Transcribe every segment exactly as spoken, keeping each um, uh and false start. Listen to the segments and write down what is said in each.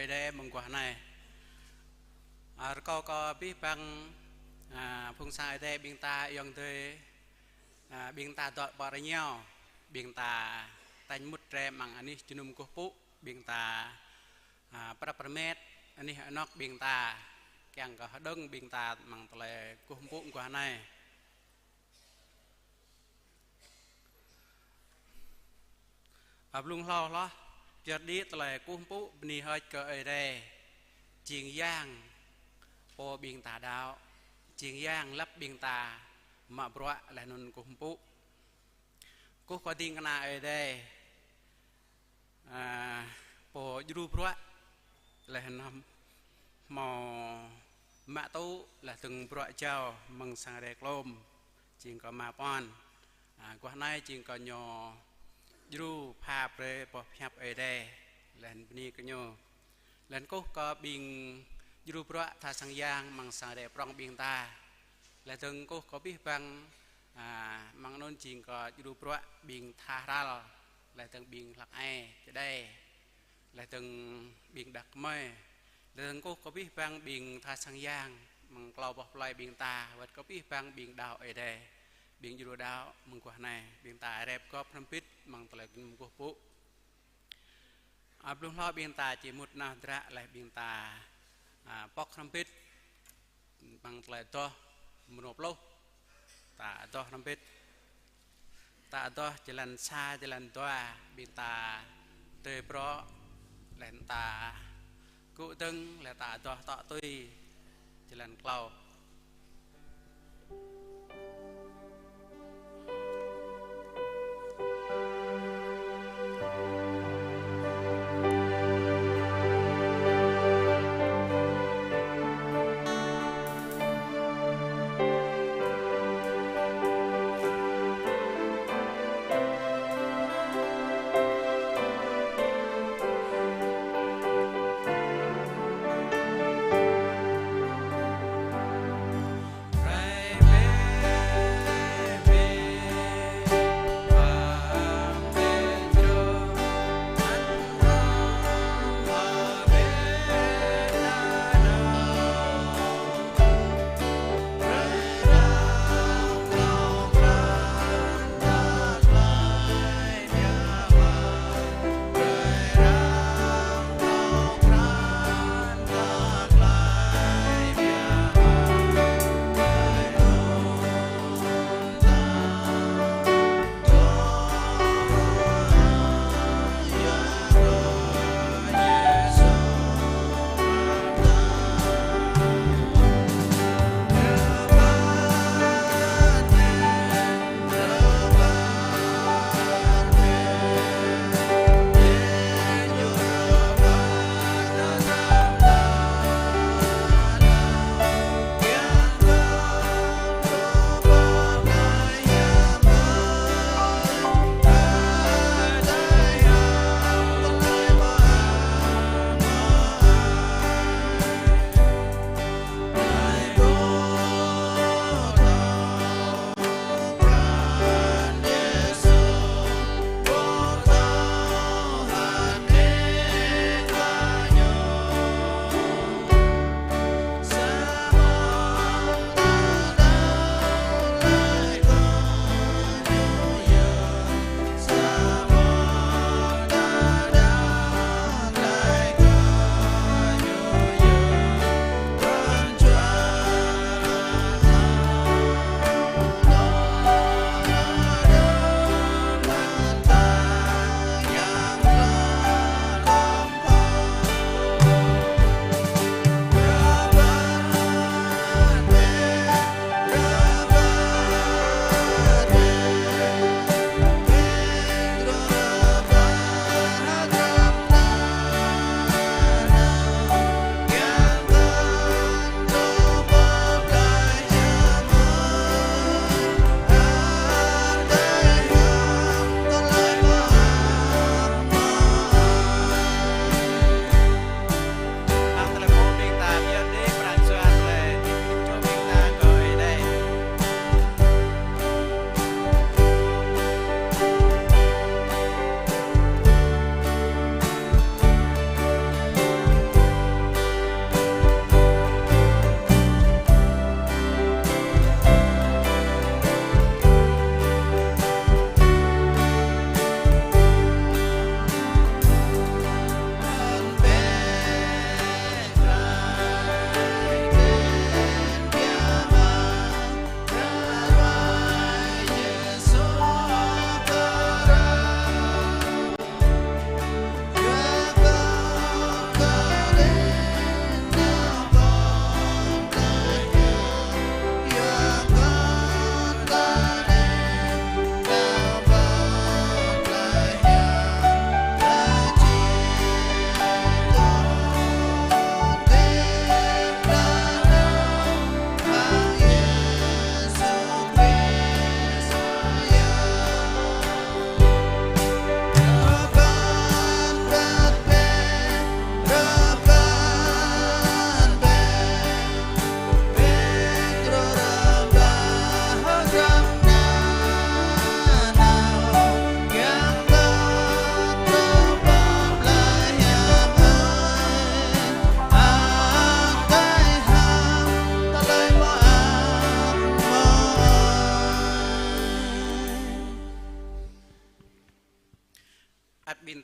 Ơi Adai mơguah anai. A, rơkâo kơ abih bang, a, phung sang Ơi Adai ƀing ta ayŏng adơi, a, ƀing ta dŏ pơ rơngiao, ƀing ta tañ mŭt rai amăng anih jơnum kơkuh pơpŭ, ƀing ta, a, prăp rơmet anih anŏk ƀing ta, kiăng kơ hơđơ̆ng ƀing ta amăng tơlơi kơkuh pơpŭ mơguah anai. A, blung hlâo hloh, pơyơr đĭ tơlơi kơkuh pơpŭ bơni hơơč kơ Ơi Adai, jing yang pô ƀing ta đaŏ, jing yang lăp ƀing ta mă bruă laih anŭn kơkuh pơpŭ. Kơkuh kơ ding kơna Ơi Adai, a, pô djru bruă laih anŭn hmâo mă tŭ laih dơ̆ng bruă jao mơ̆ng sang Ơi Adai klôm, jing kơ Ama Pon. A, guah anai jing kơ ñu djru pha brơi boh pơhiăp Ơi Adai, laih anŭn bơni kơ ñu. Laih anŭn kơkuh kơ ƀing djru bruă tha sang yang amăng sang Ơi Adai prŏng ƀing ta. Laih dơ̆ng kơkuh kơ abih bang, a, amăng anŭn jing kơ djru bruă ƀing tha hral, laih dơ̆ng ƀing hlăk ai čơđai, laih dơ̆ng ƀing đah kơmơi, laih dơ̆ng kơkuh kơ abih bang ƀing tha sang yang amăng klâo boh plơi ƀing ta, wơ̆t kơ abih bang ƀing đaŏ Ơi Adai, ƀing djru đaŏ mơguah anai, ƀing ta rep gŏp hrŏm hơbĭt amăng tơlơi kơkuh pơpŭ. A, blung hlâo ƀing ta či mŭt nao hơdră laih ƀing ta, a, pŏk hrŏm hơbĭt amăng tơlơi adoh mrô pluh. Ta adoh hrŏm hơbĭt. Ta adoh jơlan sa, jơlan dua, ƀing ta tui prŏ, laih ta gŭ dơ̆ng, laih ta adoh tŏ tui jơlan klâo.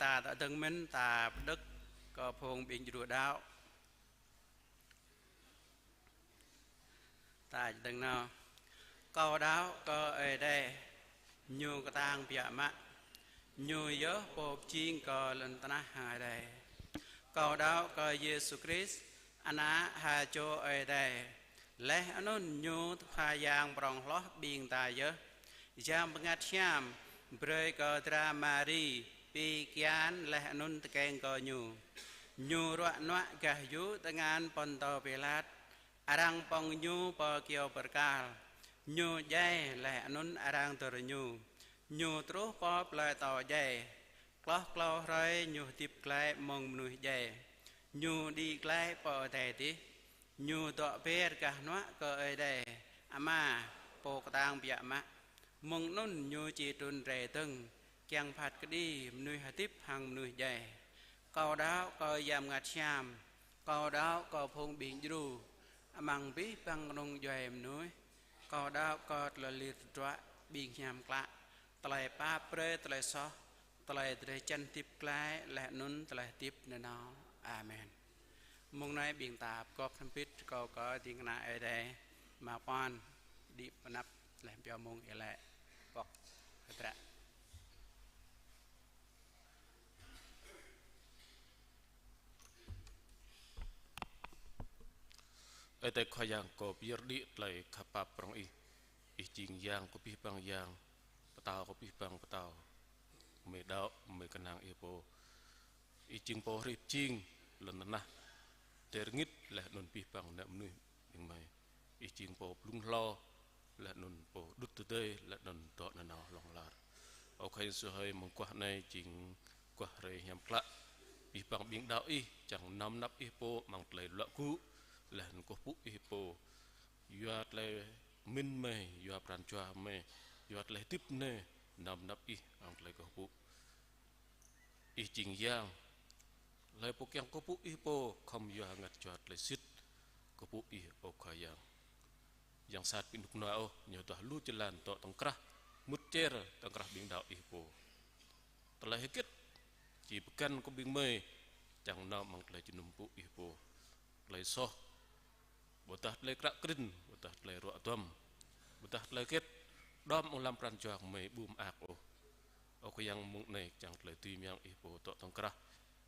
ta tơdơ̆ng mơ̆n ta pơđŏk kơ phung ƀing djru đaŏ. Ta čơdơ̆ng nao. Kâo đaŏ kơ Ơi Adai, Ñu kơtang biă mă, Ñu yơh Pô pơjing kơ lŏn tơnah hăng adai. Kâo đaŏ kơ Yêsu Krist, Ană ha čô Ơi Adai, laih anŭn Ñu Khua Yang prŏng hloh ƀing ta yơh. Yang Bơngăt Hiam brơi kơ dra Mari pi kian laih anŭn tơkeng kơ Ñu. Ñu ruă nuă gah yŭ tơngan Pôntô Pilat, arăng pŏng Ñu pơ kyâo bơrkal. Ñu djai laih anŭn arăng dơr Ñu. Ñu truh pơ plơi atâo djai. Hloh klâo hrơi Ñu hơdip glaĭ mơ̆ng mơnuih djai. Ñu đĭ glaĭ pơ adai adih. Ñu dŏ ber gah hnuă kơ Ơi Adai Ama, Pô kơtang biă mă. Mơ̆ng anŭn Ñu či trŭn rai dơ̆ng, kiăng phat kơđi mơnuih hơdip hăng mơnuih djai. Kâo đaŏ kơ Yang Bơngăt Hiam. Kâo đaŏ kơ phung ƀing djru amăng abih bang kơnung djuai mơnuih. Kâo đaŏ kơ tơlơi lir tơdruă, ƀing hiam klă, tơlơi pap brơi, tơlơi soh, tơlơi drơi jăn hơdip glaĭ, laih anŭn tơlơi hơdip nanao. Amen. Mông anai ƀing ta pơgop hrŏm hơbĭt rơkâo kơ ding kơna Ơi Adai, Ama Puan, đĭ pơ anăp laih pioh mông iâu laĭ pŏk hơdră. Ơi Adai Khua Yang, kâo pơyơr đĭ tơlơi khăp pap prŏng Ih. Ih jing Yang kơ abih bang yang, Pơtao kơ abih bang pơtao. Gơmơi đaŏ, gơmơi kơnang Ih pô. Ih jing Pô hrih pơjing lŏn tơnah, adai rơngit laih anŭn abih bang ană mơnuih ƀing gơmơi. Ih jing Pô blung hlâo, laih anŭn Pô đŭt tơdơi, laih anŭn dŏ nanao hlŏng lar. Ơ Khua Yang Yêsu hơi, mơguah anai jing guah hrơi hiam klă. Abih bang ƀing đaŏ Ih, čang nao mơnăp Ih pô amăng tơlơi luă gŭ, laih anŭn kơkuh pơpŭ Ih pô. Yua tơlơi pơmĭn gơmơi, yua pran jua gơmơi, yua tơlơi hơdip gơmơi, nao mơnăp Ih amăng tơlơi kơkuh pơpŭ. Ih jing Yang, hlơi pô kiăng kơkuh pơpŭ Ih pô, khŏm yua hơngăt jua tơlơi sĭt kơkuh pơpŭ Ih, ơ Khua Yang. Yang sat ƀu rơnŭk rơnua ôh, ñu duah lu jơlan dŏ tŏng krah, mŭt čer tŏng krah ƀing đaŏ Ih pô. Tơlơi hơget či pơgăn kơ ƀing gơmơi, čang nao amăng tơlơi jơnum pơpŭ Ih pô. Tơlơi soh, ƀôdah tơlơi kră krĭn, ƀôdah tơlơi ruă duăm, ƀôdah tơlơi hơget, đom amăng lăm pran jua gơmơi ƀu mơak ôh. Ơ Khua Yang, mông anai čang tơlơi dưi mơyang Ih pô dŏ tŏng krah.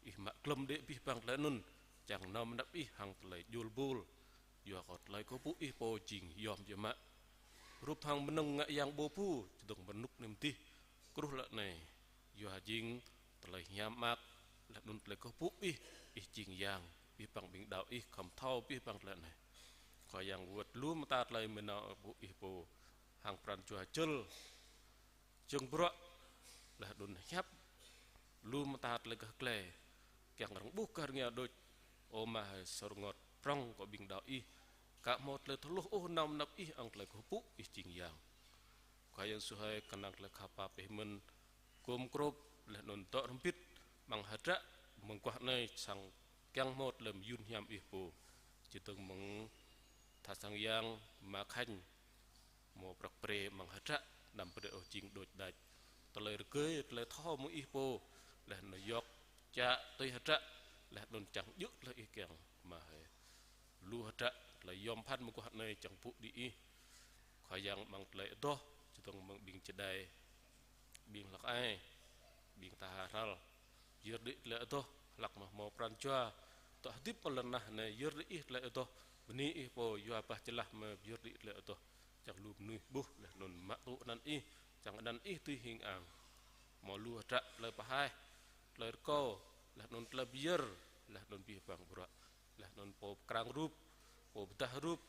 Ih mă glŏm đĭ abih bang tơlơi anŭn, čang nao mơnăp Ih hăng tơlơi djul bul. Yua kơ tơlơi kơkuh pơpŭ Ih pô jing yom biă mă. Rup hăng mơnơ̆ng ngă yang ƀu ƀu, čơdơ̆ng mơnŭk nem dih, kruh lă anai. Yua jing tơlơi hiam mơak, laih anŭn tơlơi kơkuh pơpŭ Ih, Ih jing Yang, abih bang ƀing đaŏ Ih khŏm thâo abih bang tơlơi anai. Khua Yang, wơ̆t lu mơta tơlơi gơmơi nao pơpŭ Ih pô, hăng pran jua jơl, jơ̆ng bruă, laih anŭn hiăp, lu mơta tơlơi gah glai, kiăng rơ̆ng ƀuh gah rơngiao đôč. Ơ Ama hơi, sơrơngot prŏng kơ ƀing đaŏ Ih, aka hmâo tơlơi thâo hluh ôh nao mơnăp Ih amăng tơlơi kơkuh pơpŭ Ih jing Yang. Khua Yang Yêsu hơi, kơnang tơlơi khăp pap Ih mơ̆n, gum grŏp, laih anŭn dŏ hrŏm hơbĭt amăng hơdră mơguah anai, sang kiăng hmâo tơlơi mơyun hiam Ih pô. Čơdơ̆ng mơ̆ng tha sang yang Ama Khanh, hmâo prăk pre amăng hơdră, anăm brơi ôh jing đôč đač. Tơlơi rơgơi, tơlơi thâo mơ̆ng Ih pô, laih anŭn yŏk čă tui hơdră, laih anŭn čang djơ̆ tơlơi Ih kiăng, Ama hơi. Lu hơdră, tơlơi yom pơphan mơguah anai čang pŭ đĭ Ih. Khua Yang, amăng tơlơi adoh, čơdơ̆ng mơ̆ng ƀing čơđai, ƀing hlăk ai, ƀing tha hrăl, pơyơr đĭ tơlơi adoh, hlăk mơ̆ hmâo pran jua dŏ hơdip amăng lŏn tơnah anai, pơyơr đĭ Ih tơlơi adoh, bơni Ih pô, yua bah jơlah mơ̆ pơyơr đĭ tơlơi adoh, čang lu mơnuih ƀuh, laih anŭn mă tŭ anăn Ih, čang anăn Ih dưi hing ang. Hmâo lu hơdră tơlơi pơhaih, tơlơi rơkâo, laih anŭn tơlơi pơyơr, laih anŭn abih bang bruă, laih anŭn pô pơkrang rup, pô pơdah rup,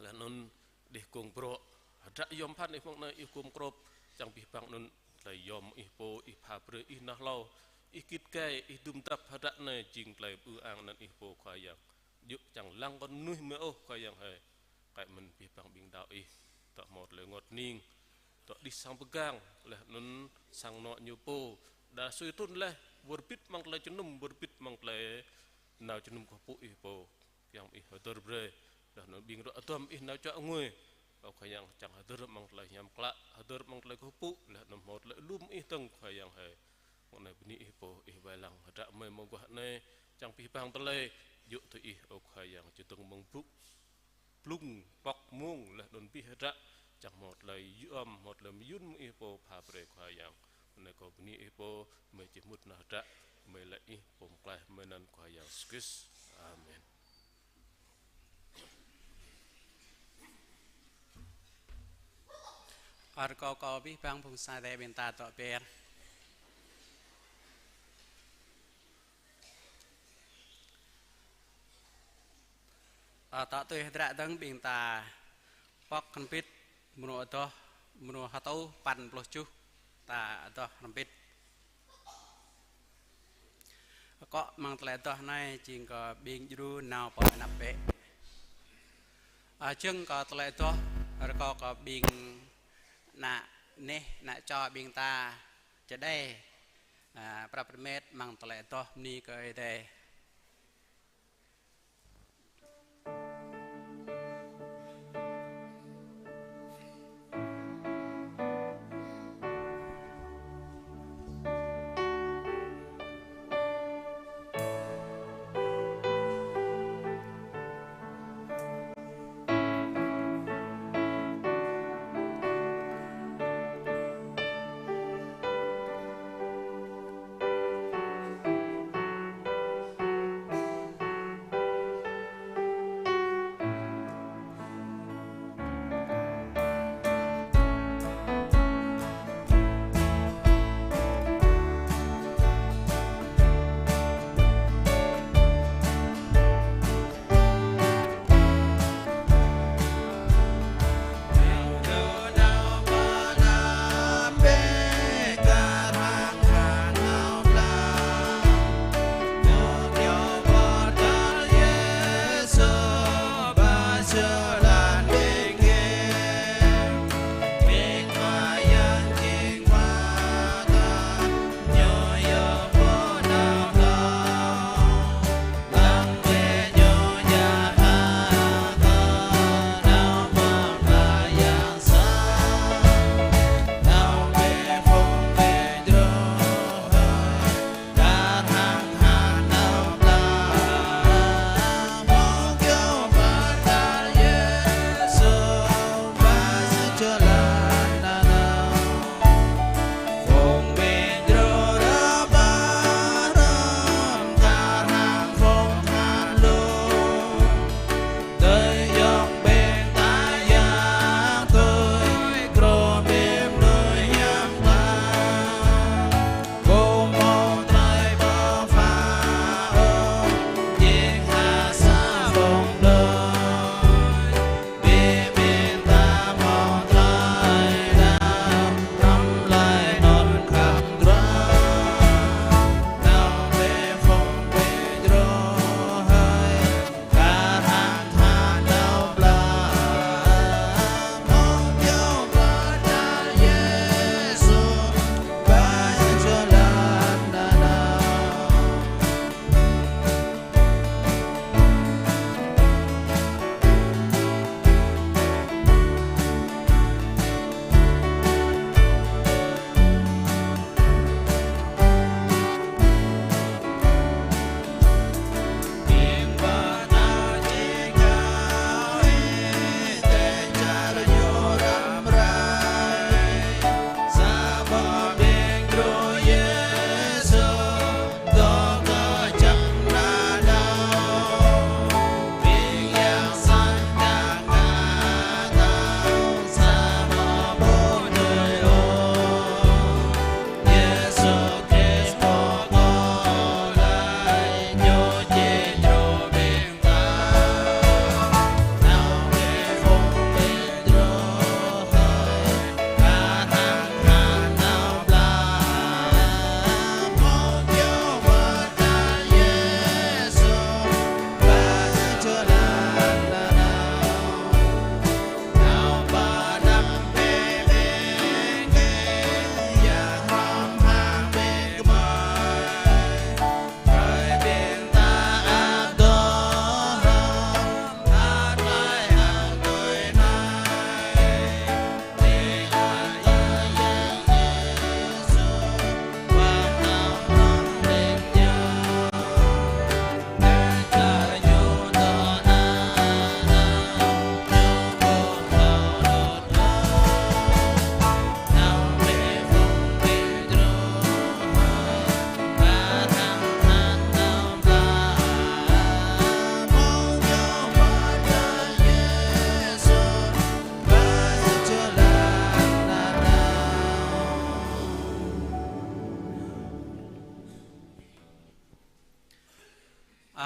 laih anŭn đih kông brŏ. Hơdră yom pơphan Ih mơ̆ng anai Ih gum grŏp, čang abih bang anŭn tơlơi yom Ih pô, Ih pha brơi, Ih nao hlâo, Ih git gai, Ih dŭm dăp hơdră anai jing tơlơi pơư ang anăn Ih pô Khua Yang. Djơ̆ čang lăng kơ mơnuih mơ̆ ôh Khua Yang hơi. Kơ mơ̆n abih bang ƀing đaŏ Ih, dŏ hmâo tơlơi rơngot hơning, dŏ đih sang pơgang, laih anŭn sang anŏ ñu pô, đa sui trŭn laih, wơr bĭt amăng tơlơi jơnum, wơr bĭt amăng tơlơi nao jơnum kơkuh pơpŭ Ih pô. Kiăng Ih hơdơr brơi, laih anŭn ƀing ruă duăm Ih nao čuă ngui. Ơ Khua Yang, čang hơdơr amăng tơlơi hiam klă, hơdơr amăng tơlơi kơkuh pơpŭ, laih anŭn hmâo tơlơi alum Ih dơ̆ng Khua Yang hơi. Mơ̆ng anai bơni Ih pô, Ih wai lăng hơdră mơi mơguah anai, čang abih bang tơlơi, djơ̆ tui Ih ơ Khua Yang, čơdơ̆ng mơ̆ng bŭk, blung, pŏk mông, laih anŭn abih hơdră, čang hmâo tơlơi yôm, hmâo tơlơi mơyŭn mơ̆ng Ih pô pha brơi Khua Yang. Mơ̆ng anai kâo bơni Ih pô, mơi či mŭt nao hơdră, mơi laĭ Ih pô pơklaih mơi anăn Khua Yang Yêsu Krist. Amen. Rơkâo kơ abih bang phung sa đe ƀing ta dŏ ber. Ơ, dŏ tui hơdră dơ̆ng ƀing ta pŏk hrŏm hơbĭt mrô adoh, mrô hơtô păn pluh tơjuh ta adoh hrŏm hơbĭt. Akŏ amăng tơlơi adoh anai jing kơ ƀing djru nao pơ anăp bĕ. Ơ, jơ̆ng kơ tơlơi adoh, rơkâo kơ ƀing ană neh, ană čô ƀing ta čơđai, ơ, prăp rơmet amăng tơlơi adoh bơni kơ Ơi Adai.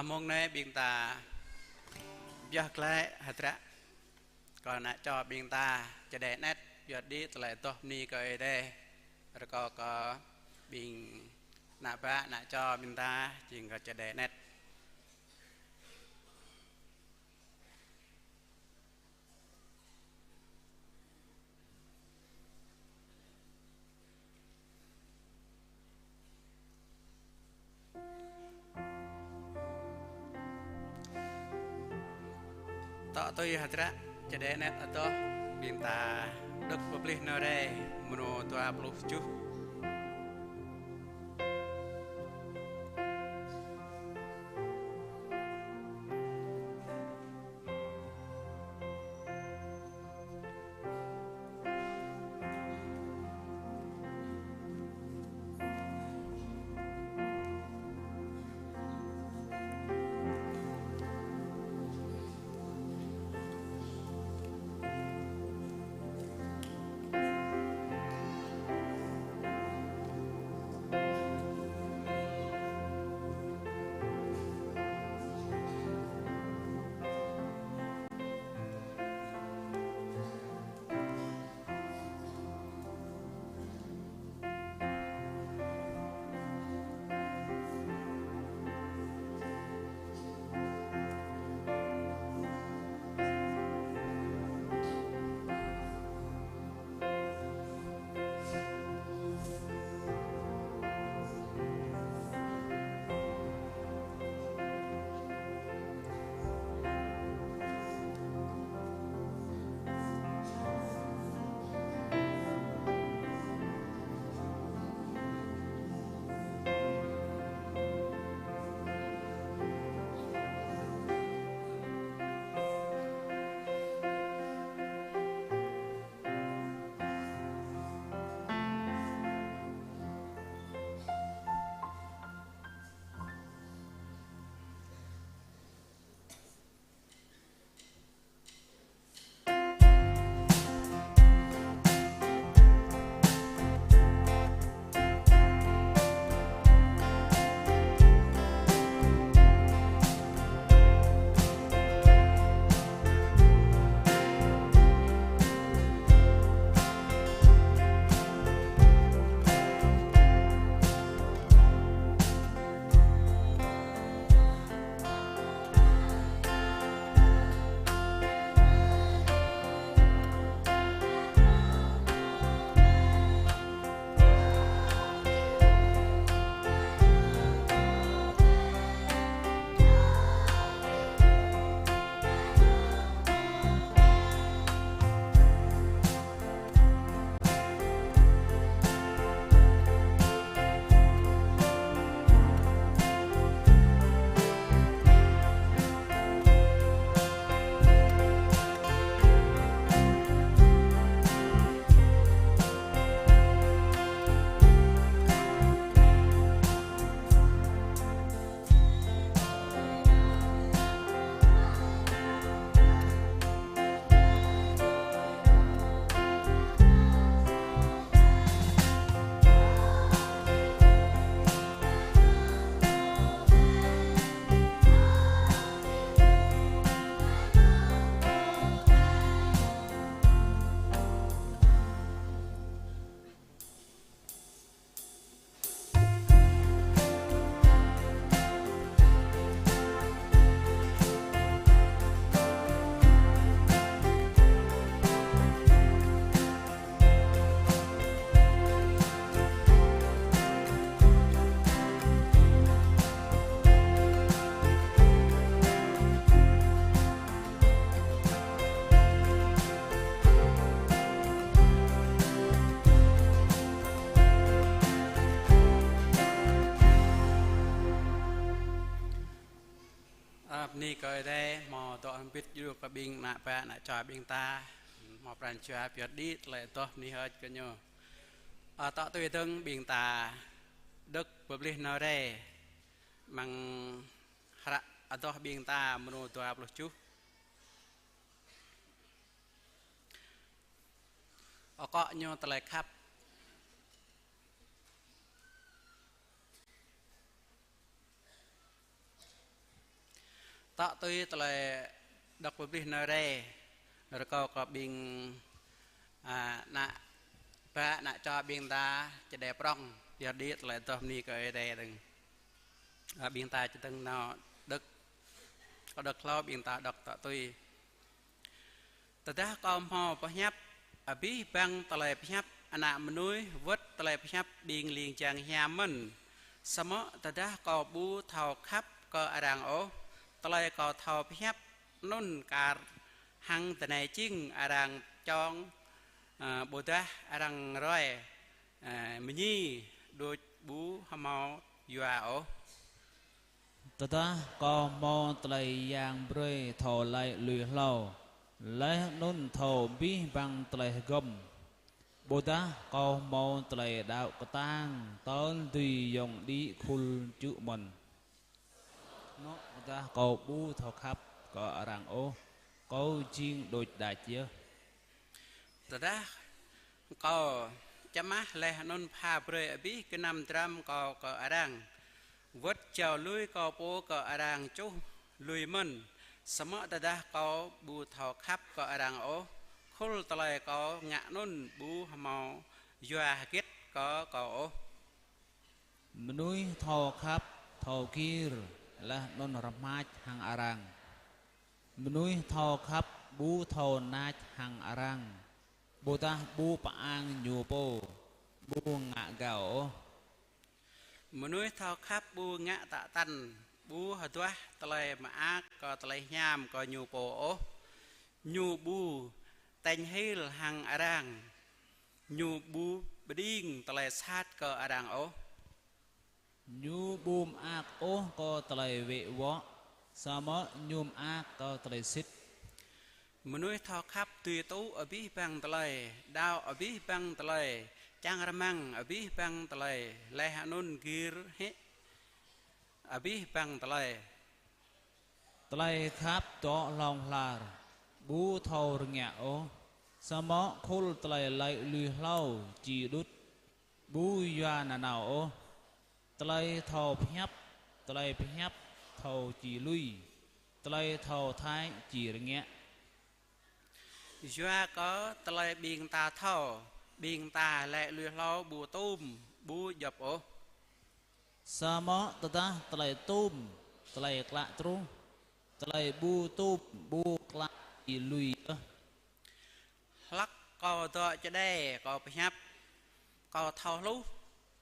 Mông anai ƀing ta pioh glaĭ hơdră kơ ană čô ƀing ta čơđai anet pioh đĭ tơlơi adoh bơni kơ Ơi Adai. Rơkâo kơ ƀing ană bă ană čô ƀing ta jing kơ čơđai anet. Tŏ tui hơdră čơđai anet adoh ƀing ta đŏk pơplih nao rai mrô dua pluh tơjuh. Ơ, bơni kơ Ơi Adai, hmâo dŏ hơbĭt djru kơ ƀing ană bă ană čô ƀing ta, hmâo pran jua pioh đĭ tơlơi adoh bơni hơơč kơ ñu. Ơ, tŏ tui dơ̆ng ƀing ta đŏk pơplih nao rai amăng hră adoh ƀing ta mrô dua pluh tơjuh. Akŏ ñu tơlơi khăp. Tŏ tui tơlơi đŏk pơplih nao rai, rơkâo kơ ƀing, a, ană bă, ană čô ƀing ta čơđai prŏng, yua đĭ tơlơi adoh bơni kơ Ơi Adai dơ̆ng. A, ƀing ta čơdơ̆ng nao đŏk, kơ đŏk hlâo ƀing ta đŏk tŏ tui. Tơdah kâo hmâo pơhiăp abih bang tơlơi pơhiăp ană mơnuih wơ̆t tơlơi pơhiăp ƀing ling jang hiam mơ̆n, samơ̆ tơdah kâo ƀu thâo khăp kơ arăng ôh, tơlơi kâo thâo pơhiăp anŭn kar hăng tơnai jing arăng čŏng, a, ƀôdah arăng ruai, a, mơñi đôč ƀu hmâo yua ôh. Tơdah kâo hmâo tơlơi Yang brơi thâo laĭ lui hlâo, laih anŭn thâo abih bang tơlơi hơgŏm, ƀôdah kâo hmâo tơlơi đaŏ kơtang tơl dưi yŏng đĭ khul čư̆ mơ̆n, samơ̆ tơdah kâo ƀu thâo khăp kơ arăng ôh, kâo jing đôč đač yơh. Tơdah kâo čơmah laih anŭn pha brơi abih gơnam dram kâo kơ arăng, wơ̆t jao lui kâo pô kơ arăng čuh lui mơ̆n, samơ̆ tơdah kâo ƀu thâo khăp kơ arăng ôh, khul tơlơi kâo ngă anŭn ƀu hmâo yua hơget kơ kâo ôh. Mơnuih thâo khăp, thâo gir, laih anŭn rơmač hăng arăng. Mơnuih thâo khăp ƀu thâo nač hăng arăng, ƀôdah ƀu pơang ñu pô, ƀu ngă gao ôh. Mơnuih thâo khăp ƀu ngă tă tăn, ƀu hơduah tơlơi mơak kơ tơlơi hiam kơ ñu pô ôh. Ñu ƀu tañ hil hăng arăng, ñu ƀu pơđing tơlơi sat kơ arăng ôh. Ñu ƀu mơak ôh kơ tơlơi wĕ wŏ, samơ̆ ñu mơak kơ tơlơi sĭt. Mơnuih thâo khăp dưi tŭ abih bang tơlơi, đaŏ abih bang tơlơi, čang rơmang abih bang tơlơi, laih anŭn gir hĭ abih bang tơlơi. Tơlơi khăp dŏ hlŏng lar, ƀu thâo rơngiă ôh, samơ̆ khul tơlơi laĭ lui hlâo či đŭt, ƀu yua nanao ôh. Tơlơi thâo pơhiăp, tơlơi pơhiăp thâo či lui, tơlơi thâo thâi či rơngiă. Yua kơ tơlơi ƀing ta thâo, ƀing ta laĭ lui hlâo ƀu tôm, ƀu djŏp ôh. Samơ̆ tơdah tơlơi tôm, tơlơi klă truh, tơlơi ƀu tôm, ƀu klă či lui yơh. Hlăk kâo dŏ čơđai kâo pơhiăp, kâo thâo hluh,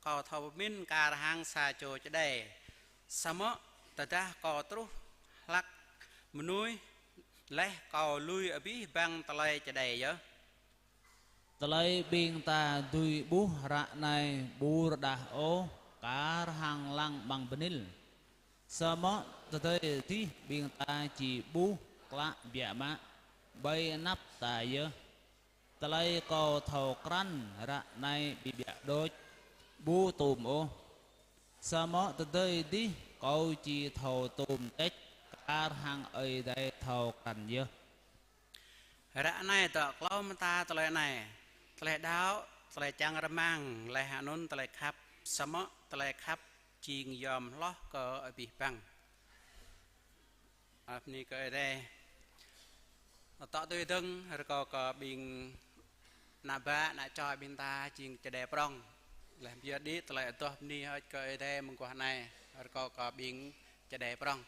kâo thâo pơmĭn kar hăng sa čô čơđai. Samơ̆ tơdah kâo truh hlăk mơnuih, laih kâo lui abih bang tơlơi čơđai yơh. Tơlơi ƀing ta dưi ƀuh ră anai ƀu rơđah ôh, kar hăng lăng amăng bơnil. Samơ̆ tơdơi adih ƀing ta či ƀuh klă biă mă, ƀơi anăp ta yơh. Tơlơi kâo thâo krăn ră anai ƀiă ƀiă đôč, ƀu tôm ôh. Samơ̆ tơdơi adih kâo či thâo tôm tĕč, kar hăng Ơi Adai thâo krăn yơh. Ră anai dŏ klâo mơta tơlơi anai: tơlơi đaŏ, tơlơi čang rơmang, laih anŭn tơlơi khăp, samơ̆ tơlơi khăp jing yom hloh kơ abih bang. Bơni kơ Ơi Adai. Tŏ tui dơ̆ng, rơkâo kơ ƀing ană bă, ană čô ƀing ta jing čơđai prŏng. Laih yua đĭ tơlơi adoh bơni hơơč kơ Ơi Adai mơguah anai, rơkâo kơ ƀing čơđai prŏng.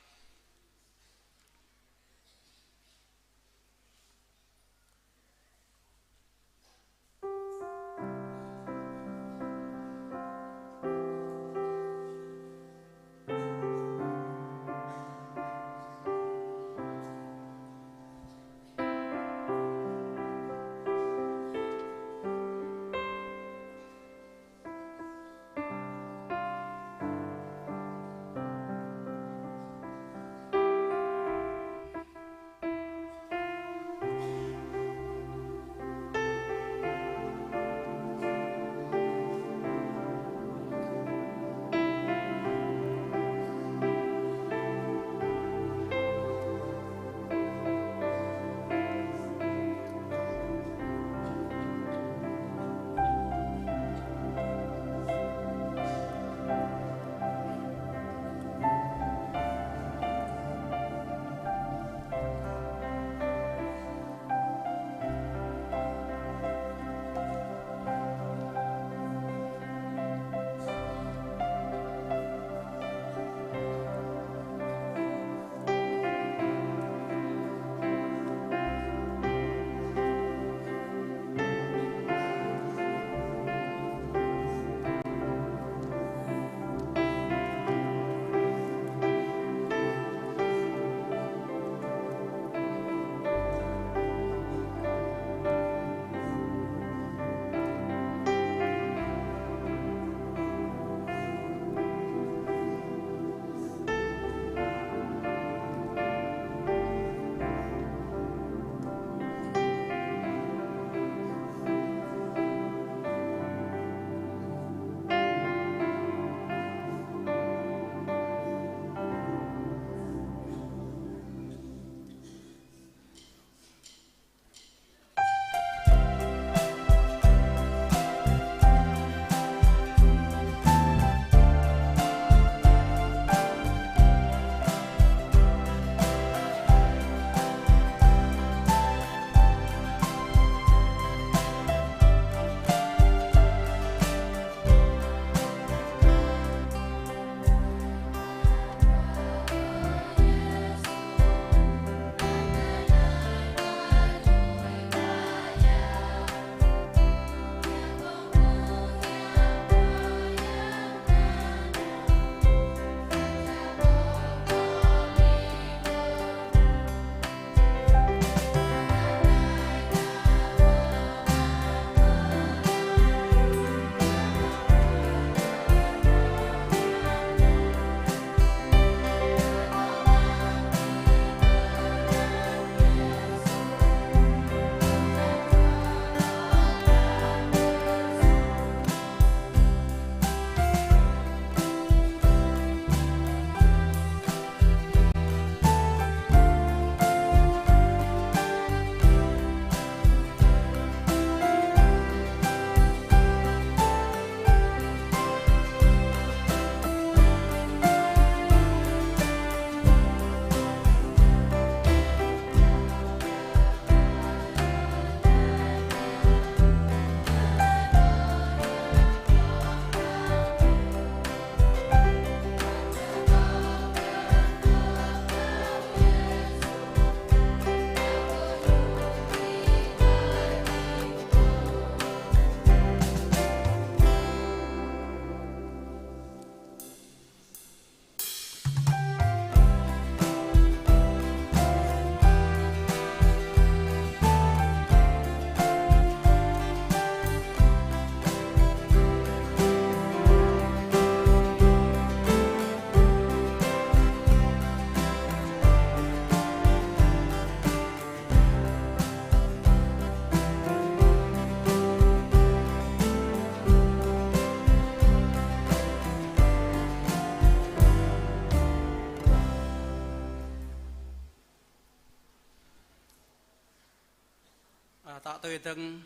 Tŏ tui dơ̆ng,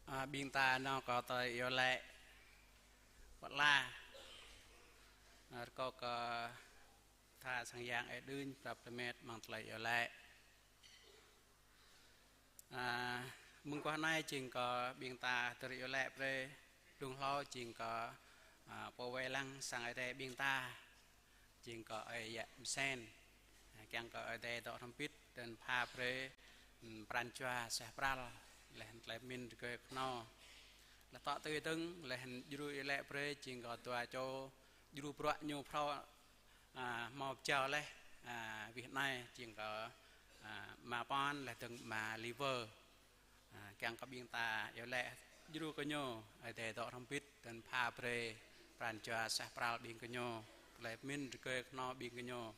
a, ƀing ta nao kơ tơlơi iâu laĭ pơala. A, rơkâo kơ tha sang yang ơi đưm prăp tơmet mơ̆ng tơlơi iâu laĭ. A, mơguah anai jing kơ ƀing ta hơdơr iâu laĭ brơi, blung hlâo jing kơ, a, pô wai lăng sang Ơi Adai ƀing ta. Jing kơ ơi yă Msen. A, kiăng kơ Ơi Adai dŏ hrŏm hơbĭt, dơ̆ng pha brơi, ưm, pran jua suaih pral, laih anŭn tơlơi pơmĭn rơgơi kơhnâo. Laih tŏ tui dơ̆ng, laih anŭn djru iâu laĭ brơi, jing kơ dua čô djru bruă ñu phrâo, a, hmâo pơjao laih, a, wih anai, jing kơ, a, ama Pon, laih dơ̆ng ama Liver. A, kiăng kơ ƀing ta iâu laĭ djru kơ ñu, Ơi Adai dŏ hrŏm hơbĭt, dơ̆ng pha brơi pran jua suaih pral ƀing gơñu, tơlơi pơmĭn rơgơi kơhnâo ƀing gơñu.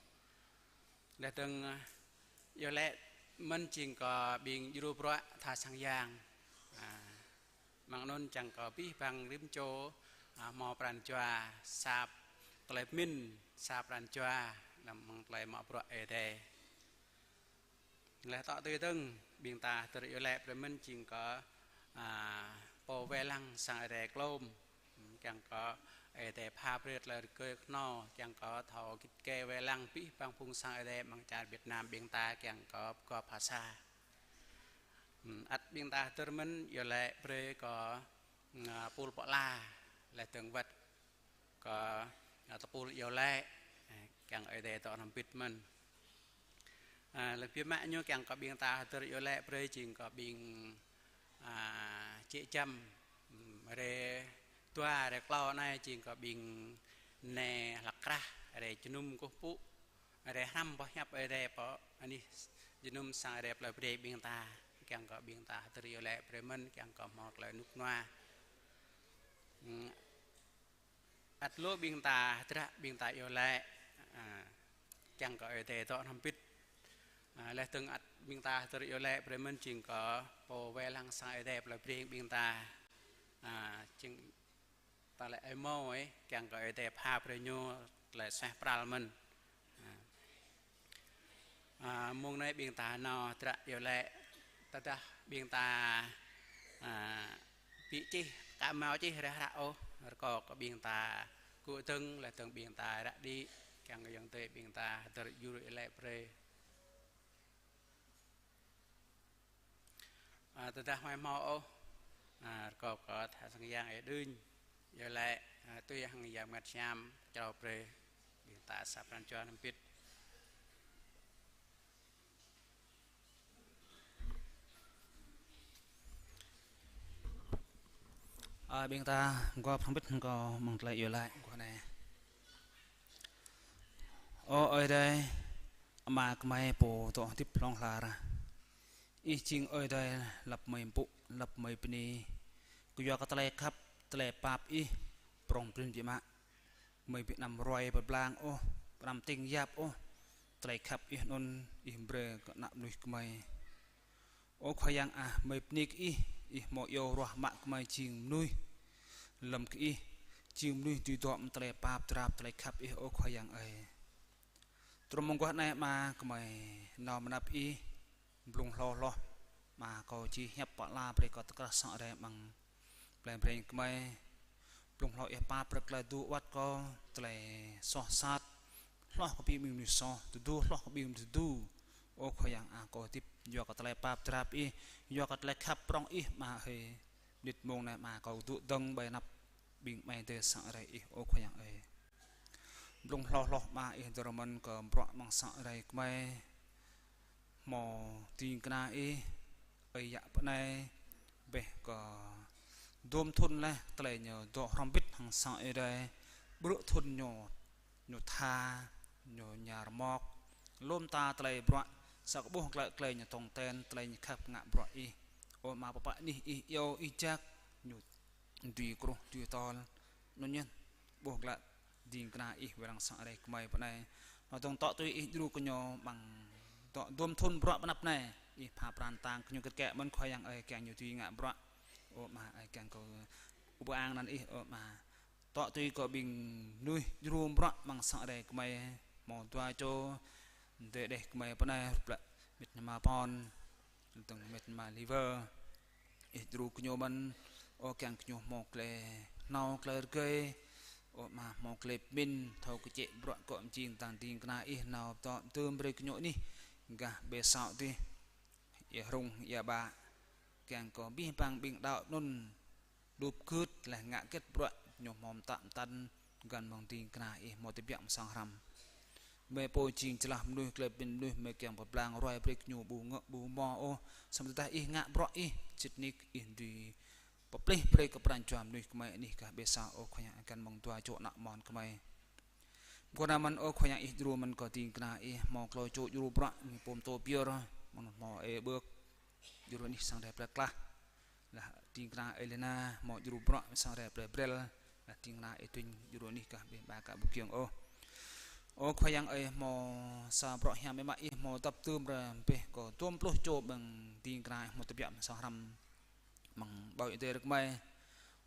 Laih dơ̆ng, a, iâu laĭ mơ̆n jing kơ ƀing djru bruă tha sang yang. A, mơ̆ng anŭn kiăng kơ abih bang rĭm čô, a, hmâo pran jua sap tơlơi pơmĭn, sap pran jua, lăm mơ̆ng tơlơi mă bruă Ơi Adai. Laih tŏ tui dơ̆ng, ƀing ta hơdơr iâu laĭ brơi mơ̆n jing kơ, a, pô wai lăng sang Ơi Adai Klôm. Kiăng kơ Ơi Adai pha brơi tơlơi rơgơi kơhnâo, kiăng kơ thâo git gai wai lăng abih bang phung sang Ơi Adai amăng čar Việt Nam ƀing ta kiăng kơ pơgop phasa. Ưm, ăt ƀing ta hơdơr mơ̆n iâu laĭ brơi kơ, ưm, a, pul pơala, laih dơ̆ng wơ̆t kơ, a, tơpul iâu laĭ, a, kiăng Ơi Adai dŏ hrŏm hơbĭt mơ̆n. A, laih biă mă ñu kiăng kơ ƀing ta hơdơr iâu laĭ brơi jing kơ ƀing, a, Čư̆ Čăm, ưm, rai dua rai klâo anai jing kơ ƀing nai hlăk krah, rai jơnum kơkuh pơpŭ, rai hrăm boh hiăp Ơi Adai pơ anih jơnum sang Ơi Adai plơi Breng ƀing ta, kiăng kơ ƀing ta hơdơr iâu laĭ brơi mơ̆n, kiăng kơ hmâo tơlơi rơnŭk rơnua. Ưm, ăt lu ƀing ta hơdră ƀing ta iâu laĭ, a, kiăng kơ Ơi Adai dŏ hrŏm hơbĭt. A, laih dơ̆ng ăt ƀing ta hơdơr iâu laĭ brơi mơ̆n jing kơ pô wai lăng sang Ơi Adai plơi Breng ƀing ta. A, jing ta laĭ ơi Mâu ơi, kiăng kơ Ơi Adai pha brơi ñu tơlơi suaih pral mơ̆n. A. A, mông anai ƀing ta nao hơdră iâu laĭ, tơdah ƀing ta, a, ƀu čih, ka hmâo čih ră ră ôh, rơkâo kơ ƀing ta gŭ dơ̆ng, laih dơ̆ng ƀing ta ră đĭ, kiăng kơ ayŏng adơi ƀing ta hơdơr djru iâu laĭ brơi. A, tơdah huai hmâo ôh, a, rơkâo kơ tha sang yang ơi đưm iâu laĭ, a, tui hăng Yang Bơngăt Hiam pơčrâo brơi, ƀing ta sa pran jua hrŏm hơbĭt. A, ƀing ta gop hrŏm hơbĭt hăng kâo amăng tơlơi iâu laĭ mơguah anai. Ơ Ơi Adai, Ama gơmơi pô dŏ hơdip hlŏng lar. Ih jing Ơi Adai lăp gơmơi pơpŭ, lăp gơmơi bơni. Kơyua kơ tơlơi khăp, tơlơi pap Ih, prŏng prin biă mă. Gơmơi ƀu anăm ruai pơblang ôh, ƀu anăm tĭng yap ôh. Tơlơi khăp Ih anŭn, Ih brơi kơ ană mơnuih gơmơi. Ơ Khua Yang ah, gơmơi bơni kơ Ih, Ih hmâo iâu ruah mă gơmơi jing mơnuih. Lơ̆m kơ Ih, jing mơnuih dưi dŏ amăng tơlơi pap drap tơlơi khăp Ih, ơ Khua Yang ơi. Truh mơguah anai Ama, gơmơi nao mơnăp Ih, blung hlâo hloh, Ama kâo či hiăp pơala brơi kơ tơkrah sang Ơi Adai amăng plei Breng gơmơi. Blung hlâo Ih pap brơi tơlơi tơdu wơ̆t kâo, tơlơi soh sat, hloh kơ ƀing mơnuih soh, tơdu hloh kơ ƀing mơnuih tơdu. Ơ Khua Yang ah, kâo hơdip yua kơ tơlơi pap drap Ih, yua kơ tơlơi khăp prŏng Ih Ama hơi. Mơnit mông anai Ama kâo dŏ dơ̆ng ƀơi anăp ƀing amai adơi sang Ơi Adai Ih, ơ Khua Yang ơi. Blung hlâo hloh Ama Ih hơdơr mơ̆n kơ bruă amăng sang Ơi Adai gơmơi. Hmâo ding kơna Ih, ơi yă pơ anai, bĕ kơ dôm thŭn laih, tơlơi ñu dŏ hrŏm hơbĭt hăng sang Ơi Adai, ƀrư̆ thŭn ñu, ñu tha, ñu ña rơmŏk. Lŏm ta tơlơi bruă, sa kơ ƀuh glăi tơlơi ñu tong ten, tơlơi ñu khăp ngă bruă Ih. Ơ Ama pơpă anih Ih iâu Ih jak, ñu dưi kruh, dưi tơl. Anŭn yơh, ƀuh glăi ding kơna Ih wai lăng sang Ơi Adai gơmơi pơ anai. Anŭn dơ̆ng tŏ tui Ih djru kơ ñu amăng dŏ dôm thŭn bruă pơ anăp anai. Ih pha pran tang kơ ñu kơt kĕ mơ̆n Khua Yang ơi, kiăng ñu dưi ngă bruă. Ơ Ama ơi, kiăng kơ ƀu ang anăn Ih, ơ Ama. Tŏ tui kơ ƀing mơnuih djru bruă amăng sang Ơi Adai gơmơi, hmâo dua čô, adơi đeh gơmơi pơ anai, rup lĕ mĭt ñu Ama Pon. tơ̆ng mĕt ma liver. Ih djru kơ ñu mơ̆n, ơ kiăng kơ ñu hmâo tơlơi hnâo tơlơi rơgơi, ơ mă hmâo tơlơi pơmĭn, thâo kơčĕ bruă kơ mơjing tơ̆ng ding kơna ih nao tŏ tơm brơi kơ ñu anih, gah ƀơi asâo adih, ia hrung, ia ƀă, kiăng kơ abih bang ƀing đaŏ anŭn, đup gưt laih ngă hơget bruă ñu hmâo mơtă mơtăn găn mơ̆ng ding kơna ih hmâo tơbiă mơ̆ng sang hrăm. Mơi pô jing jơlah mơnuih, tơlơi pơmĭn mơnuih, mơi kiăng pơblang ruai brơi kơ ñu ƀu ngă ƀu hmâo ôh, samơ̆ tơdah ih ngă bruă ih, sĭt nik ih dưi pơplih brơi kơ pran jua mơnuih kơmơi anih gah ƀơi asâo, ơ Khua Yang, găn mơ̆ng dua čô ană mon kơmơi. Mơguah anŭn mơ̆n, ơ Khua Yang, ih djru mơ̆n kơ ding kơna ih hmâo klâo čô djru bruă, ñu pô pơtô pơyơr, mơ̆n hmâo ơi Bơk, djru anih sang Rai Plơi Klah. Laih ding kơna ơi Lena hmâo djru bruă sang Rai Plơi Brel. Laih ding kơna ơi Tuñ djru anih gah ƀơi Ba Kă Ƀu Kiêng ôh. Ơ Khua Yang ơi, hmâo sa bruă hiam biă mă ih hmâo tŏp tơm brơi abih kơ dua pluh čô ƀing ding kơna ih hmâo tơbiă mơ̆ng sang hrăm mơ̆ng ƀơi adai rơ̆k kơmơi.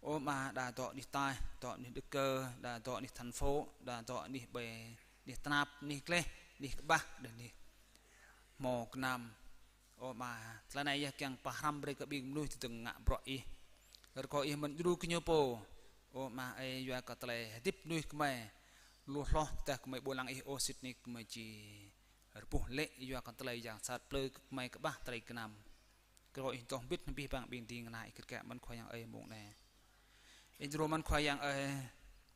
Ơ mă đa dŏ anih ataih, dŏ anih Đức Cơ, đa dŏ anih thành phố, đa dŏ anih ƀơi anih tơnap, anih gleh, anih kơƀah, đa anih hmâo gơnam. Ơ mă, tơlơi anai yơh kiăng pơhrăm brơi kơ ƀing mơnuih tơdơ̆ng ngă bruă ih. Rơkâo ih mơ̆n djru kơ ñu pô. Ơ mă ơi, yua kơ tơlơi hơdip mơnuih kơmơi lu hloh tơdah kơmơi ƀu lăng ih ôh, sĭt nik kơmơi či rơbuh lĕ, yua kơ tơlơi yang sat plư kơ kơmơi kơƀah tơlơi gơnam. Rơkâo ih dŏ hơbĭt abih bang ƀing ding kơna ih kơt kĕ mơ̆n Khua Yang ơi mông anai. Ih djru mơ̆n Khua Yang ơi,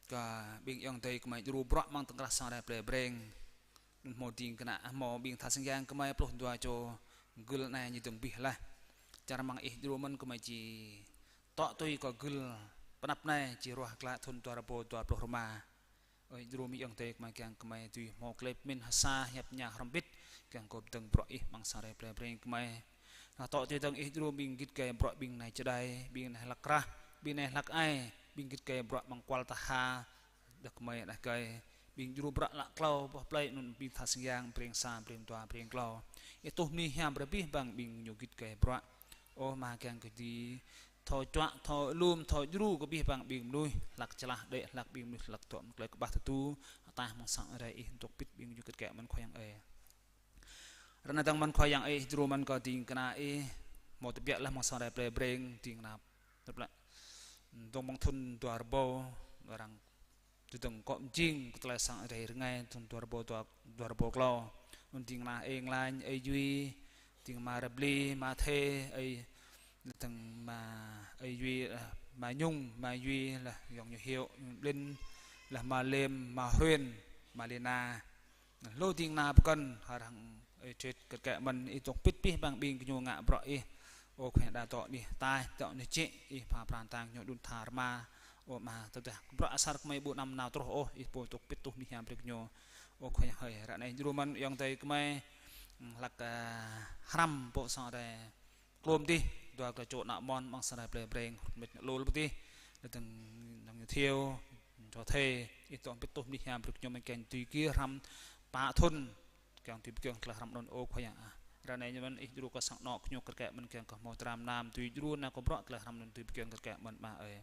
kơ ƀing ayŏng adơi kơmơi djru bruă amăng tơ̆ng krah sang Rai Plơi Breng. Anŭn hmâo ding kơna, hmâo ƀing tha sang yang kơmơi pluh dua čô, gưl anai ñu dơ̆ng abih laih. Čar amăng ih djru mơ̆n kơmơi či tŏ tui kơ gưl pơanăp anai či ruah glaĭ thŭn dua rơbâo dua pluh rơma. Ơi, djru mơ̆n ayŏng adơi kơmơi kiăng kơmơi dưi hmâo tơlơi pơmĭn ha sa hiăp tơña hrŏm hơbĭt, kiăng kơ pơdơ̆ng bruă ih amăng sang Rai Plơi Breng kơmơi. Laih tŏ tui tơ̆ng ih djru ƀing git gai bruă ƀing nai čơđai, ƀing nai hlăk krah, ƀing nai hlăk ai, ƀing git gai bruă amăng kual tha ha, đah kơmơi đah gai, ƀing djru bruă lăk klâo boh plơi anŭn ƀing tha sang yang, Breng sa, Breng dua, Breng klâo. Ih tuh mơni hiam brơi abih bang ƀing ñu git gai bruă. Ơ mă kiăng kơ dưi thâo čuă, thâo lum, thâo djru kơ abih bang ƀing mơnuih, hlăk čơlah đĕ, hlăk ƀing mơnuih, hlăk dŏ amăng tơlơi kơƀah tơdu, ataih amăng sang Rai ih dŏ hơbĭt ƀing ñu kơt kĕ mơ̆n Khua Yang ơi. Ră anai tơ̆ng mơ̆n Khua Yang ơi, ih djru mơ̆n kơ ding kơna ih, hmâo tơbiă laih amăng sang Rai Plơi Breng, ding kơna tơbiă. Dơ̆ng mơ̆ng thŭn dua rơbâo, arăng tơdơ̆ng kơ mơjing kơ tơlơi sang Rai rơngai, thŭn dua rơbâo dua, dua rơbâo klâo. Anŭn ding kơna ơi Nglañ, ơi Yui, ding kơna ma Rơbli, ma Thê, ơi Laih dơ̆ng ma ơi Yui, laih ma Nhung, ma Yui, laih yŏng ñu Hiu, Yŏng Blin, laih ma Lêm, ma Huen, ma Lina. Lu ding kơna pơkŏn, hơrăng ơi Tret kơt kĕ mơ̆n, ih dŏ hơbĭt abih bang ƀing gơñu ngă bruă ih. Ơ Khua Yang, đa dŏ anih ataih, dŏ anih jĕ, ih pha pran tang ñu đun tha rơma. Ơ mă tơdah bruă asar kơmơi ƀu anăm nao truh ôh, ih pô dŏ hơbĭt tuh mơni hiam brơi gơñu. Ơ Khua Yang hơi, ră anai djru mơ̆n ayŏng adơi kơmơi, hlăk, ơ, hrăm pô sang Rai Klôm adih, dua klâo čô ană mon amăng sang Rai Plơi Breng, hrup mĕt Nă Lôl pơ adih, laih dơ̆ng nŏng ñu Thiêu, čô Thê, ih dŏ hơbĭt tuh mơni hiam brơi kơ ñu mơ̆n kiăng dưi kiăng hrăm pă thŭn, kiăng dưi pơkiăng tơlơi hrăm anŭn ơ Khua Yang ah. Ră anai ñu mơ̆n ih djru kơ sang anŏ kơ ñu kơt kĕ mơ̆n kiăng kơ hmâo tram nam, dưi djru nao kơ bruă tơlơi hrăm anŭn dưi pơkiăng kơt kĕ mơ̆n mă ơi.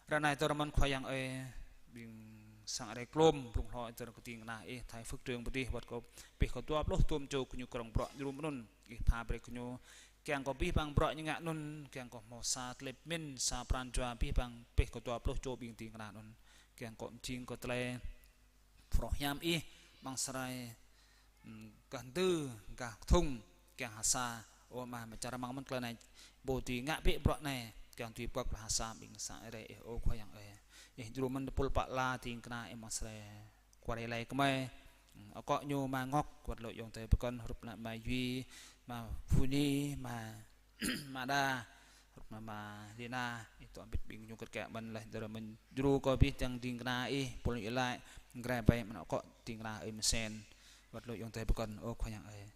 Ră anai tơ̆r mơ̆n Khua Yang ơi, ƀing sang Rai Klôm, blung hlâo tơ̆r kơ ding kơna ih, Thái Phước Trương pơ adih, wơ̆t kơ abih kơ dua pluh tơm čô gơñu krong bruă djru mơ̆n anŭn, ih pha brơi kơ ñu, kiăng kơ abih bang bruă ñu ngă anŭn, kiăng kơ hmâo sa tơlơi pơmĭn, sa pran jua abih bang abih kơ dua pluh čô ƀing ding kơna anŭn, kiăng kơ mơjing kơ tơlơi phrâo hiam ih, amăng sang Rai, ưm, gah ndư, gah kơthŭng, kiăng ha sa, ơ mă, mă čar amăng mơ̆n tơlơi anai, ƀu dưi ngă bĕ bruă anai, kiăng dưi pơkŏp ha sa ƀing sang Rai ih, ơ Khua Yang ơi. Ih djru mơ̆n tơpul pă la ding kơna ih amăng sang Rai Kuare Lai kơmơi. Akŏ ñu ma Ngŏk, wơ̆t lu ayŏng adơi pơkŏn, hrup ană ma Yui, ma Phuni, ma, ma Đa, hrup ană ma Lina, ih dŏ hơbĭt ƀing ñu kơt kĕ mơ̆n laih dơ̆r mơ̆n djru kơ abih ding kơna ih, pul ih laĭ, grai ƀai mơ̆n akŏ ding kơna ơi Mơsen, wơ̆t lu ayŏng adơi pơkŏn, ơ Khua Yang ơi.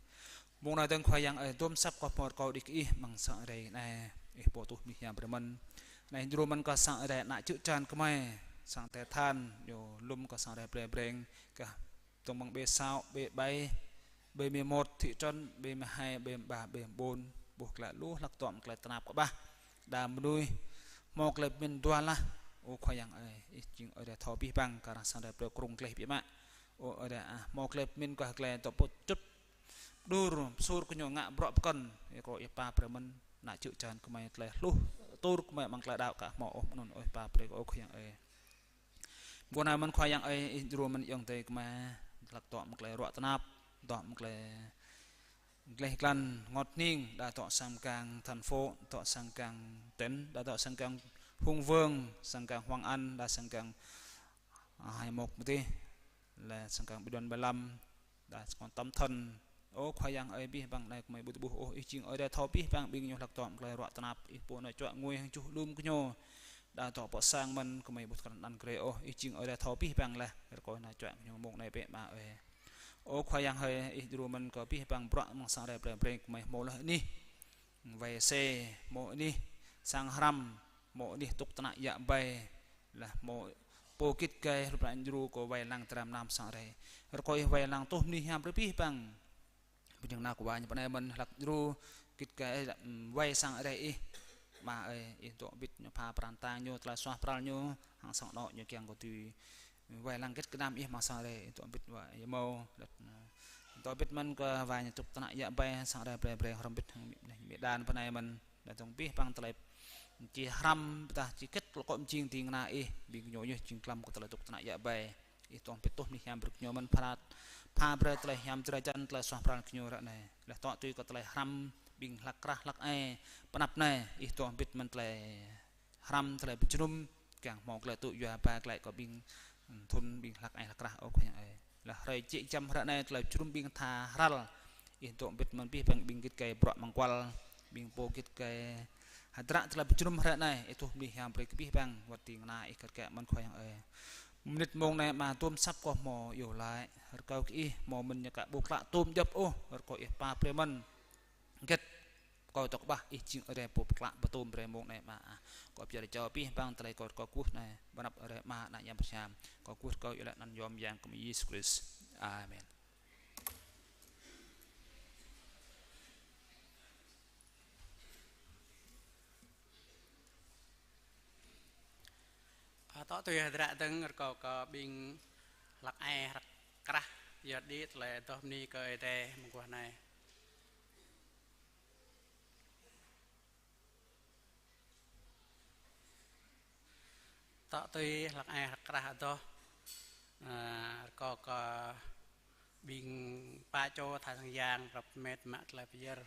Mông anai dơ̆ng Khua Yang ơi, dôm asăp kơ hmâo rơkâo đĭ kơ ih amăng sang Rai anai, ih pô tuh mơni hiam brơi mơ̆n. Anai djru mơ̆n kơ sang Rai ană čư̆ čan kơmơi, sang Tê Than, ñu lŏm kơ sang Rai Plơi Breng, kơ tơ̆ng mơ̆ng ƀơi Sao, ƀơi Bai, ƀơi mười một thị trấn, ƀơi mười hai, ƀơi mười ba, ƀơi mười bốn, ƀuh tơlơi lu hlăk dŏ amăng tơlơi tơnap kơƀah. Đa mơnuih hmâo tơlơi pơmĭn dua laih, ơ Khua Yang ơi, ih jing Ơi Adai thâo abih bang, kar hăng sang Rai Plơi Krông gleh biă mă. Ơ Ơi Adai ah, hmâo tơlơi pơmĭn kơ tơlơi dŏ pơčut Dur, pơsur kơ ñu ngă bruă pơkŏn, ih rơkâo ih pap brơi mơ̆n, ană čư̆ čan gơmơi tơlơi hluh, tur gơmơi amăng tơlơi đaŏ aka hmâo ôh mơnŭn ôh, ih pap brơi kơ ôh Khua Yang ơi. Mơguah anai mơ̆n Khua Yang ơi, ih djru mơ̆n ayŏng adơi gơmơi, hlak dŏ mơ̆ng tơlơi ruă tơnap, dŏ mơ̆ng tơlơi gleh glan rơngot hning, đa dŏ sang kang thành phố, dŏ sang kang tỉnh, đa dŏ sang kang hùng vương, sang kang Hoàng Anh, đa sang kang, à, hai mốt mơ̆ tih, lĕ sang kang Bidon Balam, đa sang kang Tâm Thân. Ơ Khua Yang ơi, abih bang anai gơmơi ƀu tơƀuh ôh, ih jing Ơi Adai thâo abih bang ƀing ñu hlak dŏ mơ̆ng tơlơi ruă tơnap, ih pô anai čuă ngui hăng čuh lum kơ ñu. Đa dŏ pơ sang mơ̆n gơmơi ƀu thâo krăn anăn grê ôh, ih jing Ơi Adai thâo abih bang laih, rơkâo anai čuă kơ ñu mông anai bĕ Ama ơi. Ơ Khua Yang hơi, ih djru mơ̆n kơ abih bang bruă amăng sang Ơi Adai brơi brơi gơmơi hmâo laih anih wai se, hmâo anih sang hrăm, hmâo anih tŭk tơnă yă bai, laih hmâo pô git gai hrup anŭn djru kơ wai lăng tram nam sang Ơi Adai. Rơkâo ih wai lăng tuh mơnuih hiam brơi abih bang. Bơni nao kơ wa ñu pơ anai mơ̆n hlak djru git gai, ưm, wai sang Ơi Adai ih. Ama ơi, ih dŏ bit ñu pha pran tang ñu, tơlơi suaih pral ñu, hăng sang anŏ ñu kiăng kơ tui wai lăng git gơnam ih amăng sang Ơi Adai, ih dŏ bit wa ih hmâo, lĕ, ơ, dŏ bit mơ̆n kơ wa ñu tŭk tơnă yă bai sang Ơi Adai brơi brơi hrŏm bit hăng mĭ, mĭ đan pơ anai mơ̆n. Đa dŏ abih bang tơlơi či hrăm, ƀôdah či git lŏ kŏ mơjing ding kơna ih, ƀing ñu yơh jing glăm kơ tơlơi tŭk tơnă yă bai. Ih dŏ bit tuh mơnuih hiam brơi kơ ñu mơ̆n pha, pha brơi tơlơi hiam drơi jăn, tơlơi suaih pral kơ ñu ră anai. Laih dŏ tui kơ tơlơi hrăm ƀing hlak krah hlak ai pơ anăp anai, ih dŏ bit mơ̆n tơlơi hrăm tơlơi pơjơnum, kiăng hmâo tơlơi tŭ yua ba glaĭ kơ ƀing, ưm, thŭn ƀing hlak ai hlak krah ôh Khua Yang ơi. Laih hrơi jĕ jăm ră anai tơlơi pơjơnum ƀing tha hral. Ih dŏ bit mơ̆n abih bang ƀing git gai bruă mơ̆ng kual, ƀing pô git gai hơdră tơlơi pơjơnum ră anai, ih tuh mơnuih hiam brơi kơ abih bang, wơ̆t ding kơna ih kơt kiăng mơ̆n Khua Yang ơi. Mơnit mông anai Ama tôm asăp kâo hmâo iâu laĭ, rơkâo kơ ih hmâo mơ̆n ñu aka ƀu klă tôm djŏp ôh, rơkâo ih pap brơi mơ̆n. Git kâo tŏk ƀah ih jing Ơi Adai pô pơklă pơtôm brơi mông anai Ama ah. Kâo pơyơr jao abih bang tơlơi kâo rơkâo kwưh anai, pơ anăp Ơi Adai Ama, Ană Yang Bơngăt Hiam, kâo kwưh rơkâo iâu laĭ anăn yom Yang gơmơi Yêsu Krist. Amen. Ơ, tŏ tui hơdră dơ̆ng rơkâo kơ ƀing hlak ai hlak krah yơh đĭ tơlơi adoh bơni kơ Ơi Adai mơguah anai. Tŏ tui hlak ai hlak krah adoh, ơ, rơkâo kơ ƀing pă čô tha sang yang prăp met mă tơlơi pơyơr.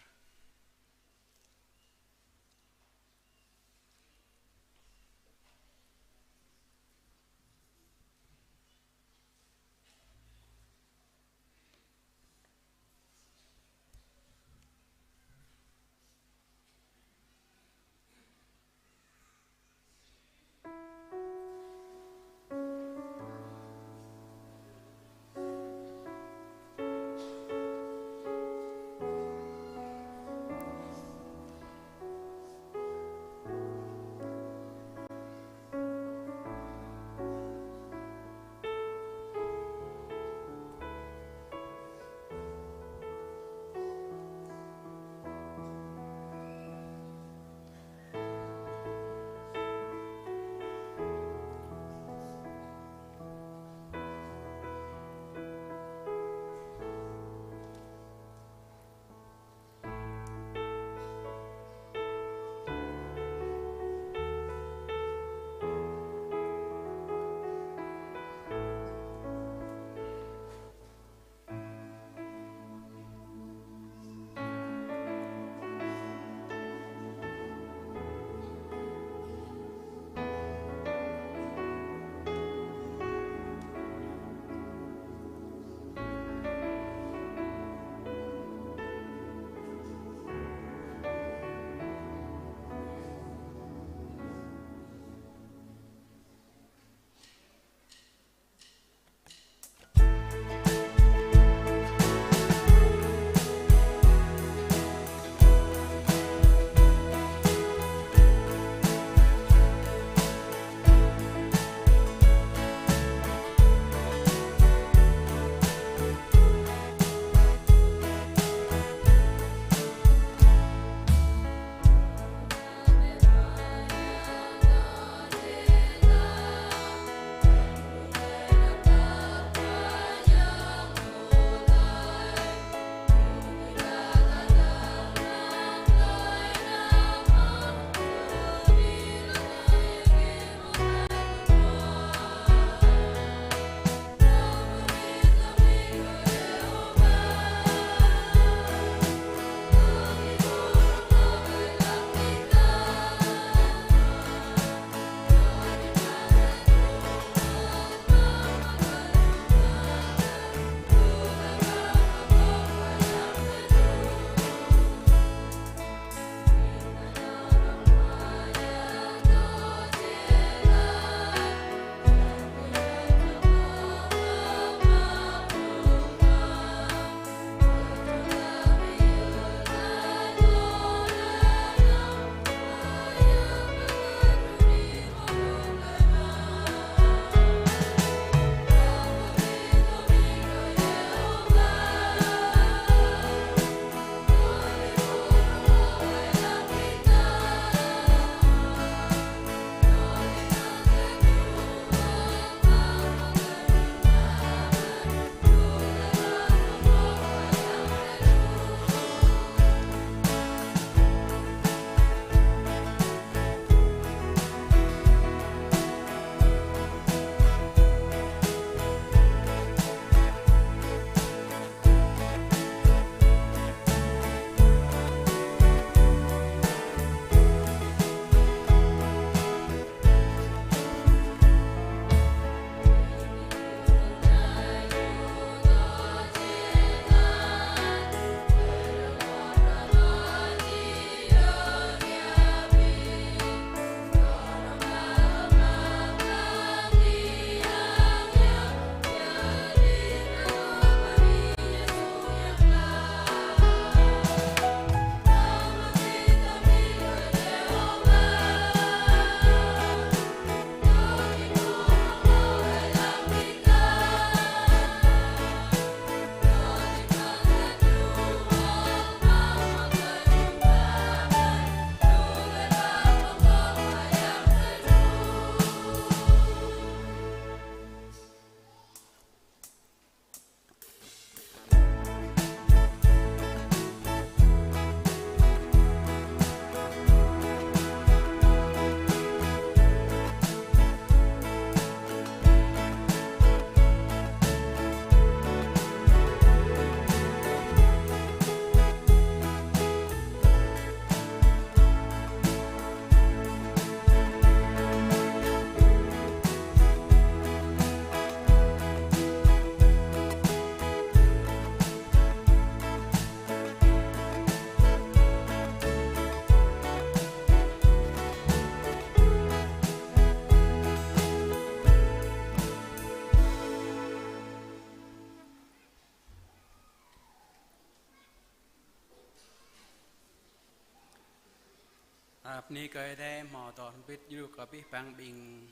Bơni kơ Ơi Adai hmâo dŏ hrŏm hơbĭt djru kơ abih bang ƀing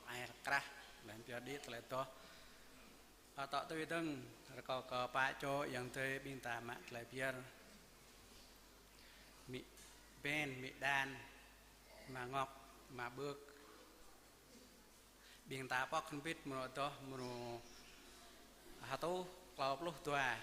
ai krah, laih anŭn pioh đĭ tơlơi adoh. Atŏ tui dơ̆ng, rơkâo kơ pă čô ayŏng adơi ƀing ta mă tơlơi pơyơr. Amĭ Ben, amĭ Đan, ama Ngŏk, ama Bưk. Ƀing ta pŏk hrŏm hơbĭt mrô adoh mrô hơtuh klâo pluh dua.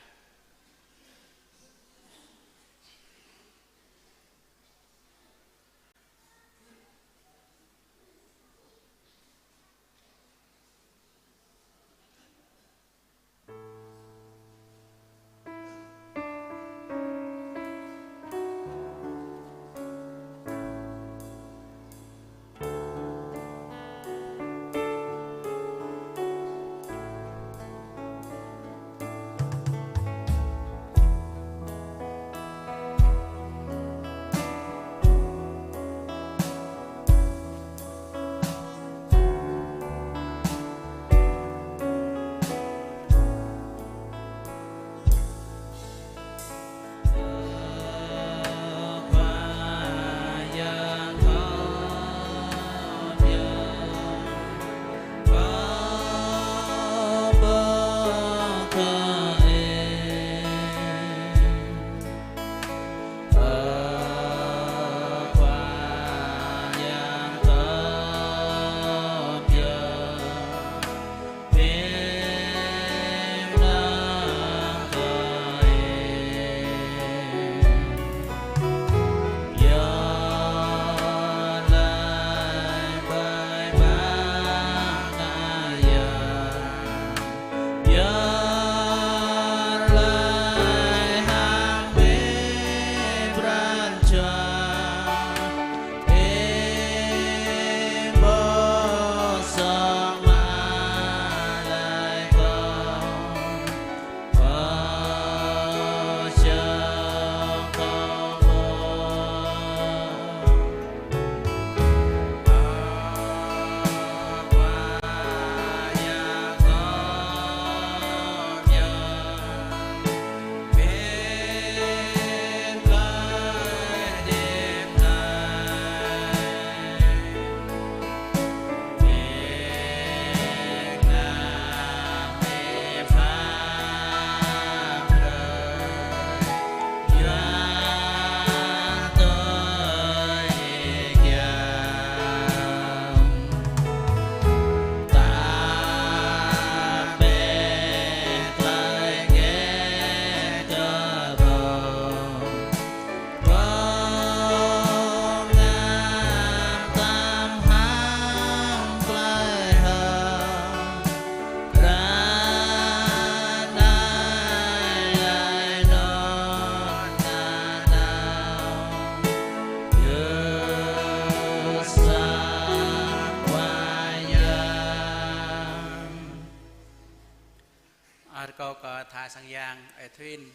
Rơkâo kơ tha sang yang Ơi Thuyên,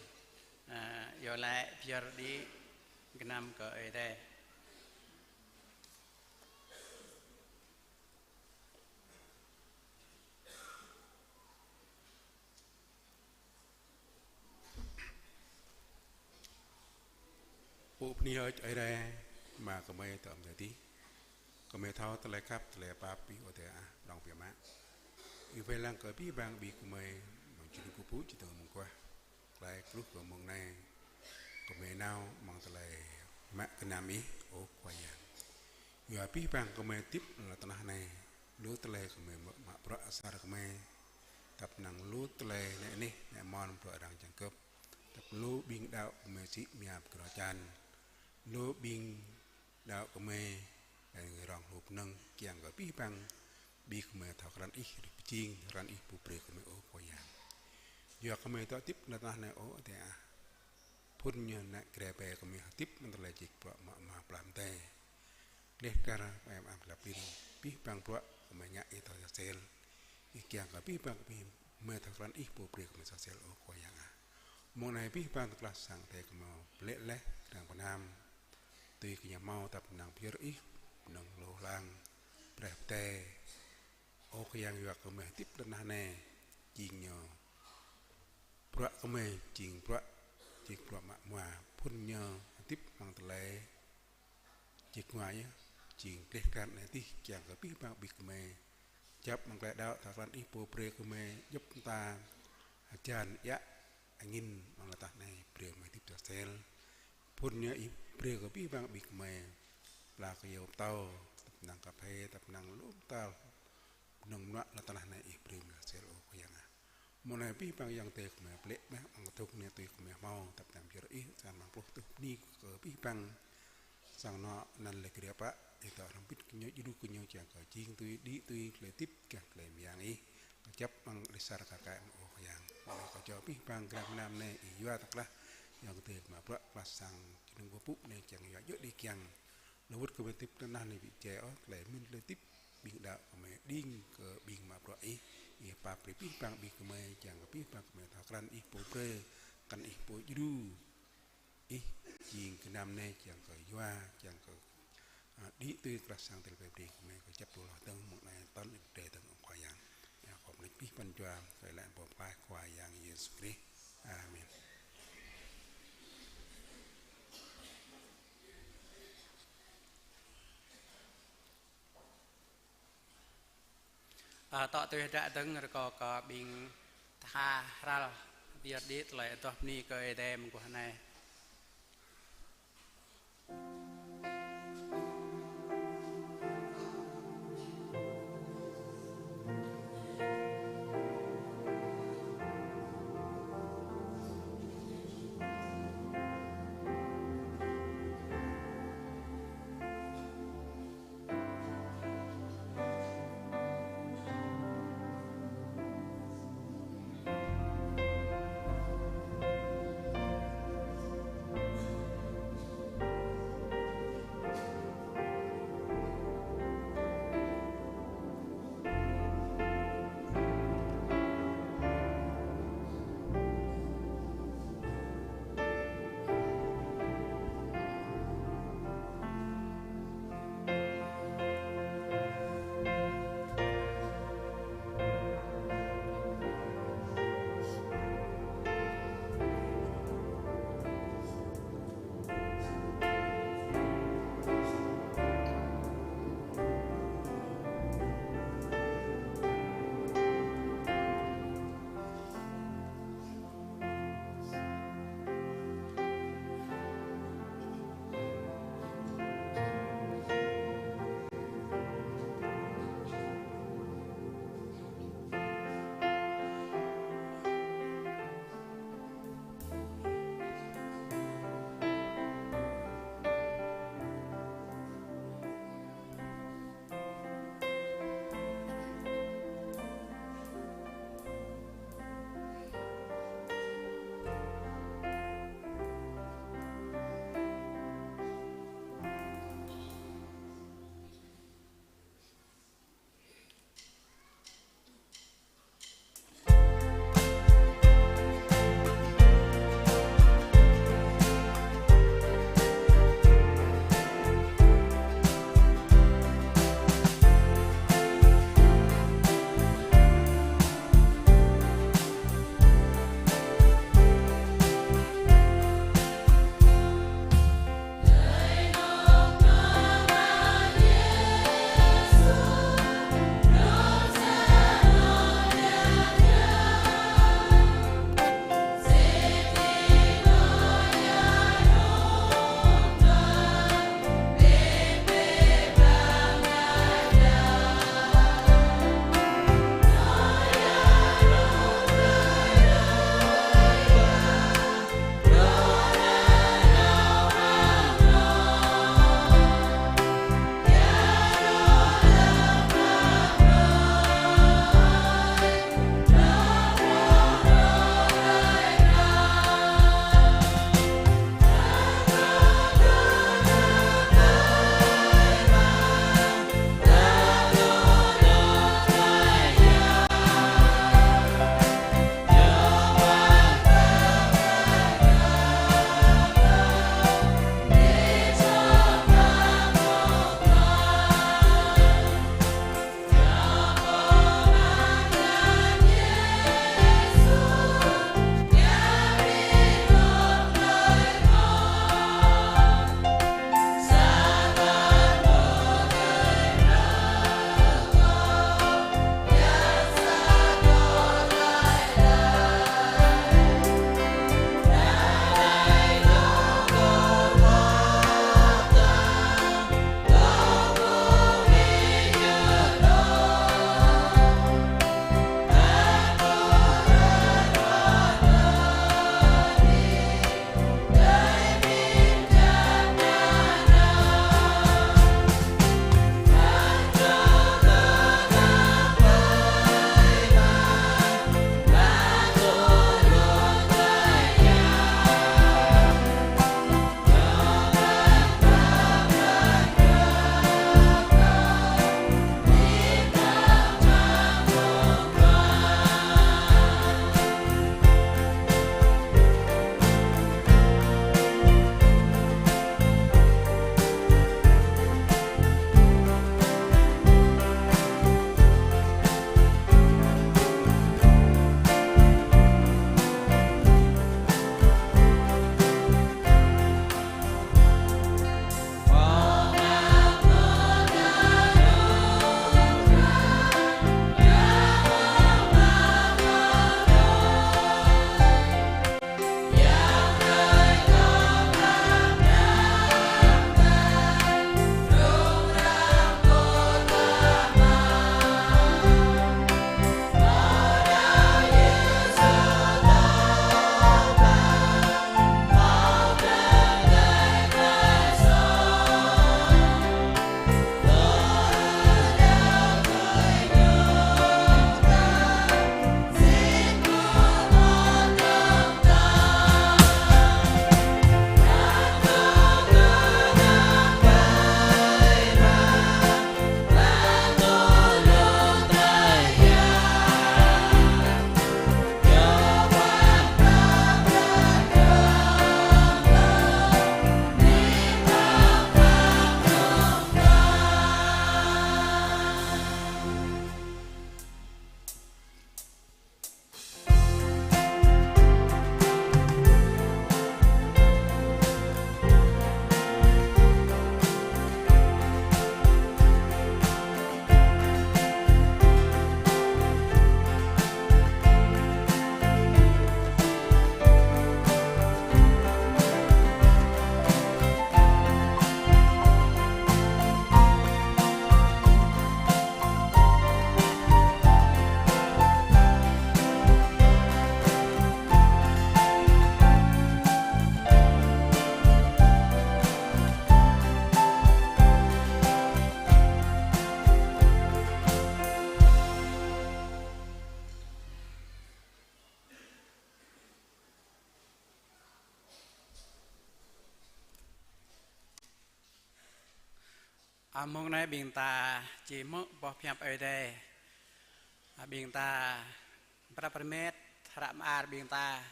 ơ, iâu laĭ pơyơr đĭ gơnam kơ Ơi Adai. Pơpŭ bơni hơơč Ơi Adai, Ama gơmơi dŏ amăng adai adih. Gơmơi thâo tơlơi khăp, tơlơi pap Ih Ơi Adai ah, prŏng biă mă. Ih wai lăng kơ abih bang ƀing gơmơi, amăng jơnum kơkuh pơpŭ, či dơ̆ng mơguah. Tơlơi truh kơ mông anai, gơmơi nao amăng tơlơi mă gơnam Ih, ơ Khua Yang. Yua abih bang gơmơi hơdip lŏn tơnah anai, lu tơlơi gơmơi mă, mă bruă asar gơmơi, tơpă năng lu tơlơi nĕ anih, nĕ mon bruă arăng čang gơ̆p, tơpă lu ƀing đaŏ gơmơi sĭ mia pơkơdrŏ čan, lu ƀing đaŏ gơmơi, ơ, rong hlup nơ̆ng kiăng kơ abih bang ƀing gơmơi thâo krăn Ih, pơjing krăn Ih pô brơi gơmơi, ơ Khua Yang. Yua gơmơi dŏ hơdip lŏn tơnah anai, ơ Adai ah. Phŭn ñu nĕ grê pĕ gơmơi hơdip amăng tơlơi jik bruă mă ama plam tê. Leh kar ƀai mă am lăp lin, abih bang bruă gơmơi ngă Ih thâo sa sel. Ih kiăng kơ abih bang gơmơi thâo krăn Ih pô brơi gơmơi sa sel, ơ Khua Yang ah. Mông anai abih bang tơklah sang Ơi Adai gơmơi pơlĕ laih, kơnang pơnam. Tui kơ ñu hmâo tơpă năng pơyơr Ih, năng lu hlang, brơi pơtê. Ơ Khua Yang, yua gơmơi hơdip lŏn tơnah anai, jing ñu bruă gơmơi, jing bruă, jing bruă mă mua, phŭn ñu hơdip amăng tơlơi Čih ngua yơh, jing gleh krăn anai tih kiăng kơ abih bang ƀing gơmơi. Kơjăp amăng tơlơi đaŏ, ta krăn Ih pô brơi kơ gơmơi djŏp mơta, hơjan, iă, angin, amăng lŏn tơnah anai brơi gơmơi hơdip čơsel. Phŭn yơh Ih brơi kơ abih bang ƀing gơmơi, pla kơyâo pơtâo, tơpă năng kơphê, tơpă năng lu mơta, mơnơ̆ng mơnuă lŏn tơnah anai Ih brơi gơmơi čơsel ôh Khua Yang ah. Mơ̆ng anai abih bang ayŏng adơi gơmơi plĕ mơ̆, amăng kơdŭk anai tui gơmơi hmâo, tơpă năng pơyơr Ih, čang amăng pluh tơjuh bơni kơ abih bang sang anŏ anăn lĕ kơ rơpa, Ih dŏ hrŏm hơbĭt kơ ñu, djru kơ ñu kiăng kơ jing tui, đĭ tui tơlơi hơdip, kiăng tơlơi mơyang Ih, kơjăp amăng đĭ sa rơka kaĭ mơ̆ ôh Khua Yang. Mơ̆ng anai kâo čô abih bang gơnam gơnam anai Ih yua tơklah ayŏng adơi gơmơi bruă, tơklah sang jơnum pơpŭ anai kiăng yua djơ̆ đĭ kiăng. Lu wơ̆t kơ gơmơi hơdip tơnah anai ƀu djai ôh, tơlơi mĭn tơlơi hơdip ƀing đaŏ gơmơi đing kơ ƀing mă bruă Ih, Ih pap brơi abih bang ƀing gơmơi, kiăng kơ abih bang gơmơi thâo krăn Ih pô brơi, krăn Ih pô djru, Ih jing gơnam anai kiăng kơ yua, kiăng kơ, a, đĭ tui tơlơi sang tơlơi pơhiăp Ih, gơmơi kơjăp lu hloh dơ̆ng mơ̆ng anai tơl iâu laĭ dơ̆ng ơ Khua Yang. Yua kơ pơnĭt abih bang jua, kơ lĕ pô pơklaih Khua Yang Yêsu Krist. Amen. Ơ, tŏ tui hră dơ̆ng rơkâo kơ ƀing tha hrăl pơyơr đĭ tơlơi adoh bơni kơ Ơi Adai mơguah anai. Ơ, mông anai ƀing ta či hmư̆ boh hiăp Ơi Adai. Ơ, ƀing ta prăp rơmet hră mơar ƀing ta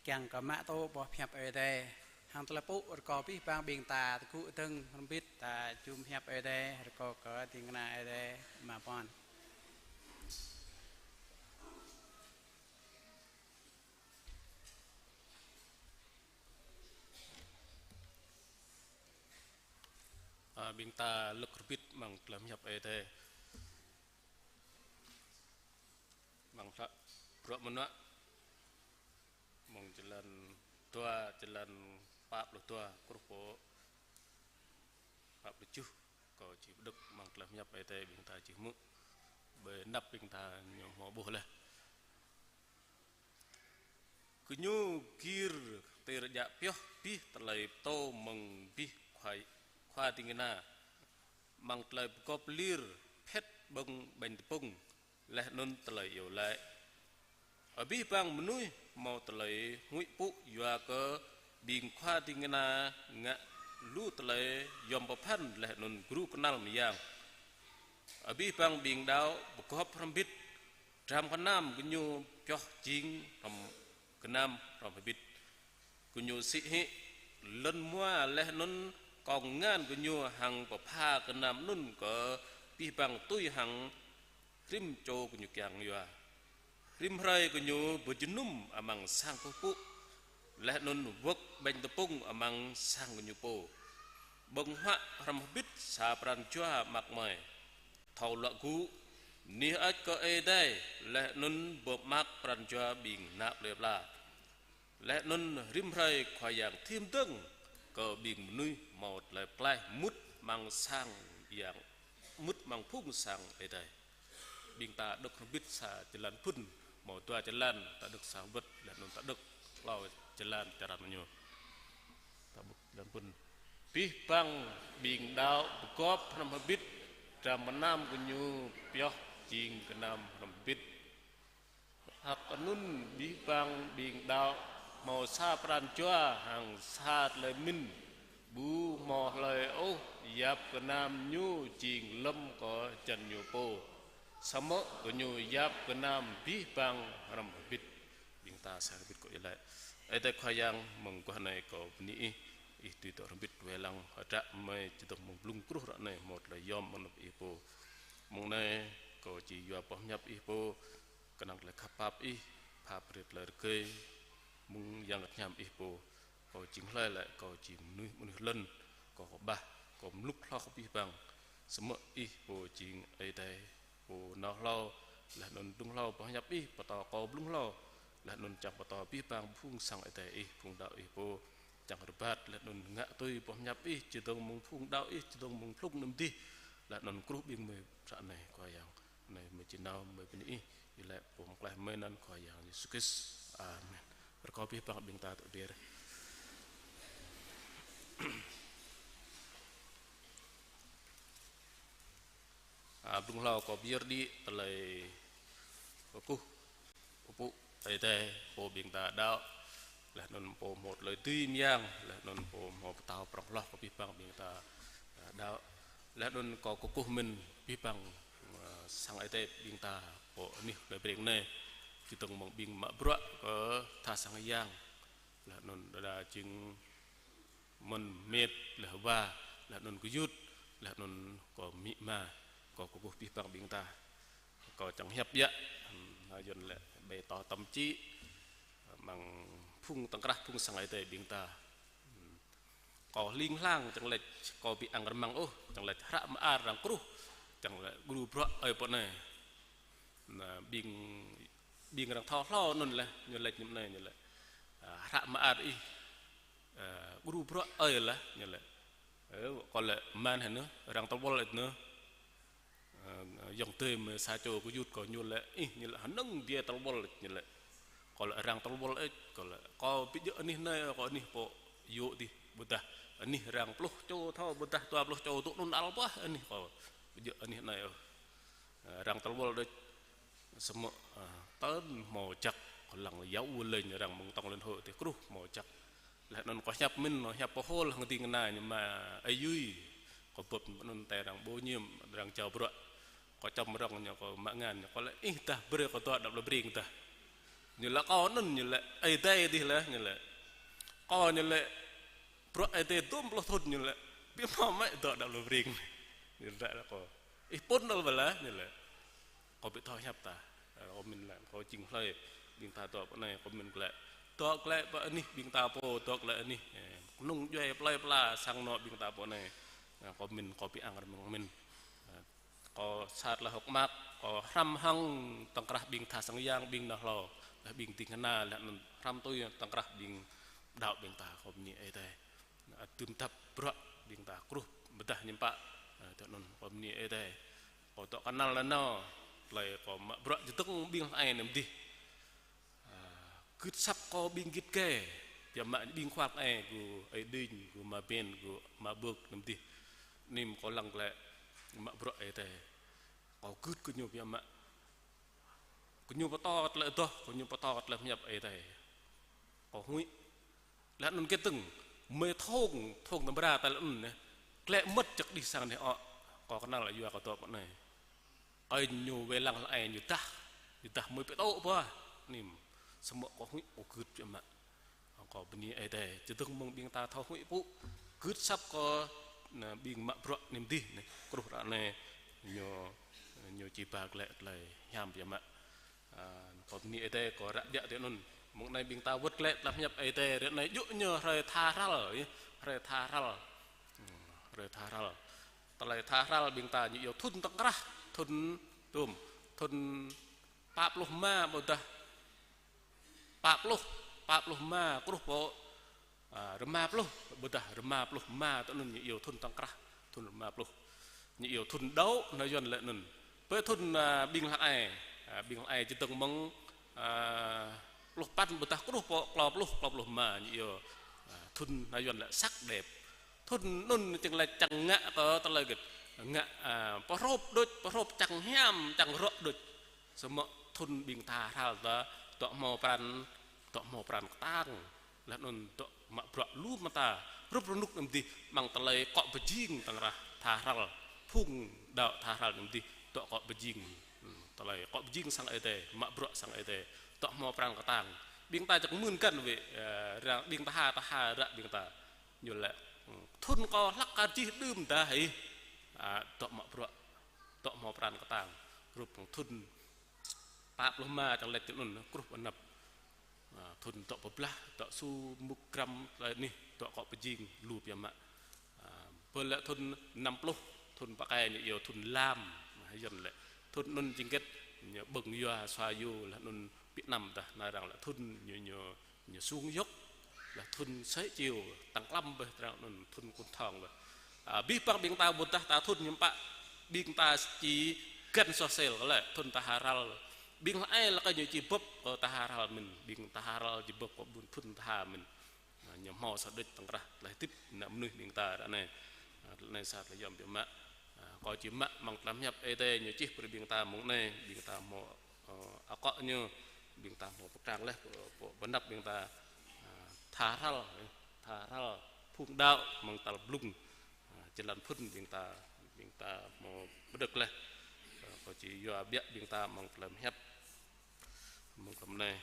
kiăng kơ mă tŭ boh hiăp Ơi Adai. Hăng tơlơi pŭ rơkâo abih bang ƀing ta tơgŭ dơ̆ng hrŏm hơbĭt ta jum hiăp Ơi Adai, rơkâo kơ ding kơna Ơi Adai mă pơ̆n. Ơ, ƀing ta lơ̆k hrŏm hơbĭt amăng tơlơi hiăp Ơi Adai. Amăng hră Bruă Mơnuă, mơ̆ng jơlan dua, jơlan pă pluh dua truh pơ pă pluh tơjuh, kâo či pơđŏk amăng tơlơi hiăp Ơi Adai ƀing ta či hmư̆. Ƀơi anăp ƀing ta ñu hmâo ƀuh laih. Gơñu gir tơr djă pioh abih tơlơi pơtô mơ̆ng abih khua, khua ding kơna. Amăng tơlơi pơgop lir phet ƀơ̆ng ƀañ tơpŭng, laih anŭn tơlơi iâu laĭ. Abih bang mơnuih hmâo tơlơi huĭ pŭ yua kơ ƀing khua ding kơna ngă lu tơlơi yom pơphan laih anŭn gru kơnăl mơyang. Abih bang ƀing đaŏ pơgop hrŏm hơbĭt, dram gơnam gơñu pioh jing hrŏm gơnam hrŏm hơbĭt. Gơñu sĭ hĭ lŏn hmua laih anŭn kông ngăn gơñu hăng pơpha gơnam anŭn kơ abih bang tui hăng rĭm čô gơñu kiăng yua. Rĭm hrơi gơñu pơjơnum amăng sang kơkuh pơpŭ, laih anŭn wơ̆k ƀañ tơpŭng amăng sang gơñu pô. Ƀơ̆ng huă hrŏm hơbĭt sa pran jua mơak mơi. Thâo luă gŭ, anih hơơč kơ Ơi Adai, laih anŭn pơmơak pran jua ƀing ană plơi pla. Laih anŭn rĭm hrơi Khua Yang thim dơ̆ng kơ ƀing mơnuih hmâo tơlơi pơklaih mŭt amăng sang Yang, mŭt amăng phung sang Ơi Adai. Ƀing ta đŏk hrŏm hơbĭt sa jơlan phŭn, hmâo dua jơlan, ta đŏk sa wơ̆t, laih anŭn ta đŏk klâo jơlan čơrăn ñu. Ta đŏk jơlan phŭn. Abih bang ƀing đaŏ pơgop hrŏm hơbĭt, dram gơnam gơñu pioh jing gơnam hrŏm hơbĭt. Hăk anŭn abih bang ƀing đaŏ hmâo sa pran jua hăng sa tơlơi mĭn, ƀu hmâo hlơi ôh yap gơnam ñu jing lơ̆m kơ jăn ñu pô. Samơ̆ gơñu yap gơnam abih bang hrŏm hơbĭt. Ƀing ta sa hơbĭt kơ iâu laĭ. Ơi Adai Khua Yang, mơ̆ng guah anai kâo bơni Ih, Ih tui tŏ hrŏm hơbĭt wai lăng hơdră mơi čơdơ̆ng mơ̆ng blung truh ră anai hmâo tơlơi yom mơ̆n Ih pô. Mơ̆ng anai kâo či yua boh hiăp Ih pô, kơnang tơlơi khăp pap Ih, pha brơi tơlơi rơgơi mơ̆ng Yang Bơngăt Hiam Ih pô. Kâo jing hlơi lĕ, kâo jing mơnuih, mơnuih lŏn, kâo kơƀah, kâo mlŭk hloh abih bang. Samơ̆ Ih pô jing Ơi Adai pô nao hlâo, laih anŭn dŏng hlâo boh hiăp Ih, pơtô kâo blung hlâo, laih anŭn čang pơtô abih bang phung sang Ơi Adai Ih, phung đaŏ Ih pô, čang rơbat, laih anŭn ngă tui boh hiăp Ih, čơdơ̆ng mơ̆ng phung đaŏ Ih, čơdơ̆ng mơ̆ng phlŭng anŭn dih, laih anŭn kruh ƀing mơi ră anai, Khua Yang. Anai mơi či nao, mơi bơni Ih, iâu laĭ pơklaih mơi anăn Khua Yang Yêsu Krist. Amen. Rơkâo abih bang ƀing ta tŭ ƀiă. A, blung hlâo kâo ƀiă đĭ tơlơi kơkuh pơpŭ Ơi Adai, pô ƀing ta đaŏ, laih anŭn pô hmâo tơlơi dưi mơyang, laih anŭn pô hmâo pơtao prŏng hloh kơ abih bang ƀing ta, a, đaŏ. Laih anŭn kâo kơkuh mơ̆n abih bang, a, sang Ơi Adai ƀing ta, pô anih Plei Breng anai, čơdơ̆ng mơ̆ng ƀing mă bruă kơ tha sang yang, laih anŭn đơđa jing mơ̆n met, laih wa, laih anŭn gơyut, laih anŭn kơ amĭ ama, kâo kơkuh abih bang ƀing ta. Kâo čang hiăp biă, hm, na yun lĕ ƀơi tơlơi tơm čĭ, amăng phung tơ̆ng krah phung sang Ơi Adai ƀing ta. Hm. Kâo hling hlang, čang lĕ kâo ƀu ăng rơmang ôh, čang lĕ hră mơar arăng kruh, čang lĕ gru bruă ơi pô anai. Na ƀing, ƀing arăng thâo hlâo anŭn laih, ñu laĭ ñu anai ñu laĭ. A, hră mơar ih, a, gru bruă ơi laih ñu laĭ. Ơ, kâo laĭ mơ̆n hă anŭn, arăng tơlơi ƀuăl ih anŭn. A, ayŏng adơi mơi sa čô gơyut kâo ñu laĭ, ih, ñu laĭ hơnơ̆ng djai tơlơi ƀuăl ih ñu laĭ. Kâo laĭ arăng tơlơi ƀuăl ih, kâo laĭ, kâo ƀu djơ̆ anih anai, kâo anih pô yŏ dih, ƀôdah anih arăng pluh čô thâo, ƀôdah dua pluh čô tŭ anŭn ăl bah anih kâo. Ƀu djơ̆ anih anai ôh. A, arăng tơlơi ƀuăl đôč. Samơ̆, a, tơl hmâo čăk, kâo lăng yua lĕ arăng mơ̆ng tŏng lŏn hŏ tih kruh hmâo čăk. Laih anŭn kâo hiăp mơ̆n, kâo hiăp pơhôl hăng ding kơna ñu mă Ơi Yui. Kâo bưp anŭn tơl arăng bô nhiêm, arăng jao bruă. Kâo čăm rŏng ñu, kâo mă ngăn ñu, kâo laĭ: "Ih dah brơi kâo dŏ đăp lŏ bring dah." Ñu laĭ: "Kâo anŭn," ñu laĭ, "Ơi Adai dih lah," ñu laĭ. "Kâo," ñu laĭ, "bruă Ơi Adai dŭm pluh thŭn," ñu laĭ, "biă mă mơ̆ dŏ đăp lŏ bring." Ñu laĭ laĭ kâo: "Ih pŭn nol bala," ñu laĭ. Kâo ƀu thâo hiăp tah. Ơ, kâo mĭn laĭ, kâo jing hlơi, ƀing ta dŏ pơ anai, kâo mĭn glaĭ. Dŏ glaĭ pơ anih ƀing ta pô, dŏ glaĭ anih. Ơ, kơnung djuai plơi pla sang anŏ ƀing ta pơ anai. Ơ, kâo mĭn, kâo ƀu ang rơmang mĭn. Ơ, kâo sat laih hơ̆k mơak, kâo hrăm hăng tŏng krah ƀing tha sang yang, ƀing nao hlâo, laih ƀing ding kơna, laih anŭn hrăm tui tŏng krah ƀing đaŏ ƀing ta, kâo bơni Ơi Adai. Ơ, tơm tap bruă ƀing ta kruh pơdah ñem pă. Ơ, tui anŭn kâo bơni Ơi Adai. Kâo dŏ kơnăl nanao, tơlơi kâo mă bruă čơdơ̆ng ƀing hlăk ai anăm dih. Ơ, gưt asăp kâo ƀing git gai, biă mă ƀing khua hlăk ai, gơ̆ Ơi Đinh, gơ̆ Ma Ben, gơ̆ Ma Bơk anăm dih. Anăm kâo lăng glaĭ mă bruă Ơi Adai. Kâo gưt kơ ñu biă mă. Kơ ñu pơtô tơlơi adoh, kơ ñu pơtô tơlơi pơhiăp Ơi Adai. Kâo huĭ. Laih anŭn kơ tơ̆ng, mơi thong, thong tơm bra tal anŭn neh. Klĕ mơ̆t čăk đih sang neh ôh, kâo kơnăl yua kâo dŏ pơ anai. Kơ ñu wai lăng hlăk ai ñu dah, ñu dah mơi pơtô ƀuh. Anăm, samơ̆ kâo huĭ, kâo gưt biă mă. Kâo bơni Ơi Adai, čơdơ̆ng mơ̆ng ƀing ta thâo huĭ pŭ, gưt asăp kơ, neh, ƀing mă bruă anăm dih neh, kruh ră anai, ñu, ñu či ba glaĭ tơlơi hiam biă mă. Ơ, kâo bơni Ơi Adai, kâo ră biă tui anŭn. Mơ̆ng anai ƀing ta wơ̆t glaĭ tơlơi pơhiăp Ơi Adai, ră anai djơ̆ ñu hrơi tha hrăl, yơh, hrơi tha hrăl. Hmm, hrơi tha hrăl. Tơlơi tha hrăl ƀing ta ñu iâu thŭn tŏng krah, thŭn tơm, thŭn pă pluh rơma ƀôdah pă pluh, pă pluh rơma kruh pơ, ơ, rơma pluh, ƀôdah rơma pluh rơma tui anŭn ñu iâu thŭn tŏng krah, thŭn rơma pluh. Ñu iâu thŭn đaŏ, nao Yuan laĭ anŭn. Pơ thŭn, ơ, ƀing hlăk ai, ơ, ƀing hlăk ai čơdơ̆ng mơ̆ng, ơ, pluh păn ƀôdah kruh pơ klâo pluh, klâo pluh rơma ñu iâu, ơ, thŭn nao Yuan laĭ sắc đẹp. Thŭn anŭn čang laĭ čang ngă kơ tơlơi git. Ngă, ơ, pơhrôp đôč, pơhrôp čang hiam, čang rŏ đôč. Samơ̆ thŭn ƀing tha hrăl ta, dŏ hmâo pran, dŏ hmâo pran kơtang. Laih anŭn dŏ mă bruă lu mơta, hrup rơnŭk anăm dih, mơ̆ng tơlơi akŏ pơjing tŏng krah tha hrăl, phung đaŏ tha hrăl anăm dih, dŏ akŏ pơjing. Hmm, tơlơi akŏ pơjing sang Ơi Adai, mă bruă sang Ơi Adai, dŏ hmâo pran kơtang. Ƀing ta čang mưn kăn wơ̆t, ơ, ră ƀing tha, tha hrăl ƀing ta. Ñu laĭ, hmm, thŭn kâo hlăk kar jih đưm dah hĭ. Ơ, dŏ mă bruă, dŏ hmâo pran kơtang. Hrup thŭn pă pluh rơma čang laĭ tui anŭn, kruh pơ anăp. Ơ, thŭn dŏ pơblah, dŏ su mŭk gram tơlơi anih, dŏ akŏ pơjing, lu biă mă. Ơ, bơ laĭ thŭn năm pluh, thŭn pơkai ñu iâu thŭn lam, Yuan laĭ. Thŭn anŭn jing git, ñu ƀơ̆ng yua sua yô, laih anŭn ƀiă năm dah, nao arăng laĭ thŭn ñu, ñu ñu sung yŏk, laih thŭn sĕ čiu, tăng klăm bĕ, tơdang anŭn thŭn kŭn thong bĕ. Ơ, abih bang ƀing ta ƀôdah ta thŭn ñem pă, ƀing ta či găn soh sel kơ lĕ, thŭn tha hrăl. Ƀing hlăk ai lăk ñu či bưp kơ tha hrăl mơ̆n, ƀing tha hrăl či bưp kơ ƀun thŭn tha mơ̆n. Ơ, ñu hmâo sa đôč tŏng krah tơlơi hơdip ană mơnuih ƀing ta ră anai. Ơ, tơlơi anai sa tơlơi yom biă mă. Ơ, kâo či mă mơ̆ng tơlơi pơhiăp Ơi Adai ñu čih brơi ƀing ta mơ̆ng anai, ƀing ta hmâo, ơ, akŏ ñu, ƀing ta hmâo pơkang laih, pơ, pơ, pơ anăp ƀing ta, ơ, tha hrăl, ơ, tha hrăl, phung đaŏ mơ̆ng tal blung, ơ, jơlan phŭn ƀing ta, ƀing ta hmâo pơđơ̆k laih. Ơ, kâo či yua biă ƀing ta mơ̆ng tơlơi pơhiăp mơ̆ng tơlơi anai.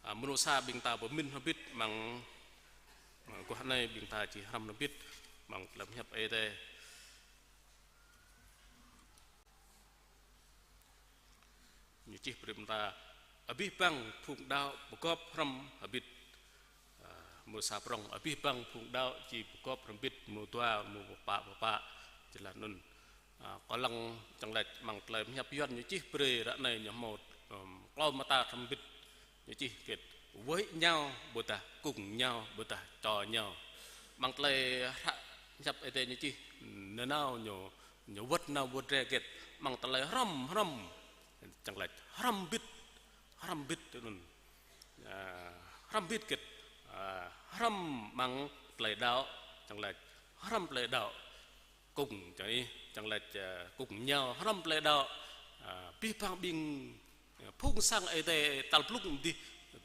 Ơ, mơnuih sa ƀing ta pơmĭn hrŏm hơbĭt mơ̆ng, ơ, guah anai ƀing ta či hrăm hrŏm hơbĭt mơ̆ng tơlơi pơhiăp Ơi Adai. Ñu čih brơi ƀing ta, abih bang phung đaŏ pơgop hrŏm hơbĭt. Ơ, mơnuih sa prŏng, abih bang phung đaŏ či pơgop hrŏm hơbĭt, mơnuih dua, mơnuih pă, pă, pă, jơlan anŭn. Ơ, kâo lăng čang laĭ mơ̆ng tơlơi pơhiăp Yuan ñu čih brơi ră anai ñu hmâo, ưm, klâo mơta hrŏm hơbĭt. Ñu čih git, với nhau ƀôdah cùng nhau ƀôdah cho nhau. Mơ̆ng tơlơi hră pơhiăp Ơi Adai ñu čih, nanao ñu, ñu wơ̆t nao wơ̆t rai git. Mơ̆ng tơlơi hrŏm, hrŏm. Čang laĭ hrŏm hơbĭt, hrŏm hơbĭt tui anŭn. Ơ, hrŏm hơbĭt git. Ơ, hrŏm mơ̆ng tơlơi đaŏ, čang laĭ hrŏm tơlơi đaŏ. Cùng, čang ih, čang laĭ, ơ, cùng nhau, hrŏm tơlơi đaŏ. Ơ, abih bang ƀing, ơ, phung sang Ơi Adai tal blung dih,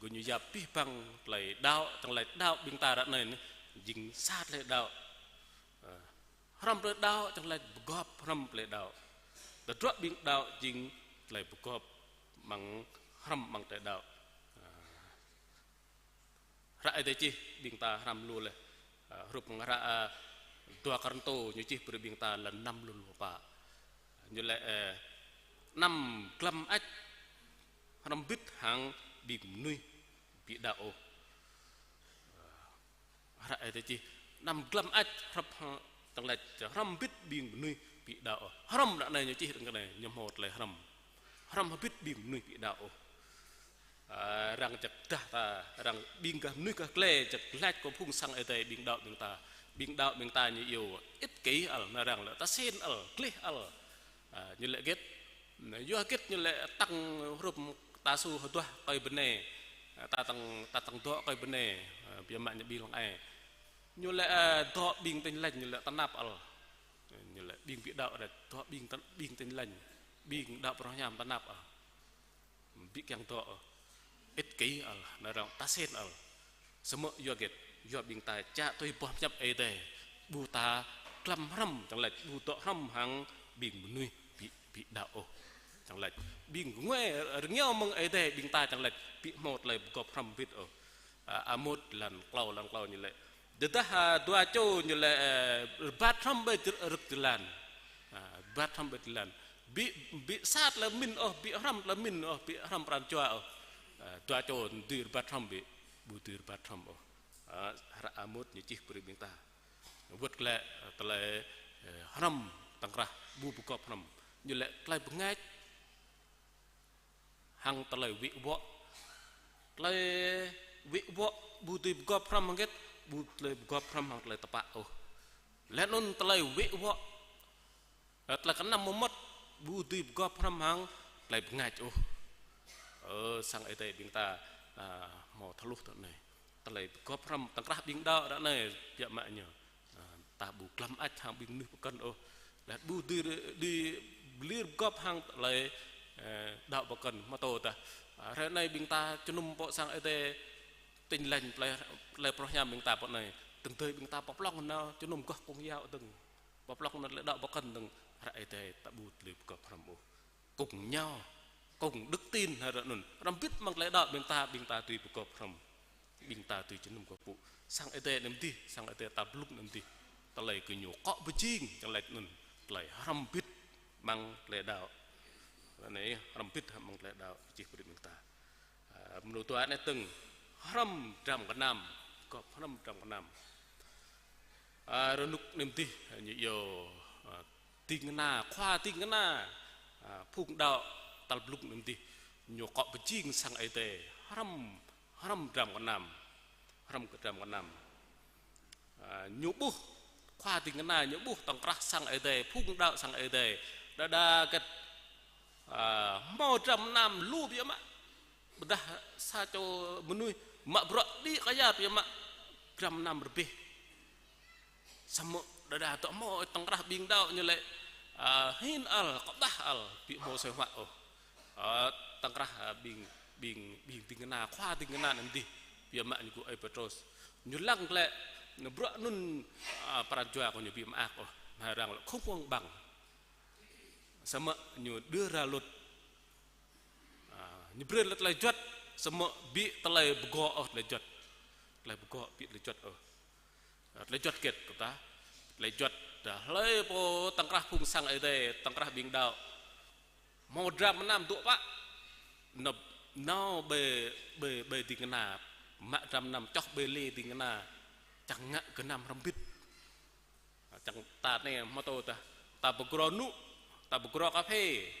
gơñu yap abih bang tơlơi đaŏ, čang laĭ đaŏ ƀing ta ră anai neh, jing sa tơlơi đaŏ. Ơ, Hrŏm tơlơi đaŏ, čang laĭ pơgop hrŏm tơlơi đaŏ. Tơdruă ƀing đaŏ jing tơlơi pơgop amăng hrŏm amăng tơlơi đaŏ. Hră Ơi Adai čih ƀing ta hrăm lu laih. Hrup hăng hră dua Kôrintô ñu čih brơi ƀing ta lăn năm lu lu pă. Ñu laĭ, ơ, anăm glăm ač hrŏm bit hăng ƀing mơnuih ƀu đaŏ ôh. Hră Ơi Adai čih anăm glăm ač hrŏm hăng, čang laĭ hrŏm bit ƀing mơnuih ƀu đaŏ ôh. Hrŏm ră anai ñu čih rơng kơ anai, ñu hmâo tơlơi hrŏm. Hrŏm hơbit ƀing mơnuih ƀu đaŏ ôh. Ơ, arăng čơkdah ta, arăng ƀing gah mơnuih gah glai čơklah kơ phung sang Ơi Adai ƀing đaŏ ƀing ta. Ƀing đaŏ ƀing ta ñu iâu ích kỷ ăl, nao arăng lĕ ta sên ăl, gleh ăl. Ơ, ñu laĭ hơget. Yua hơget ñu laĭ tăng hrup ta su hơduah kơi bơnai. Ơ, ta tăng, ta tăng dŏ kơi bơnai. Ơ, biă mă ñu ƀing lăng ai. Ñu laĭ, ơ, dŏ ƀing tin lành ñu laĭ tơnap ăl. Ñu laĭ ƀing ƀu đaŏ đĕt, dŏ ƀing tin, ƀing tin lành. Ƀing đaŏ pơrơñam tơnap ăl. Ƀu kiăng dŏ ôh. Ích kỷ ăl, nao arăng ta sên ăl. Samơ̆ yua hơget, yua ƀing ta čă tui boh pơhiăp Ơi Adai. Ƀu ta glăm hrŏm, čang laĭ ƀu dŏ hrŏm hăng ƀing mơnuih ƀu, ƀu đaŏ ôh. Čang laĭ ƀing rơngiao mơ̆ng Ơi Adai ƀing ta čang laĭ ƀu hmâo tơlơi pơgop hrŏm bit ôh. Ơ, Amôt lăn klâo, lăn klâo ñu laĭ. Tơdah, ơ, dua čô ñu laĭ, ơ, rơbat hrŏm ƀơi rơ̆k jơlan. Ơ, rơbat hrŏm ƀơi jơlan. Ƀu, ƀu sa tơlơi pơmĭn ôh, ƀu hrŏm tơlơi pơmĭn ôh, ƀu hrŏm pran jua ôh. Ơ, dua čô dưi rơbat hrŏm ƀu, ƀu dưi rơbat hrŏm ôh. Ơ, hră Amôt ñu čih brơi ƀing ta. Wơ̆t glaĭ, ơ, tơlơi, ơ, hrŏm tơ̆ng krah ƀu pơgop hrŏm. Ñu laĭ tơlơi bơngač hăng tơlơi wĭ wŏ. Tơlơi wĭ wŏ ƀu dưi pơgop hrŏm hăng hơget, ƀu tơlơi pơgop hrŏm hăng tơlơi tơpă ôh. Laih anŭn tơlơi wĭ wŏ, ơ, tơlơi kơnăm mơmŏt ƀu dưi pơgop hrŏm hăng tơlơi bơngač ôh. Ơ, sang Ơi Adai ƀing ta, ơ, hmâo thâo hluh tơ anai. Tơlơi pơgop hrŏm tơ̆ng krah ƀing đaŏ ră anai biă mă ñu. Ơ, ta ƀu glăm ač hăng ƀing mơnuih pơkŏn ôh. Laih ƀu dưi, dưi lir pơgop hăng tơlơi, ơ, đaŏ pơkŏn mơtô tah. Ơ, ră anai ƀing ta jơnum pơ sang Ơi Adai tin lành tơlơi, tơlơi pơrơñam ƀing ta pơ anai. Tơ̆ng tơi ƀing ta pơplŏng nao jơnum gah kông yao dơ̆ng. Pơplŏng nao tơlơi đaŏ pơkŏn dơ̆ng, hră Ơi Adai ta ƀu tơlơi pơgop hrŏm ôh. Cùng nhau, cùng đức tin hă ră anŭn. Hrŏm bit amăng tơlơi đaŏ ƀing ta, ƀing ta tui pơgop hrŏm. Ƀing ta tui jơnum kơ pŭ. Sang Ơi Adai anăm dih, sang Ơi Adai ta blŭng anăm dih. Tơlơi kơ ñu akŏ pơjing, čang laĭ anŭn. Tơlơi hrŏm bit amăng tơlơi đaŏ. Anai, hrŏm bit amăng tơlơi đaŏ, čih brơi ƀing ta. Ơ, mơnuih dua anai tơ̆ng, hrŏm dram gơnam, gop hrŏm dram gơnam. Ơ, rơnŭk anăm dih, ñu iâu, ơ, ding kơna, khua ding kơna, ơ, phung đaŏ tal blŭng anăm dih, ñu akŏ pơjing sang Ơi Adai, hrŏm, hrŏm dram gơnam, hrŏm kơ dram gơnam. Ơ, ñu ƀuh, khua ding kơna ñu ƀuh tơ̆ng krah sang Ơi Adai, phung đaŏ sang Ơi Adai. Đơđa hơget, ơ, hmâo dram gơnam lu biă mă. Ƀôdah sa čô mơnuih mă bruă đĭ kơ ia biă mă dram gơnam rơbêh. Samơ̆ đơđa dŏ hmâo tơ̆ng krah ƀing đaŏ ñu laĭ, ơ, hin ăl, kơƀah ăl, ƀu hmâo sui hua ôh. Ơ, tơ̆ng krah, ơ, ƀing, ƀing, ƀing ding kơna, khua ding kơna anăm dih, biă mă ñu gŭ ơi Pêtrôs. Ñu lăng glaĭ, ñu bruă anŭn, ơ, pran jua kơ ñu ƀu mơak ôh. Nao arăng lĕ không công bằng. Samơ̆ ñu đưa ra luật. Ơ, ñu brơi lĕ tơlơi juăt, samơ̆ ƀu tơlơi pơgŏ ôh tơlơi juăt. Tơlơi pơgŏ ƀu tơlơi juăt ôh. Ơ, tơlơi juăt hơget kơ ta. Tơlơi juăt dah hlơi pô tơ̆ng krah phung sang Ơi Adai, tơ̆ng krah ƀing đaŏ. Hmâo dram gơnam dŏ pă. Nao, nao ƀơi, ƀơi, ƀơi ding kơna. Mă dram gơnam čoh ƀơi lĕ ding kơna. Čang ngă gơnam hrŏm bit. Čang ta anai mơtô tah. Ta pơgrô nŭ, ta pơgrô kơphê.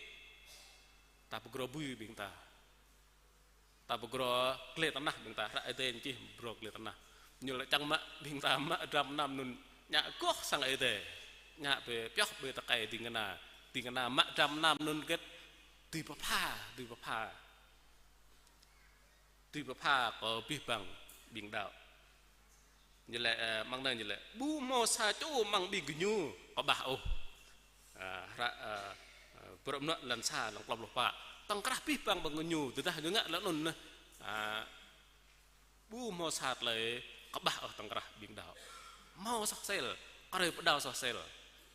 Ta pơgrô bui ƀing ta. Ta pơgrô glai tơnah ƀing ta, hră Ơi Adai čih pơgrô glai tơnah. Ñu laĭ čang mă ƀing ta mă dram gơnam anŭn ngă goh sang Ơi Adai. Ngă ƀơi pioh ƀơi tơkai ding kơna. Ding kơna mă dram gơnam anŭn hơget, dưi pơpha, dưi pơpha. Dưi pơpha kơ abih bang ƀing đaŏ. Ñu laĭ, ơ, amăng anai ñu laĭ, ƀu hmâo sa čô amăng ƀing gơñu kơƀah ôh. Ơ, hră, ơ, ơ, Bruă Mơnuă lăn sa, lăn klâo pluh pă. Tơ̆ng krah abih bang ƀing gơñu, tơdah ñu ngă lĕ anŭn neh. Ơ, ƀu hmâo sa tơlơi kơƀah ôh tơ̆ng krah ƀing đaŏ. Hmâo soh sel, kơ hrơi pơđao soh sel.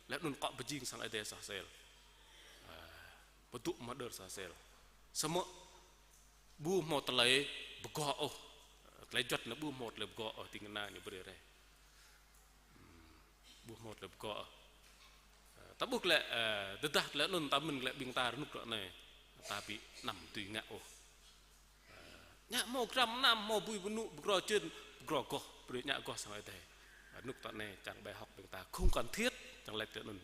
Laih anŭn akŏ pơjing sang Ơi Adai sa sel. Pơdŏ mơdơr sa sel. Samơ̆ ƀu hmâo tơlơi pơgŏ ôh. Tơlơi juăt anai ƀu hmâo tơlơi pơgŏ ôh, ding kơna ñu brơi rai. Ƀu hmâo tơlơi pơgŏ ôh. Ta ƀuh glaĭ, ơ, tơdah tơlơi anŭn ta mĭn glaĭ ƀing ta rơnŭk ră anai. Ta ƀu anăm dưi ngă ôh. Ơ, ngă hmâo dram mơnam, hmâo bui bơnŭ, pơgrô čơn, pơgrô goh, brơi ngă goh sang Ơi Adai. Rơnŭk ră anai čang bài học ƀing ta không cần thiết, čang laĭ tơlơi anŭn.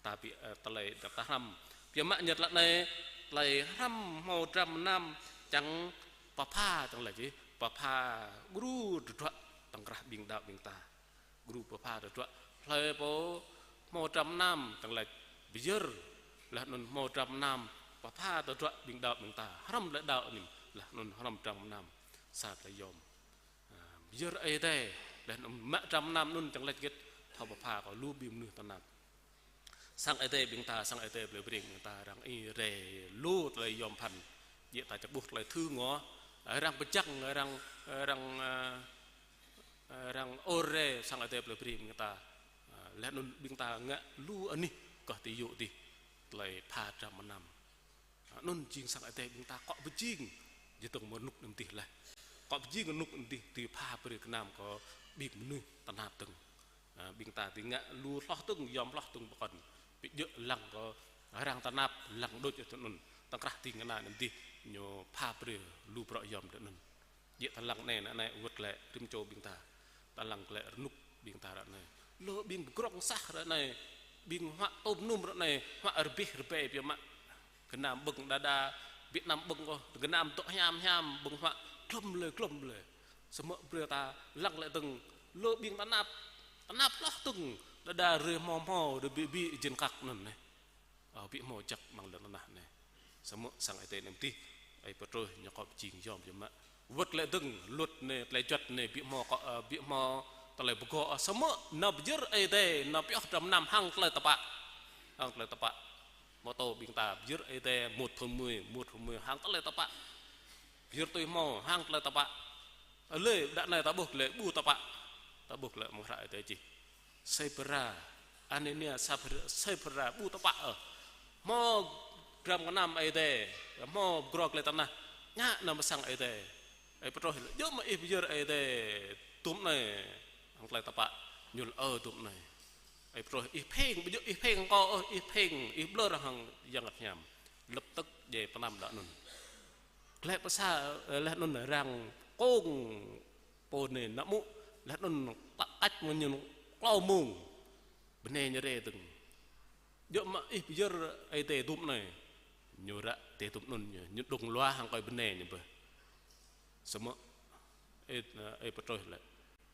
Ta ƀu, ơ, tơlơi dăp ta hrăm. Biă mă ñu tơlơi anai, tơlơi hrăm hmâo dram mơnam, čang pơpha, čang laĭ čih, pơpha gru tơdruă tơ̆ng krah ƀing đaŏ ƀing ta. Gru pơpha tơdruă, hlơi pô hmâo dram mơnam, čang laĭ pơyơr, laih anŭn hmâo dram mơnam, pơpha tơdruă ƀing đaŏ ƀing ta, hrăm tơlơi đaŏ anŭn, laih anŭn hrăm dram mơnam, sa tơlơi yom. Ơ, pơyơr Ơi Adai, laih anŭn mă dram mơnam anŭn čang laĭ git, thâo pơpha kơ lu ƀing mơnuih tơnap. Sang Ơi Adai ƀing ta, sang Ơi Adai plei Breng ƀing ta, arăng ih rai lu tơlơi yom pơphan. Djơ̆ ta čơƀuh tơlơi thư ngŏ, arăng pơčăng, arăng, arăng, ơ, arăng ôr rai sang Ơi Adai plei Breng ƀing ta. Ơ, laih anŭn ƀing ta ngă lu anih kơ ti yŭ dih tơlơi pha dram mơnam. Anŭn jing sang Ơi Adai ƀing ta akŏ pơjing, jơdơ̆ng mơ̆ng rơnŭk anŭn dih laih. Akŏ pơjing rơnŭk anŭn dih, dưi pha brơi gơnam kơ ƀing mơnuih tơnap dơ̆ng. Ơ, ƀing ta dưi ngă lu hloh dơ̆ng, yom hloh dơ̆ng pơkŏn. Ƀu djơ̆ lăng kơ arăng tơnap, lăng đôč tơ anŭn. Tơ̆ng krah ding kơna anŭn dih, ñu pha brơi lu bruă yom tơ anŭn. Djơ̆ ta lăng anai, anai, anai, wơ̆t glaĭ rĭm čô ƀing ta. Ta lăng glaĭ rơnŭk ƀing ta ră anai. Lu ƀing pơgrŏng sah ră anai. Ƀing huă tôm num ră anai. Huă rơbeh rơbai biă mă. Gơnam ƀơ̆ng đơđa, Việt Nam ƀơ̆ng ôh. Gơnam dŏ hiam hiam, ƀơ̆ng huă glŏm lơi, glŏm lơi. Samơ̆ brơi ta lăng glaĭ dơ̆ng. Lu ƀing tơnap, tơnap hloh dơ̆ng. Đơđa rơi hmâo hmâo, rơi ƀĭ ƀĭ jên kăk anŭn anai. Ơ, ƀu hmâo jak amăng lŏn tơnah anai. Samơ̆ sang Ơi Adai anŭn dih, Ơi Pêtrôs ñu akŏ pơjing yom biă mă. Wơ̆t glaĭ dơ̆ng, luật anai, tơlơi juăt anai, ƀu hmâo akŏ, ơ, ƀu hmâo tơlơi pơgŏ, ơ, samơ̆ nao pơyơr Ơi Adai, nao pioh dram mơnam hăng tơlơi tơpă. Hăng tơlơi tơpă. Mơ̆ tô ƀing ta pơyơr Ơi Adai một phần mười, một phần mười hăng tơlơi tơpă. Pơyơr tui hmâo hăng tơlơi tơpă. Lĕ đa anai ta ƀuh lĕ ƀu tơpă. Ta ƀuh lĕ mơ̆ng hră Ơi Adai čih. Sapphira, Anania, Sapphira, Sapphira ƀu tơpă ôh. Hmâo dram gơnam Ơi Adai, hmâo pơgrô tơlơi tơnah, ngă nao pơ sang Ơi Adai. Ơi Pêtrôs laĭ, djơ̆ mơ̆ ih pơyơr Ơi Adai dŭm anai, hăng tơlơi tơpă, ñu laĭ, ơ, dŭm anai. Ơi Pêtrôs, ih pheng, ƀu djơ̆ ih pheng kâo ôh, ih pheng, ih ƀlŏr hăng Yang Bơngăt Hiam. Lập tức djai pơnam đah anŭn. Glaĭ pơ sa, ơ, laih anŭn arăng kông pô anai nao mŭk, laih anŭn tơkăč mơ̆ng ñu klâo mông, bơnai ñu rai dơ̆ng. Djơ̆ mơ̆ ih pơyơr Ơi Adai dŭm anai, ñu ră Adai dŭm anŭn ñu, ñu đŭng lua hăng kơi bơnai ñu bơh. Samơ̆, ơ, ơ, Ơi Pêtrôs laĭ.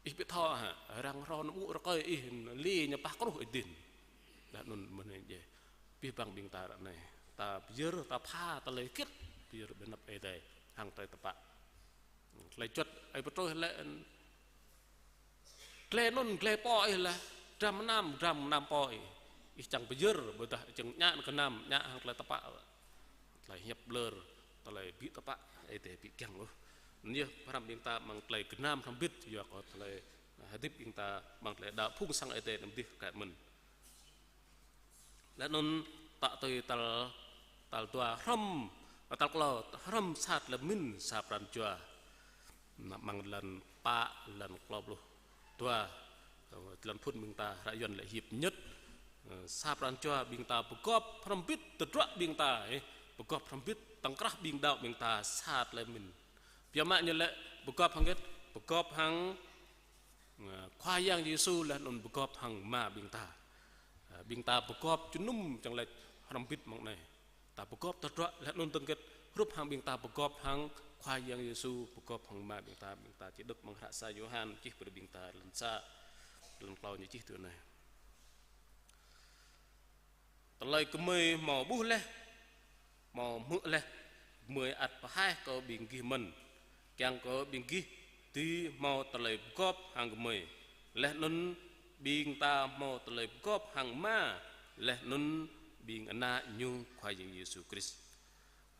Ih ƀu thâo hă, arăng hrŏm nao mŭk rơkơi ih, li ñu pah kruh ih dih. Đah anŭn mơ̆n djai. Abih bang ƀing ta ră anai. Ta pơyơr, ta pha, ta tơlơi hơget, pơyơr ƀơi anăp Ơi Adai, hăng tơlơi tơpă. Tơlơi juăt, Ơi Pêtrôs laĭ, tơlơi anŭn, tơlơi pô ih laih, dram mơnam, dram mơnam pô ih. Ih čang pơyơr, ƀôdah čang ngă gơnam, ngă hăng tơlơi tơpă. Tơlơi hiăp ƀlŏr, tơlơi ƀu tơpă, Ơi Adai ƀu kiăng ôh. Anŭn yơh, pơhrăm ƀing ta amăng tơlơi gơnam hrŏm hơbĭt, yua kơ tơlơi hơdip ƀing ta amăng tơlơi đaŏ phung sang Ơi Adai anŭn dih kơ mơ̆n. Laih anŭn tŏ tui tal, tal dua hrŏm, tal klâo hrŏm sa tơlơi pơmĭn sa pran jua. Nao amăng lăn pă, lăn klâo pluh dua, lăn phŭn ƀing ta hră Yuan laĭ hiệp nhất. Ơ, sa pran jua ƀing ta pơgop hrŏm hơbĭt tơdruă ƀing ta, ơ, pơgop hrŏm hơbĭt tơ̆ng krah ƀing đaŏ ƀing ta sa tơlơi pơmĭn. Biă mă ñu laĭ pơgop hăng hơget, pơgop hăng, ơ, Khua Yang Yêsu laih anŭn pơgop hăng Ama ƀing ta. Ơ, ƀing ta pơgop jơnum čang laĭ hrŏm hơbĭt mơ̆ng anai. Ta pơgop tơdruă laih anŭn tơ̆ng hơget, hrup hăng ƀing ta pơgop hăng Khua Yang Yêsu, pơgop hăng Ama ƀing ta, ƀing ta či đŏk amăng hră sa Yôhan čih brơi ƀing ta lăn sa, lăn klâo ñu čih tui anai. Tơlơi gơmơi hmâo ƀuh laih, hmâo hmư̆ laih, gơmơi ăt pơhaih kơ ƀing gih mơ̆n, kiăng kơ ƀing gih dưi hmâo tơlơi pơgop hăng gơmơi. Laih anŭn ƀing ta hmâo tơlơi pơgop hăng Ama, laih anŭn ƀing ană Ñu Khua Yang Yêsu Krist.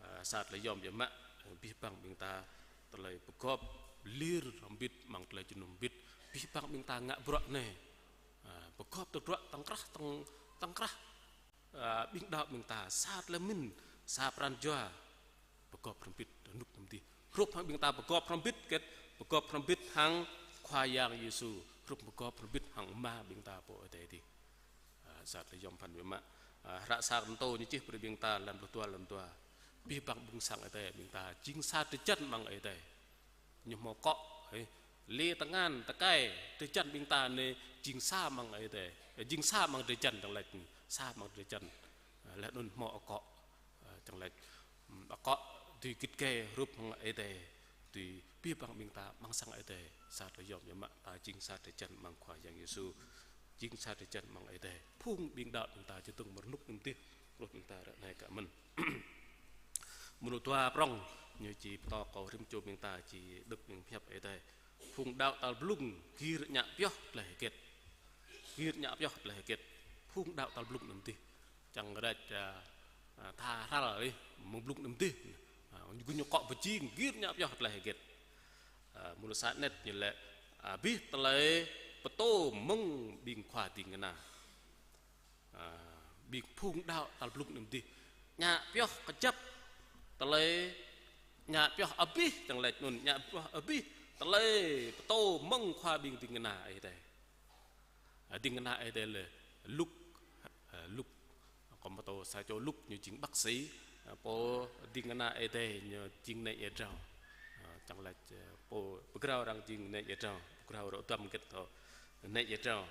Ơ, sa tơlơi yom biă mă, abih bang ƀing ta tơlơi pơgop lir hrŏm hơbĭt amăng tơlơi jơnum hơbĭt, abih bang ƀing ta ngă bruă anai. Ơ, pơgop tơdruă tơ̆ng krah tơ̆ng tơ̆ng krah, ơ, ƀing đaŏ ƀing ta, sa tơlơi mĭn, sa pran jua, pơgop hrŏm hơbĭt rơnŭk anŭn dih. Hrup hăng ƀing ta pơgop hrŏm hơbĭt, hơget, pơgop hrŏm hơbĭt hăng Khua Yang Yêsu, hrup pơgop hrŏm hơbĭt hăng Ama ƀing ta pơ Ơi Adai dih. Ơ, sa tơlơi yôm phăn biă mă. Ơ, hră Sa Kôrintô ñu čih brơi ƀing ta lăm pluh dua, lăm dua. Abih bang ƀing sang Ơi Adai ƀing ta jing sa drơi jăn amăng Ơi Adai. Ñu hmâo akŏ, hê. Lĕ tơngan, tơkai, drơi jăn ƀing ta anai jing sa amăng Ơi Adai. Jing sa amăng drơi jăn, čang laĭ, sa amăng drơi jăn. Ơ, laih anŭn hmâo akŏ, ơ, čang laĭ, ưm, akŏ dưi git gai hrup hăng Ơi Adai, dưi abih bang ƀing ta amăng sang Ơi Adai, sa tơlơi yôm biă mă, ta jing sa drơi jăn amăng Khua Yang Yêsu, jing sa drơi jăn amăng Ơi Adai. Phung ƀing đaŏ ƀing ta čơdơ̆ng mơ̆ng rơnŭk anŭn dih, rơnŭk ƀing ta ră anai kơ mơ̆n. Mơnuih dua prŏng, ñu či pơtô kơ rĭm čô ƀing ta či đŏk ƀing pơhiăp Ơi Adai. Phung đaŏ tal blung, gir ñă pioh tơlơi hơget. Gir ñă pioh tơlơi hơget. Phung đaŏ tal blung anŭn dih. Čang rĕč, ơ, ơ, tha hrăl dih, mơ̆ng blung anŭn dih. Ơ, ñu gơñu akŏ pơjing, gir ñă pioh tơlơi hơget. Ơ, mơnuih sa anet ñu laĭ, ơ, abih tơlơi pơtô mơ̆ng ƀing khua ding kơna. Ơ, ƀing phung đaŏ tal blung anŭn dih. Ñă pioh kơjăp tơlơi, ñă pioh abih, čang laĭ anŭn, ñă pioh abih tơlơi pơtô mơ̆ng khua ƀing ding kơna Ơi Adai. Ơ, ding kơna Ơi Adai lĕ Luk, ơ, Luk, kơ mơtô sa čô Luk ñu jing bác sĩ, ơ, pô ding kơna Ơi Adai ñu jing nai ia drao. Ơ, čang laĭ, ơ, pô pơgrao arăng jing nai ia drao, pơgrao rŏ dăm hơget thâo nai ia drao.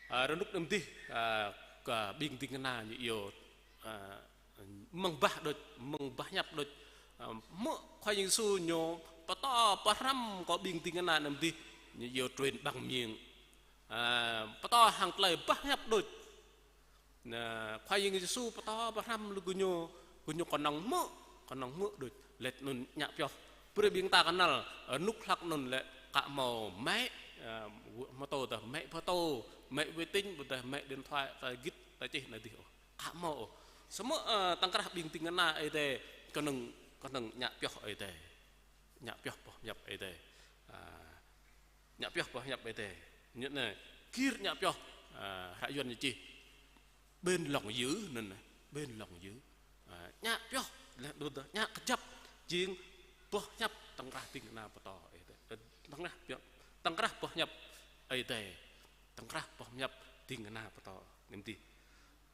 Ơ, rơnŭk anŭn dih, ơ, kơ ƀing ding kơna ñu iâu, ơ, mơ̆ng bah đôč, mơ̆ng bah hiăp đôč. Ơ, hmư̆ Khua Yang Yêsu ñu pơtô pơhrăm kơ ƀing ding kơna anŭn dih, ñu iâu truyền bằng miệng. Ơ, pơtô hăng tơlơi bah hiăp đôč. Anai, Khua Yang Yêsu pơtô pơhrăm lu gơñu, gơñu kơnơ̆ng hmư̆, kơnơ̆ng hmư̆ đôč, laih anŭn ñă pioh. Brơi ƀing ta kơnăl, ơ, rơnŭk hlăk anŭn lĕ ka hmâo mĕ, ơ, mơtô dah mĕ pơtô, mĕ vi tính, ƀôdah mĕ điện thoại, ta git, ta čih anai dih ôh. Ka hmâo ôh. Samơ̆, ơ, tơ̆ng krah ƀing ding kơna Ơi Adai, kơnơ̆ng, kơnơ̆ng ñă pioh Ơi Adai. Ñă pioh boh pơhiăp Ơi Adai. Ơ, ñă pioh boh pơhiăp Ơi Adai. Ñu anai, gir ñă pioh, ơ, hră Yuan ñu čih. Bên lòng dữ anŭn, bên lòng dữ. Ơ, ñă pioh, laih anŭn dah, ñă kơjăp, jing boh pơhiăp tơ̆ng krah ding kơna pơtô Ơi Adai. Ơ, tơ̆ng krah pioh, tơ̆ng krah boh pơhiăp Ơi Adai. Tơ̆ng krah boh pơhiăp ding kơna pơtô anŭn dih.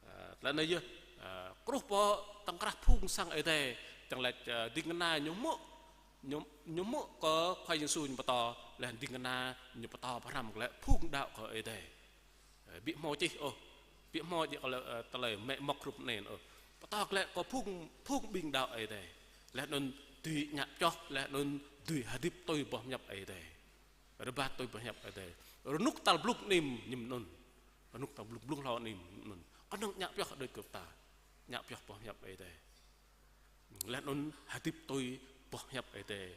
Ơ, tơlơi anai yơh, ơ, truh pơ tơ̆ng krah phung sang Ơi Adai, čang laĭ, ơ, ding kơna ñu hmư̆, ñu, ñu hmư̆ kơ Khua Yang Yêsu ñu pơtô, laih ding kơna ñu pơtô pơhrăm glaĭ phung đaŏ kơ Ơi Adai. Ơ, ƀu hmâo čih ôh, ƀu hmâo čih kơ lĕ, ơ, tơlơi mĕ mŏk hrup anai ôh. Pơtô glaĭ kơ phung, phung ƀing đaŏ Ơi Adai. Laih anŭn dưi ñă pioh, laih anŭn dưi hơdip tui boh pơhiăp Ơi Adai. Rơbat tui boh pơhiăp Ơi Adai. Rơnŭk tal blung anih mơ̆n anŭn. Rơnŭk tal blung, blung hlâo anih mơ̆n anŭn. Kơnơ̆ng ñă pioh đôč kơ ta. Ñă pioh boh pơhiăp Ơi Adai. Laih anŭn hơdip tui boh pơhiăp Ơi Adai.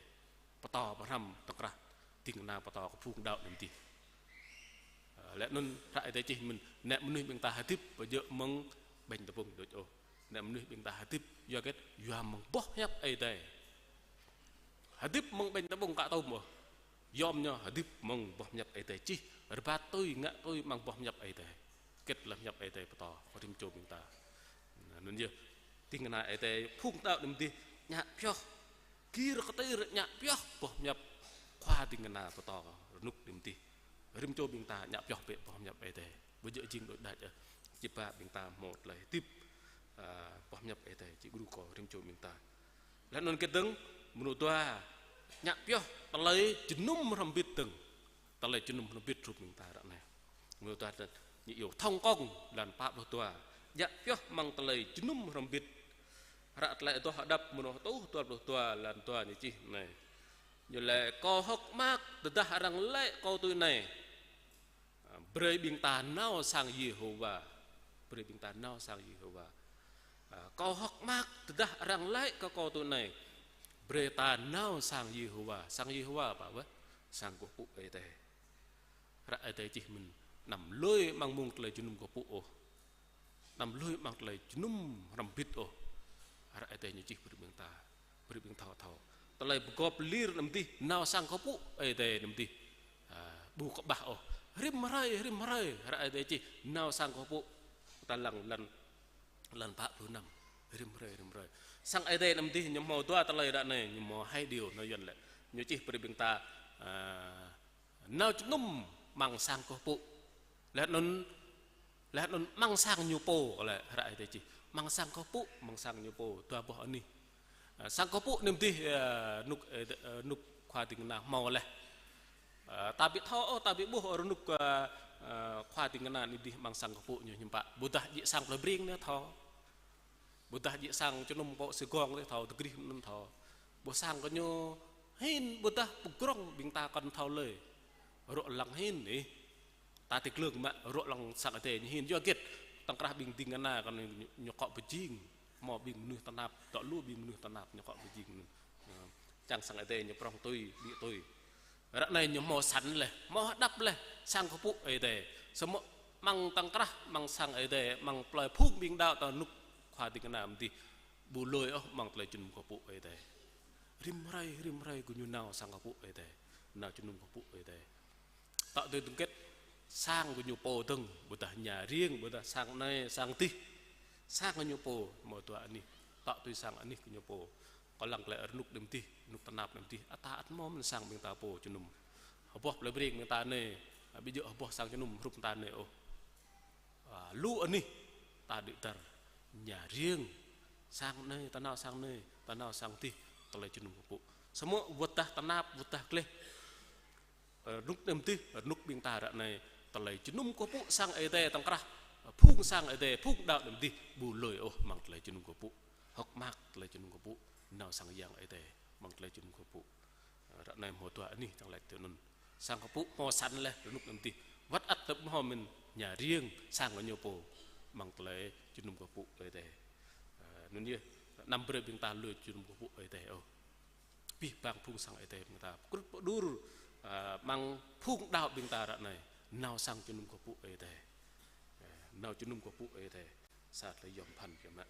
Pơtô pơhrăm tơ̆ng krah ding kơna pơtô kơ phung đaŏ anŭn dih. Ơ, laih anŭn hră Ơi Adai čih mơ̆n, anai mơnuih ƀing ta hơdip ƀu djơ̆ mơ̆ng ƀañ tơpŭng đôč ôh. Anai mơnuih ƀing ta hơdip yua hơget, yua mơ̆ng boh pơhiăp Ơi Adai. Hơdip mơ̆ng ƀañ tơpŭng ka tŭm ôh. Yôm ñu hơdip mơ̆ng boh pơhiăp Ơi Adai čih, rơbat tui, ngă tui amăng boh pơhiăp Ơi Adai. Hơget tơlơi pơhiăp Ơi Adai pơtô, kơ rĭm čô ƀing ta. Anŭn yơh, ding kơna Ơi Adai, phung đaŏ anŭn dih, ñă pioh. Gir kơtir ñă pioh boh pơhiăp Khua ding kơna pơtô, rơnŭk anŭn dih. Rĭm čô ƀing ta ñă pioh bĕ boh pơhiăp Ơi Adai. Ƀu djơ̆ jing đôč đač ôh. Či pă ƀing ta hmâo tơlơi hơdip, ơ, boh pơhiăp Ơi Adai, či gru kơ rĭm čô ƀing ta. Laih anŭn hơget dơ̆ng, mơnuih dua, ñă pioh tơlơi jơnum hrŏm hơbĭt dơ̆ng. Tơlơi jơnum hrŏm hơbĭt hrup ƀing ta ră anai. Mơnuih dua, ñu iâu thông công, lan pă pluh dua. Ñă pioh amăng tơlơi jơnum hrŏm hơbĭt. Hră Tơlơi Adoh Hơđăp mơnuih tuh dua pluh dua, lan dua ñu čih anai. Ñu laĭ kâo hơ̆k mơak tơdah arăng laĭ kâo tui anai. Ơ, brơi ƀing ta nao sang Yêhôwa. Brơi ƀing ta nao sang Yêhôwa. Ơ, kâo hơ̆k mơak tơdah arăng laĭ kơ kâo tui anai. Brơi ta nao sang Yêhôwa. Sang Yêhôwa pă wơ̆t? Sang kơkuh pơpŭ Ơi Adai. Hră Ơi Adai čih mơ̆n, anăm lui amăng mông tơlơi jơnum kơkuh pơpŭ ôh. Anăm lui amăng tơlơi jơnum hrŏm hơbĭt ôh. Hră Ơi Adai ñu čih brơi ƀing ta, brơi ƀing thâo thâo. Tơlơi pơgop lir anŭn dih, nao sang kơkuh pơpŭ Ơi Adai anŭn dih. Ơ, ƀu kơƀah ôh. Rĭm hrơi, rĭm hrơi, hră Ơi Adai čih, nao sang kơkuh pơpŭ. Ta lăng lăn, lăn pă pluh năm. Rĭm hrơi, rĭm hrơi. Sang Ơi Adai anăm dih, ñu hmâo dua tơlơi ră anai, ñu hmâo hai điều, nao Yuan lĕ. Ñu čih brơi ƀing ta, a, nao jơnum amăng sang kơkuh pơpŭ. Laih anŭn, laih anŭn amăng sang ñu pô, lĕ hră Ơi Adai čih. Amăng sang kơkuh pơpŭ, amăng sang ñu pô, dua boh anih. A, sang kơkuh pơpŭ anăm dih, a, rơnŭk, a, rơnŭk khua ding kơna hmâo laih. A, ta ƀu thâo ôh, ta ƀu ƀuh rơnŭk, a, a, khua ding kơna anăm dih amăng sang kơkuh pơpŭ ñu hiư̆m pă. Ƀôdah djơ̆ sang plơi Breng anai thâo. Ƀôdah djơ̆ sang jơnum pô Sài Gòn anai thâo, tơgrih anŭn thâo. Ƀôdah sang kơ ñu hin, ƀôdah pơgrong ƀing ta kăn thâo lơi. Rŏ lăng hin ih. Ta tĭ glưng mă rŏ lăng sang Ơi Adai ñu hin. Yua hơget, tŏng krah ƀing ding kơna kăn ñu, ñu akŏ pơjing. Hmâo ƀing mơnuih tơnap, dŏ lu ƀing mơnuih tơnap ñu akŏ pơjing. Čang sang Ơi Adai ñu prŏng tui, ƀiă tui. Ră anai ñu hmâo săn laih, hmâo hơđăp laih, sang kơkuh pơpŭ Ơi Adai. Samơ̆ amăng tŏng krah, amăng sang Ơi Adai, amăng plơi phung ƀing đaŏ ta rơnŭk khua ding kơna anăm dih. Ƀu lui ôh amăng tơlơi jơnum kơkuh pơpŭ Ơi Adai. Rĭm hrơi, rĭm hrơi gơñu nao sang kơkuh pơpŭ Ơi Adai. Nao jơnum kơkuh pơpŭ Ơi Adai. Tŏ tui tơngkĕt sang gơñu pô dơ̆ng, ƀôdah nhà riêng, ƀôdah sang anai, sang dih. Sang gơñu pô, hmâo dua anih. Tŏ tui sang anih gơñu pô. Kâo lăng glaĭ rơnŭk anăm dih, rơnŭk tơnap anăm dih. Ata ăt hmâo mơ̆n sang ƀing ta pô jơnum. Hơboh plơi Breng ƀing ta anai, ƀu djơ̆ hơboh sang jơnum hrup ta anai ôh. A, lu anih ta đĭ dar, nhà riêng, sang anai, ta nao sang anai, ta nao sang dih, tơlơi jơnum kơkuh pơpŭ. Samơ̆ wơ̆t dah tơnap, wơ̆t dah gleh. Ơ, rơnŭk anăm dih, rơnŭk ƀing ta ră anai, tơlơi jơnum kơkuh pơpŭ sang Ơi Adai tŏng krah, phung sang Ơi Adai, phung đaŏ anăm dih, ƀu lui ôh amăng tơlơi jơnum kơkuh pơpŭ. Hơ̆k mơak tơlơi jơnum kơkuh pơpŭ, nao sang Yang Ơi Adai, amăng tơlơi jơnum kơkuh pơpŭ. Ră anai hmâo dua anih čang laĭ tui anŭn. Sang kơkuh pơpŭ hmâo săn laih, rơnŭk anăm dih. Wơ̆t ăt tơ̆p hmâo mơ̆n nhà riêng, sang gơñu pô. Amăng tơlơi jơnum kơkuh pơpŭ Ơi Adai. A, anŭn yơh, anăm brơi ƀing ta lui jơnum kơkuh pơpŭ Ơi Adai ôh. Abih bang phung sang Ơi Adai ƀing ta. Krŭt pơđur, a, amăng phung đaŏ ƀing ta ră anai. Nao sang jơnum kơkuh pơpŭ Ơi Adai. A, nao jơnum kơkuh pơpŭ Ơi Adai. Sa tơlơi yom pơphan biă mă.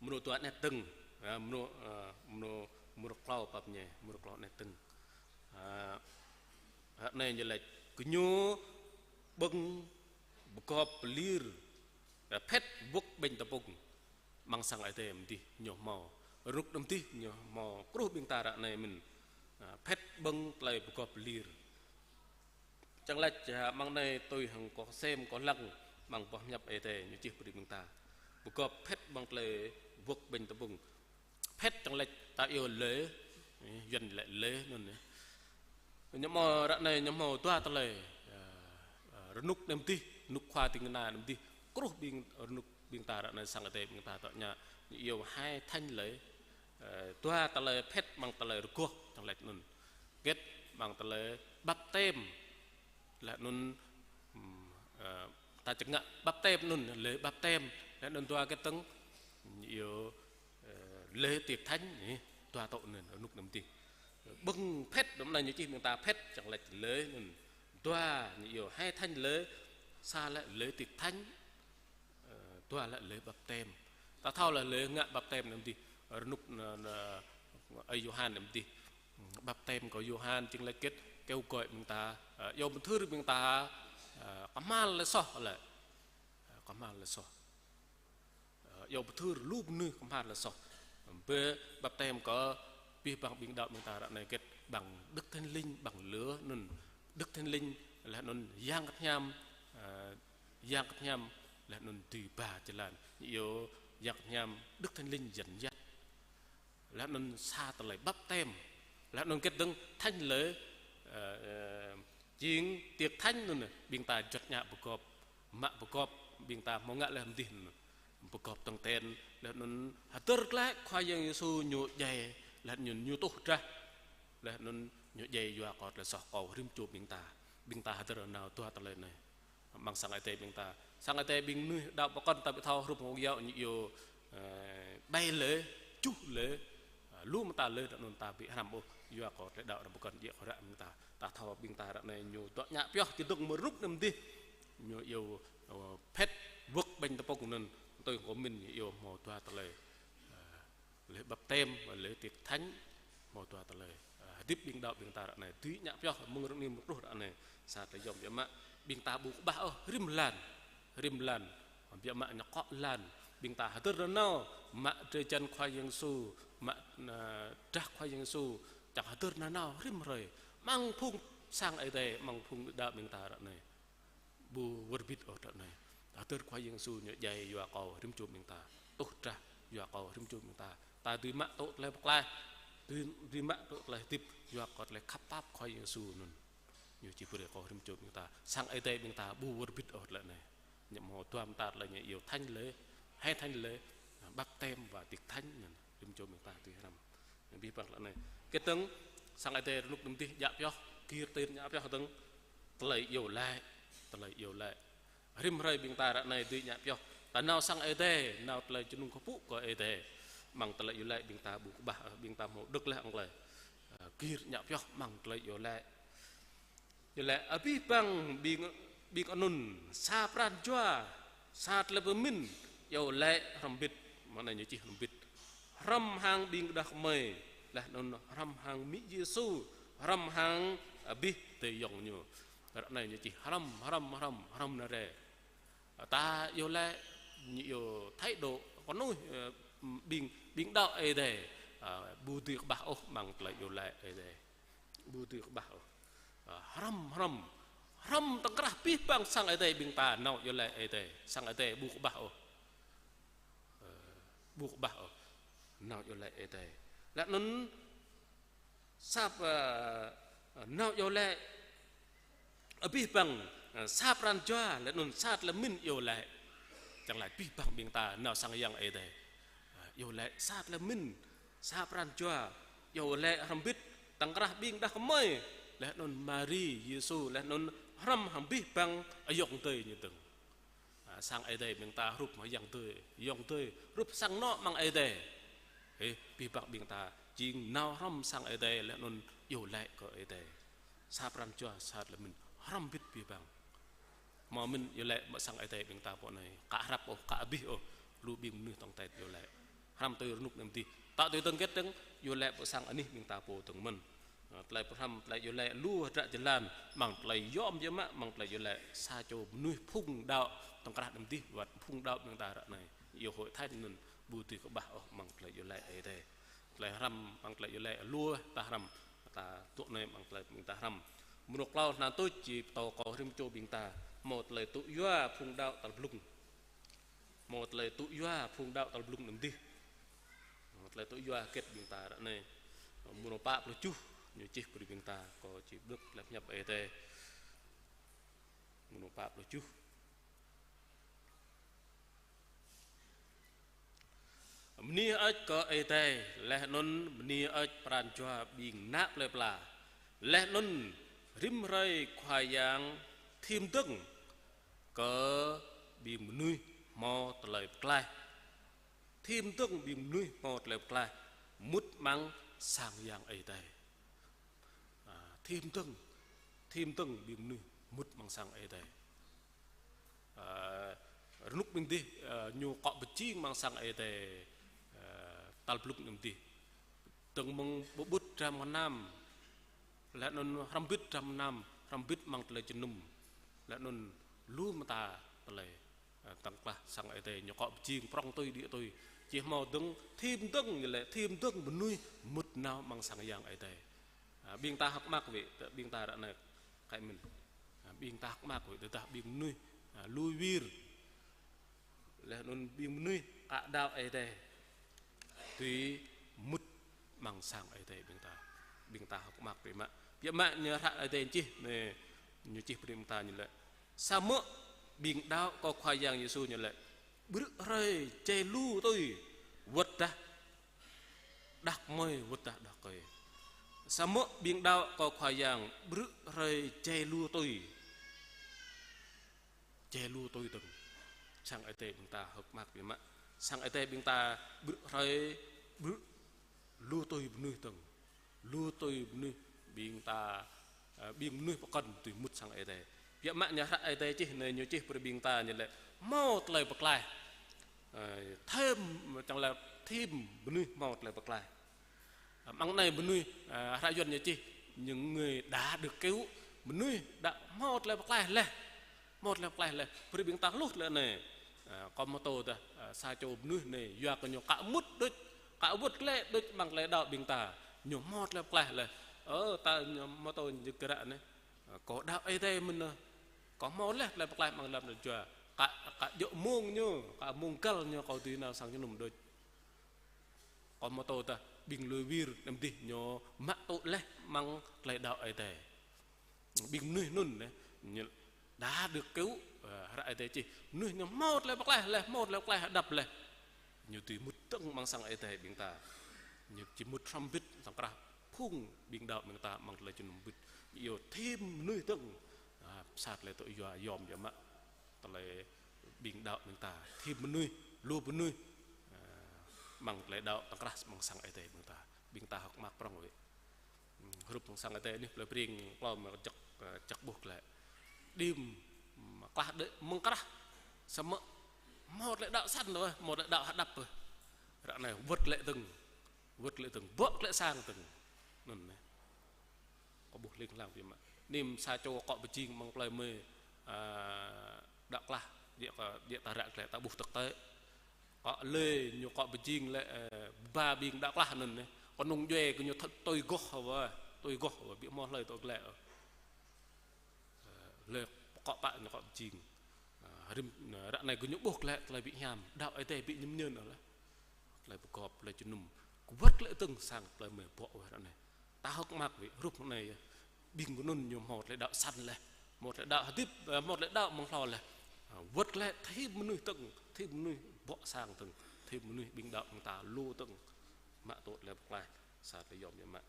Mrô dua anet dơ̆ng, a, mrô, a, mrô, mrô klâo pap ñe, mrô klâo anet dơ̆ng. A, ră anai ñu laĭ, gơñu ƀơ̆ng pơgop pơlir, a, phet wơ̆k ƀañ tơpŭng, amăng sang Ơi Adai anăm dih ñu hmâo. Rơnŭk anăm dih ñu hmâo kơkuh ƀing ta ră anai mơ̆n. A, phet ƀơ̆ng tơlơi pơgop pơlir. Čang laĭ, a, amăng anai tui hăng kâo sem kâo lăng amăng boh hiăp Ơi Adai ñu čih brơi ƀing ta. Pơgop phet ƀơ̆ng tơlơi wơ̆k ƀañ tơpŭng. Phet čang laĭ ta iâu lĕ, ơ, Yuan lĕ lĕ anŭn yơh. Ñu hmâo ră anai ñu hmâo dua tơlơi, a, a, rơnŭk anăm dih, rơnŭk khua ding kơna anăm dih. Kơkuh ƀing rơnŭk ƀing ta ră anai sang Ơi Adai ƀing ta tŏ ñă, ñu iâu hai thanh lễ. Ơ, dua tơlơi phet amăng tơlơi rơgoh čang laĭ anŭn. Hơget amăng tơlơi baptem. Laih anŭn, ưm, ơ, ta čơngă baptem anŭn, lễ baptem. Laih anŭn dua hơget dơ̆ng, ñu iâu, ơ, lễ tiệc thánh, ơ, dua tŏ anŭn, rơnŭk anăm dih. Ƀơ̆ng phet, đơ̆m anai ñu čih ƀing ta phet, čang laĭ lễ anŭn. Dua, ñu iâu hai thanh lễ, sa lĕ lễ tiệc thánh, ơ, dua lĕ lễ baptem. Ta thâo lĕ lễ ngă baptem anăm dih, rơnŭk, ơ, ơ, ơi Yôhan anăm dih. Baptem kơ Yôhan jing laĭ hơget, kêu gọi ƀing ta, ơ, iâu pơthưr ƀing ta, ơ, kơhma̱l tơlơi soh lĕ. Ơ, kơhma̱l tơlơi soh. Ơ, iâu pơthưr lu mơnuih kơhma̱l tơlơi soh. Bơ baptem kơ abih bang ƀing đaŏ ƀing ta ră anai hơget, bằng Đức Thánh Linh, bằng lửa anŭn. Đức Thánh Linh, laih anŭn Yang Bơngăt Hiam, ơ, Yang Bơngăt Hiam, laih anŭn dưi ba jơlan. Ñu iâu Yang Bơngăt Hiam, Đức Thánh Linh dẫn dắt. Laih anŭn sa tơlơi baptem. Laih anŭn hơget dơ̆ng thanh lễ, ơ, ơ, jing tiệc thánh anŭn, ƀing ta juăt ñă pơgop, mă pơgop, ƀing ta hmâo ngă laih anăm dih anŭn. Pơgop tơ̆ng ten, laih anŭn hơdơr glaĭ Khua Yang Yêsu ñu djai, laih anŭn ñu tuh drah, laih anŭn ñu djai yua kơ tơlơi soh kâo rĭm čô ƀing ta. Ƀing ta hơdơr nao dua tơlơi anai. Amăng sang Ơi Adai ƀing ta. Sang Ơi Adai ƀing mơnuih đaŏ pơkŏn ta ƀu thâo hrup hăng Ơi Yao ñu iâu, ơ, ƀai lễ, tơjuh lễ, ơ, lu mơta lễ ră anŭn ta ƀu hrăm ôh, yua kơ tơlơi đaŏ arăng pơkŏn djơ̆ kơ ră ƀing ta. Ta thâo ƀing ta ră anai ñu dŏ ñă pioh čơdơ̆ng mơ̆ng rơnŭk anăm dih. Ñu iâu, ơ, phet wơ̆k ƀañ tơpŭng anŭn, tui kâo mĭn ñu iâu hmâo dua tơlơi. Ơ, lễ baptem, lễ tiệc thánh, hmâo dua tơlơi, ơ, Hơdip ƀing đaŏ ƀing ta ră anai, dưi ñă pioh mơ̆ng rơnŭk anai mơ̆ng truh ră anai. Sa tơlơi yôm biă mă, ƀing ta ƀu kơƀah ôh, rĭm lan, rĭm lan. Biă mă ñu akŏ lan, ƀing ta hơdơr nanao, mă drơi jăn Khua Yang Yêsu, mă, ơ, drah Khua Yang Yêsu, čang hơdơr nanao rĭm hrơi. Amăng phung sang Ơi Adai, amăng phung đaŏ ƀing ta ră anai. Ƀu wơr bĭt ôh ră anai. Hơdơr Khua Yang Yêsu ñu djai yua kơ rĭm čô ƀing ta. Tuh drah yua kơ rĭm čô ƀing ta. Ta dưi mă tŭ tơlơi pơklaih. Dưi, dưi mă tŭ tơlơi hơdip yua kơ tơlơi khăp pap Khua Yang Yêsu anŭn. Ñu či brơi kơ rĭm čô ƀing ta. Sang Ơi Adai ƀing ta ƀu wơr bĭt ôh tơlơi anai. Ñu hmâo dua mơta tơlơi ñu iâu thánh lễ, hay thánh lễ, baptême và tiệc thánh anŭn. Rĭm čô ƀing ta dưi hrăm. Abih bang tơlơi anai. Kơ tơ̆ng, sang Ơi Adai rơnŭk anŭn dih djă pioh, gir tin djă pioh tơ̆ng, tơlơi iâu laĭ, tơlơi iâu laĭ. Rĭm hrơi ƀing ta ră anai dưi djă pioh. Ta nao sang Ơi Adai, nao tơlơi jơnum kơkuh pơpŭ kơ Ơi Adai. Amăng tơlơi iâu laĭ ƀing ta ƀu kơƀah, ơ, ƀing ta hmâo đŏk laih ăng tơlơi. Ơ, gir djă pioh amăng tơlơi iâu laĭ. Iâu laĭ abih bang ƀing, ƀing anŭn sa pran jua, sa tơlơi pơmĭn, iâu laĭ hrŏm hơbĭt, mơ̆ng anai ñu čih hrŏm hơbĭt. Hrŏm hăng ƀing đah kơmơi, laih anŭn hrŏm hăng amĭ Yêsu, hrŏm hăng abih adơi ayŏng ñu. Ră anai ñu čih hrŏm, hrŏm, hrŏm, hrŏm anai rai. Ta iâu laĭ, ñu iâu thái độ, kơnuih, ơ, ƀing, ƀing đaŏ Ơi Adai, ơ, ƀu dưi kơƀah ôh amăng tơlơi iâu laĭ Ơi Adai. Ƀu dưi kơƀah ôh. Ơ, hrŏm, hrŏm. Hrŏm tơ̆ng krah abih bang sang Ơi Adai ƀing ta nao iâu laĭ Ơi Adai. Sang Ơi Adai ƀu kơƀah ôh. Ơ, ƀu kơƀah ôh. Nao iâu laĭ Ơi Adai. Laih anŭn sap, ơ, nao iâu laĭ abih bang, ơ, sa pran jua, laih anŭn sa tơlơi pơmĭn iâu laĭ. Čang laĭ abih bang ƀing ta nao sang Yang Ơi Adai. Ơ, iâu laĭ sa tơlơi pơmĭn, sa pran jua, iâu laĭ hrŏm hơbĭt, tơ̆ng krah ƀing đah kơmơi, laih anŭn Mari, Yêsu, laih anŭn hrŏm hăng abih bang ayŏng adơi ñu dơ̆ng. Ơ, sang Ơi Adai ƀing ta hrup mơ̆ng ayŏng adơi, ayŏng adơi, hrup sang anŏ amăng Ơi Adai. Ơ, abih bang ƀing ta jing nao hrŏm sang Ơi Adai, laih anŭn iâu laĭ kơ Ơi Adai. Sa pran jua, sa tơlơi pơmĭn, hrŏm hơbĭt abih bang. Hmâo mơ̆n iâu laĭ ƀơi sang Ơi Adai ƀing ta pô anai, ka hrăp ôh, ka abih ôh, lu ƀing mơnuih tŏng tet iâu laĭ. Hrăm tui rơnŭk anai mơ̆n dih. Tŏ tui tơ̆ng hơget tơ̆ng, iâu laĭ ƀơi sang anih ƀing ta pô tơ̆ng mơ̆n. Ơ, tơlơi pơhrăm, tơlơi iâu laĭ lu hơdră jơlan, amăng tơlơi yôm biă mă, amăng tơlơi iâu laĭ sa čô mơnuih phung đaŏ tŏng krah anai mơ̆n dih, wơ̆t phung đaŏ ƀing ta ră anai. Iâu hội thánh anŭn ƀu dưi kơƀah ôh amăng tơlơi iâu laĭ Ơi Adai. Tơlơi hrăm, amăng tơlơi iâu laĭ lu ta hrăm, ta tŭ anai amăng tơlơi ƀing ta hrăm. Mơnuk klâo hơnăn tuč či pơtô kơ rĭm čô ƀing ta, hmâo tơlơi tŭ yua phung đaŏ tal blung. Hmâo tơlơi tŭ yua phung đaŏ tal blung anŭn dih. Hmâo tơlơi tŭ yua hơget ƀing ta ră anai. Mơnuk pă pluh tơjuh ñu čih brơi ƀing ta, kâo či pơđŏk tơlơi pơhiăp Ơi Adai. Mơnuk pă pluh tơjuh. Bơni hơơč kơ Ơi Adai, laih anŭn bơni hơơč pran jua ƀing ană plơi pla. Laih anŭn rĭm hrơi Khua Yang thim dơ̆ng kơ ƀing mơnuih hmâo tơlơi pơklaih. Thim dơ̆ng ƀing mơnuih hmâo tơlơi pơklaih mŭt amăng sang Yang Ơi Adai. Ơ, thim dơ̆ng, thim dơ̆ng ƀing mơnuih mŭt amăng sang Ơi Adai. Ơ, rơnŭk ƀing dih, ơ, ñu akŏ pơjing amăng sang Ơi Adai, ơ, tal blung anai mơ̆n dih. Dơ̆ng mơ̆ng pơƀut dram gơnam, laih anŭn hrŏm hơbĭt dram gơnam, hrŏm hơbĭt amăng tơlơi jơnum, laih anŭn lu mơta tơlơi, ơ, tŏng krah sang Ơi Adai ñu akŏ pơjing prŏng tui đĭ tui. Či hmâo dơ̆ng, thim dơ̆ng, ñu laĭ thim dơ̆ng mơnuih mŭt nao amăng sang Yang Ơi Adai. Ơ, ƀing ta hơ̆k mơak wơ̆t, ƀing ta ră anai kơ mĭn. Ơ, ƀing ta hơ̆k mơak wơ̆t, tơdah ƀing mơnuih, ơ, lui wir. Laih anŭn ƀing mơnuih ka đaŏ Ơi Adai dưi mŭt amăng sang Ơi Adai ƀing ta. Ƀing ta hơ̆k mơak biă mă. Biă mă ñu hră Ơi Adai čih, anai, ñu čih brơi ƀing ta ñu laĭ. Samơ̆ ƀing đaŏ kơ Khua Yang Yêsu ñu laĭ, brư̆ hrơi jai lu tui, wơ̆t dah đah kơmơi, wơ̆t dah đah rơkơi. Samơ̆ ƀing đaŏ kơ Khua Yang brư̆ hrơi jai lu tui. Jai lu tui dơ̆ng. Sang Ơi Adai ƀing ta hơ̆k mơak biă mă. Sang Ơi Adai ƀing ta brư̆ hrơi, brư̆ lu tui mơnuih dơ̆ng. Lu tui mơnuih ƀing ta, ơ, ƀing mơnuih pơkŏn dưi mŭt sang Ơi Adai. Biă mă ñu hră Ơi Adai čih anai ñu čih brơi ƀing ta ñu laĭ hmâo tơlơi pơklaih. Ơ, thim, čang laĭ thim mơnuih hmâo tơlơi pơklaih. Mơ̆ng anai mơnuih, ơ, hră Yuan ñu čih, những người đã được cứu, mơnuih đa hmâo tơlơi pơklaih laih. Hmâo tơlơi pơklaih laih. Brơi ƀing ta hluh tơlơi anai. Ơ, kâo hmâo tŭ tah, ơ, sa čô mơnuih anai, yua kơ ñu ka mŭt đôč, ka wơ̆t glaĭ đôč amăng tơlơi đaŏ ƀing ta. Ñu hmâo tơlơi pơklaih laih. Ơ, ta ñu hmâo tŭ ñu kơ ră anai. Ơ, kâo đaŏ Ơi Adai mơ̆n ơ. Kâo hmâo laih tơlơi pơklaih amăng lăm anăn jua. Ka, ka djơ̆ mông ñu, ka mông găl ñu kâo dưi nao sang jơnum đôč. Kâo hmâo tŭ tah ƀing lui wir anăm dih ñu mă tŭ laih amăng tơlơi đaŏ Ơi Adai. Ƀing mơnuih anŭn anai, ñu đã được cứu, ơ, hră Ơi Adai čih. Mơnuih ñu hmâo tơlơi pơklaih laih, hmâo tơlơi pơklaih hơđăp laih. Ñu dưi mŭt dơ̆ng amăng sang Ơi Adai ƀing ta. Ñu či mŭt hrŏm hơbĭt, tŏng krah phung ƀing đaŏ ƀing ta amăng tơlơi jơnum hơbĭt. Ñu iâu thêm mơnuih dơ̆ng. Ơ, sa tơlơi tŭ yua yom yơh mă. Tơlơi ƀing đaŏ ƀing ta, thêm mơnuih, lu mơnuih, ơ, amăng tơlơi đaŏ tŏng krah amăng sang Ơi Adai ƀing ta. Ƀing ta hơ̆k mơak prŏng wơ̆t. Ơ, hrup amăng sang Ơi Adai anai, plơi Breng, klâo mơ̆ jăk, ơ, jăk ƀuh glaĭ. Đĭm, ơ, klah đĕ mơ̆ng krah, samơ̆ hmâo tơlơi đaŏ săn tơ, hmâo tơlơi đaŏ hơđăp tơ. Ră anai wơ̆t glaĭ dơ̆ng, wơ̆t glaĭ dơ̆ng, bŏ glaĭ sang dơ̆ng. Anŭn anai. Kâo ƀuh ling lang biă mă. Anai sa čô akŏ pơjing amăng plơi mơi, ơ, đaŏ klah, djơ̆ kơ, djơ̆ ta ră glaĭ ta ƀuh tơk tơi. Akŏ lĕ ñu akŏ pơjing lĕ, ơ, ba ƀing đaŏ klah anŭn anai. Kơnung djuai kơ ñu thâo tui goh wơ̆t, tui goh wơ̆t, biă hmâo hlơi tŭ glaĭ. Ơ, lĕ akŏ pă ñu akŏ pơjing. Ơ, rĭm, ơ, ră anai kơ ñu ƀuh glaĭ tơlơi ƀu hiam, đaŏ Ơi Adai ƀu ñen ñen ôh laih. Tơlơi pơgop, tơlơi jơnum. Kơ wơ̆t glaĭ dơ̆ng sang plơi mơi bŏ wơ̆t ră anai. Ta hơ̆k mơak wơ̆t, hrup anai yơh. Ƀing kơ anŭn ñu hmâo tơlơi đaŏ săn laih. Hmâo tơlơi đaŏ hơdip, ơ, hmâo tơlơi đaŏ mơ̆ng hlâo laih. Ơ, wơ̆t glaĭ thêm mơnuih dơ̆ng, thêm mơnuih bŏ sang dơ̆ng, thêm mơnuih ƀing đaŏ ƀing ta lu dơ̆ng. Mă tŭ tơlơi pơklaih, sa tơlơi yom yơh mă.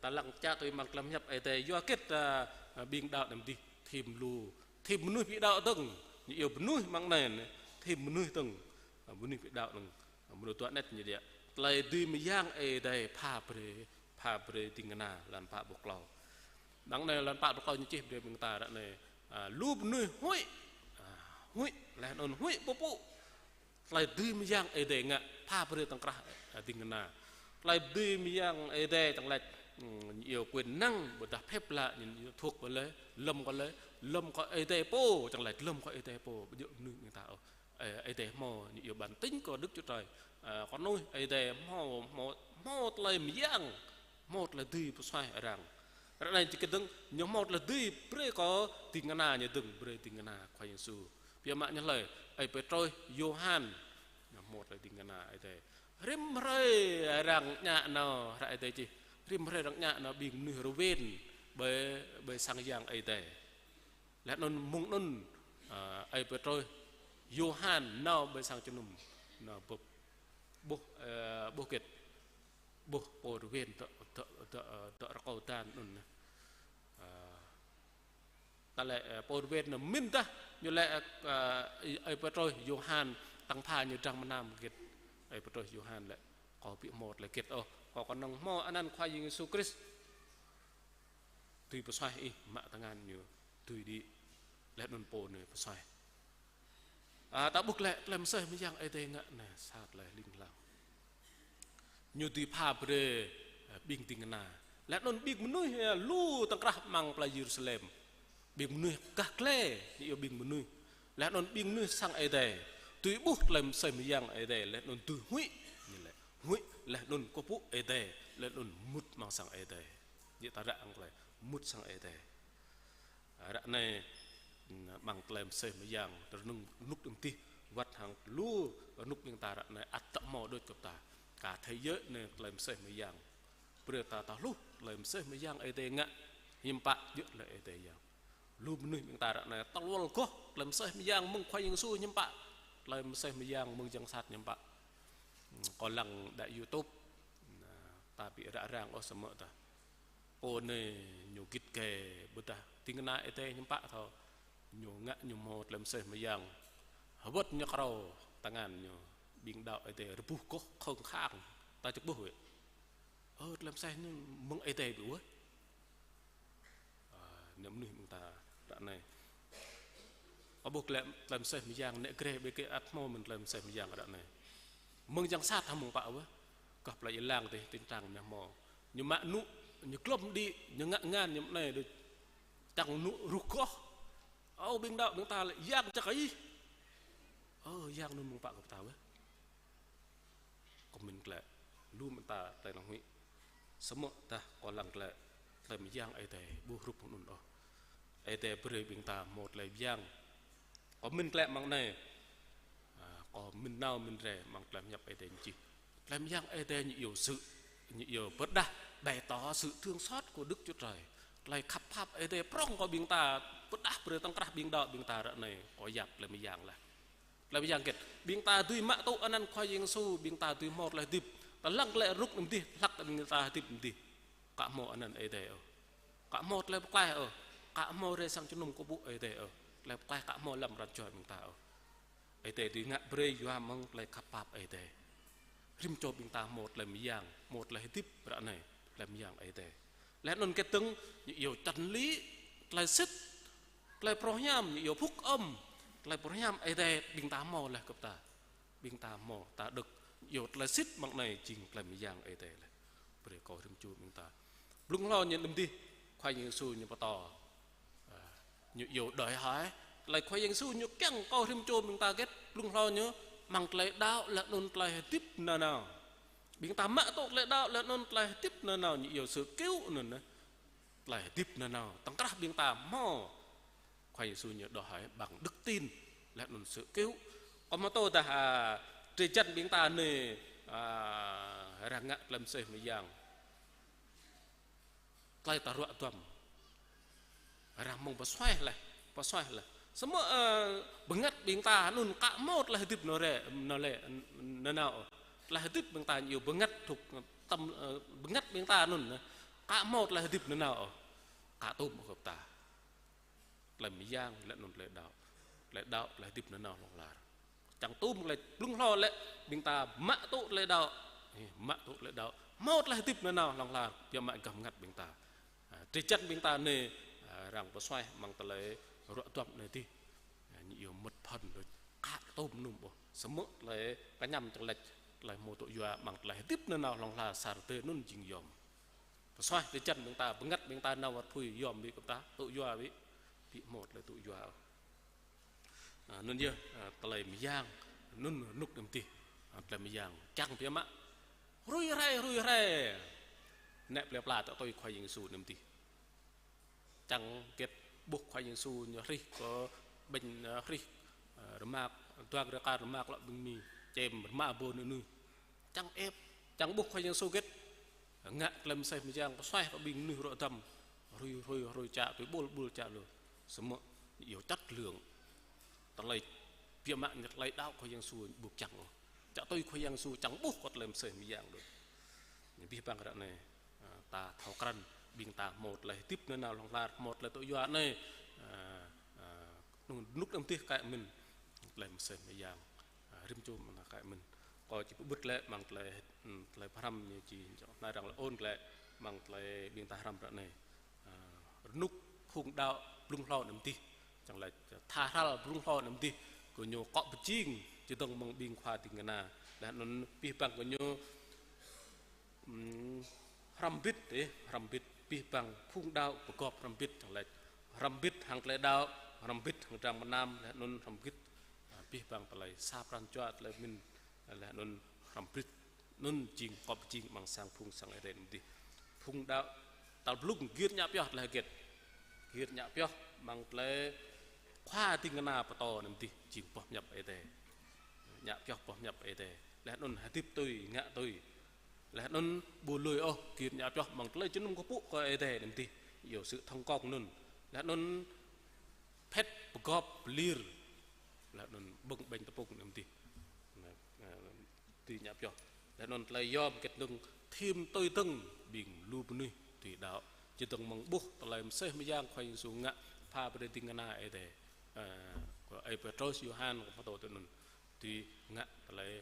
Ta lăng čă tui amăng tơlơi pơhiăp Ơi Adai, yua hơget, ơ, ơ, ƀing đaŏ anăm dih, thêm lu, thêm mơnuih ƀu đaŏ dơ̆ng, ñu iâu mơnuih amăng anai, thêm mơnuih dơ̆ng, ơ, mơnuih ƀu đaŏ dơ̆ng. Mơnuih dua anet ñu djơ̆. Tơlơi dưi mơyang Ơi Adai pha brơi, pha brơi ding kơna, lăn pă pluh klâo. Đăng anai lăn pă pluh klâo ñu čih brơi ƀing ta ră anai, ơ, lu mơnuih huĭ, ơ, huĭ, laih anŭn huĭ pơpŭ. Tơlơi dưi mơyang Ơi Adai ngă, pha brơi tŏng krah, ơ, ding kơna. Tơlơi dưi mơyang Ơi Adai čang laĭ, ơ, ñu iâu quyền năng, ƀôdah phép lạ, ñu iâu thuộc kơ lĕ, lŏm kơ lĕ, lŏm kơ Ơi Adai pô, čang laĭ lŏm kơ Ơi Adai pô, ƀu djơ̆ mơnuih ƀing ta ôh. Ơ, Ơi Adai hmâo, ñu iâu bản tính của Đức Chúa Trời. Ơ, kơnuih Ơi Adai hmâo, hmâo, hmâo tơlơi mơyang, hmâo tơlơi dưi pơsuaih arăng. Ră anai či kơ dơ̆ng, ñu hmâo tơlơi dưi brơi kơ ding kơna ñu dơ̆ng, brơi ding kơna Khua Yang Yêsu. Biă mă ñu hlơi, Ơi Pêtrôs, Yôhan, ñu hmâo tơlơi ding kơna Ơi Adai. Rĭm hrơi arăng ñă nao, hră Ơi Adai čih. Rĭm hrơi arăng ñă nao ƀing mơnuih rơwen ƀơi, ƀơi sang yang Ơi Adai. Laih anŭn mơ̆ng anŭn, ơ, Ơi Pêtrôs, Yôhan nao ƀơi sang jơnum, nao ƀuh, ƀuh, ơ, ƀuh hơget, ƀuh pô rơwen dŏ, dŏ, dŏ, ơ, dŏ rơkâo dan anŭn. Ơ, ta lĕ, ơ, pô rơwen anŭn mĭn tah, ñu lĕ, ơ, Ơi Pêtrôs, Yôhan, tăng pha ñu drang mơnam hơget. Ơi Pêtrôs, Yôhan lĕ, kâo ƀu hmâo tơlơi hơget ôh, kâo kơnơ̆ng hmâo anăn Khua Yang Yêsu Krist. Dưi pơsuaih ih, mă tơngan ñu dưi đĭ. Laih anŭn pô anai pơsuaih. Ơ, ta ƀuh lĕ tơlơi mơsêh mơyang Ơi Adai ngă anai, sa tơlơi ling lang. Ñu dưi pha brơi, ơ, ƀing ding kơna. Laih anŭn ƀing mơnuih, ơ, lu tŏng krah amăng plei Yêrusalem. Ƀing mơnuih gah glai, ñu iâu ƀing mơnuih. Laih anŭn ƀing mơnuih sang Ơi Adai. Dưi ƀuh tơlơi mơsêh mơyang Ơi Adai, laih anŭn dưi huĭ, ñu lĕ. Huĭ, laih anŭn kơkuh pơpŭ Ơi Adai, laih anŭn mŭt amăng sang Ơi Adai. Djơ̆ ta ră hăng tơlơi mŭt sang Ơi Adai. Ră anai, amăng tơlơi mơsêh mơyang, rơnŭk rơnŭk đơ̆ng tih, wơ̆t hăng lu rơnŭk ƀing ta ră anai ăt tơhmô đôč kơ ta. Kơ thế giới anai tơlơi mơsêh mơyang. Brơi ta thâo hluh, tơlơi mơsêh mơyang Ơi Adai ngă, hiư̆m pă djơ̆ tơlơi Ơi Adai yơh. Lu mơnuih ƀing ta ră anai, tơlual goh, tơlơi mơsêh mơyang mơ̆ng Khua Yang Yêsu hiư̆m pă, tơlơi mơsêh mơyang mơ̆ng yang sat hiư̆m pă. Kâo lăng đa YouTube, ta ƀu ră răng ôh samơ̆ ta. Pô anai ñu git gai ƀôdah ding kơna Ơi Adai hiư̆m pă thâo. Ñu ngă ñu hmâo tơlơi mơsêh mơyang. Hơwơ̆t ñu krâo tơngan ñu. Ƀing đaŏ Ơi Adai rơbuh goh khŏng khăng. Ta čơkơƀuh wơ̆t. Ơ, tơlơi mơsêh anai mơ̆ng Ơi Adai ƀu wơ̆t. Ơ, anai mơnuih ƀing ta ră anai. Kâo ƀuh tơlơi, tơlơi mơsêh mơyang, anai gre ƀơi kơ ăt hmâo mơ̆n tơlơi mơsêh mơyang ră anai. Mơ̆ng yang sat hă mơ̆ng pă wơ̆t. Gah plei Êlan dih, Tin Trang anai hmâo. Ñu mă nŭ, ñu glŏm đĭ, ñu ngă ngan, ñu mơnai đôč. Čang nŭ ruh goh. Ơ, ƀing đaŏ ƀing ta lĕ, yang čăk ih. Ơ, yang anŭn mơ̆ng pă kơ pơtao wĕh. Kâo mĭn klĕ, lu mơta tơlơi năng huĭ. Samơ̆ tah kâo lăng klĕ, tơlơi mơyang Ơi Adai ƀu hrup anŭn ôh. Ơi Adai brơi ƀing ta hmâo tơlơi mơyang. Kâo mĭn klĕ mơ̆ng anai. À, kâo mĭn nao mĭn rai mơ̆ng tơlơi pơhiăp Ơi Adai ñu čih. Tơlơi mơyang Ơi Adai ñu iâu sự, ñu iâu pơrơđah, bày tỏ sự thương xót của Đức Chúa Trời. Tơlơi khăp pap Ơi Adai prŏng kơ ƀing ta, pơrơđah brơi tŏng krah ƀing đaŏ ƀing ta ră anai, kâo yap tơlơi mơyang laih. Tơlơi mơyang hơget? Ƀing ta dưi mă tŭ anăn Khua Yang Yêsu, ƀing ta dưi hmâo tơlơi hơdip. Ta lăng tơlơi rơnŭk anŭn dih, hlăk ta ƀing ta hơdip anŭn dih. Ka hmâo anăn Ơi Adai ôh. Ka hmâo tơlơi pơklaih ôh. Ka hmâo rai sang jơnum kơkuh Ơi Adai ôh. Tơlơi pơklaih ka hmâo lăm pran jua ƀing ta ôh. Ơi Adai dưi ngă brơi yua mơ̆ng tơlơi khăp pap Ơi Adai. Rĭm čô ƀing ta hmâo tơlơi mơyang, hmâo tơlơi hơdip ră anai, tơlơi mơyang Ơi Adai. Laih anŭn hơget dơ̆ng, ñu iâu chân lý, tơlơi sĭt, tơlơi pơrơhiam, ñu iâu phúc âm, tơlơi pơrơhiam Ơi Adai ƀing ta hmâo laih kơ ta. Ƀing ta hmâo, ta đŏk, ñu iâu tơlơi sĭt mơ̆ng anai jing tơlơi mơyang Ơi Adai laih. Brơi kơ rĭm čô ƀing ta. Blung hlâo ñu anŭn dih, Khua Yang Yêsu ñu pơtô. À, ñu iâu đòi hỏi. Tơlơi Khua Yang Yêsu ñu kiăng kơ rĭm čô ƀing ta hơget, blung hlâo ñu mơ̆ng tơlơi đaŏ laih anŭn tơlơi hơdip nanao. Ƀing ta mă tŭ tơlơi đaŏ laih anŭn tơlơi hơdip nanao, ñu iâu sự cứu anŭn nê. Tơlơi hơdip nanao, tŏng krah ƀing ta hmâo. Khua Yang Yêsu ñu đòi hỏi bằng đức tin laih anŭn sự cứu. Kâo hmâo tŭ dah, à, drơi jăn ƀing ta anai, à, arăng ngă tơlơi mơsêh mơyang. Tơlơi ta ruă duăm. Arăng mơ̆ng pơsuaih laih, pơsuaih laih. Samơ̆, ơ, bơngăt ƀing ta anŭn ka hmâo tơlơi hơdip nanao rai, nanao rai, nanao. Tơlơi hơdip ƀing ta ñu bơngăt thŭk tăm, ơ, bơngăt ƀing ta anŭn, ka hmâo tơlơi hơdip nanao. Ka tŭm kơ ta. Tơlơi mơyang, laih anŭn tơlơi đaŏ. Tơlơi đaŏ, tơlơi hơdip nanao hlŏng lar. Čang tŭm tơlơi blung hlâo lĕ, ƀing ta mă tŭ tơlơi đaŏ. Ơ, mă tŭ tơlơi đaŏ. Hmâo tơlơi hơdip nanao hlŏng lar, biă mă gah bơngăt ƀing ta. À, drơi jăn ƀing ta anai, à, arăng pơsuaih mơ̆ng tơlơi ruă duăm anai dih. À, ñu iâu mơ̆t phŏn đôč. Ka tŭm nŭm ôh. Samơ̆ tơlơi kơñăm čơlĕč, tơlơi hmâo tŭ yua mơ̆ng tơlơi hơdip nanao hlŏng lar sa rơdêh anŭn jing yom. Pơsuaih drơi jăn ƀing ta, bơngăt ƀing ta nao wơ̆t apui yom ƀu kơ ta, tŭ yua ƀu, ƀu hmâo tơlơi tŭ yua ôh. À, anŭn yơh, à, tơlơi mơyang, anŭn rơnŭk anŭn dih, à, tơlơi mơyang, čang biă mă. Hrui hrơi, hrui hrơi. Nĕ plơi pla tŏ tui Khua Yang Yêsu anŭn dih. Čang hơget ƀuh Khua Yang Yêsu ñu hrih kơ ƀing, à, hrih, à, rơma, duang rơka rơma klŏ ƀing Mi, čem rơma ƀôn anŭn. Čang ĕp, čang ƀuh Khua Yang Yêsu hơget. Ngă tơlơi mơsêh mơyang pơsuaih kơ ƀing mơnuih ruă duăm. Hrui, hrui, hrui čă, tui ƀul, ƀul čă lu. Samơ̆ ñu iâu chất lượng. Tơlơi biă mă ñu tơlơi đaŏ Khua Yang Yêsu ƀu čang ôh. Čă tui Khua Yang Yêsu čang ƀuh kơ tơlơi mơsêh mơyang đôč. Ñu abih bang ră anai, à, ta thâo krăn, ƀing ta hmâo tơlơi hơdip nanao hlŏng lar, hmâo tơlơi tŭ yua anai. À, à, rơnŭk, rơnŭk anŭn dih kơ mĭn, tơlơi mơsêh mơyang. À, rĭm čô mơ̆n kơ mĭn. Kâo či pơƀut lĕ mơ̆ng tơlơi, ưm, tơlơi pơhrăm ñu či, anai arăng lĕ ôn lĕ mơ̆ng tơlơi ƀing ta hrăm ră anai. À, rơnŭk phung đaŏ blung hlâo anŭn dih. Čang lĕ tha hrăl blung hlâo anŭn dih. Kơ ñu akŏ pơjing, čơdơ̆ng mơ̆ng ƀing khua ding kơna. Laih anŭn abih bang kơ ñu, ưm, hrăm bit, ơ, hrăm bit, abih bang phung đaŏ pơgop hrăm bit, čang lĕ hrăm bit hăng tơlơi đaŏ, hrăm bit hăng drang mơnam, laih anŭn hrăm bit, à, abih bang tơlơi sa pran jua tơlơi mĭn, laih anŭn hrăm bit. Anŭn jing akŏ pơjing amăng sang phung sang Ơi Adai anŭn dih. Phung đaŏ tal blung gir ñă pioh tơlơi hơget. Gir ñă pioh amăng tơlơi khua ding kơna pơtô anŭn dih jing boh pơhiăp Ơi Adai. Ñă pioh boh pơhiăp Ơi Adai. Laih anŭn hơdip tui, ngă tui. Laih anŭn ƀu lui ôh gir ñă pioh amăng tơlơi jơnum kơkuh kơ Ơi Adai anŭn dih. Iâu sự thông công anŭn. Laih anŭn phet pơgop pơlir. Laih anŭn ƀơ̆ng ƀañ tơpŭng anŭn dih. Anai, anai, tui ñă pioh. Laih anŭn tơlơi yom hơget dơ̆ng thim tui dơ̆ng ƀing lu mơnuih tui đaŏ. Čơdơ̆ng mơ̆ng ƀuh tơlơi mơsêh mơyang Khua Yang Yêsu ngă pha brơi ding kơna Ơi Adai. Ơ, kơ ơi Pêtrôs, Yôhan, kơ pơtô tui anŭn. Tui ngă tơlơi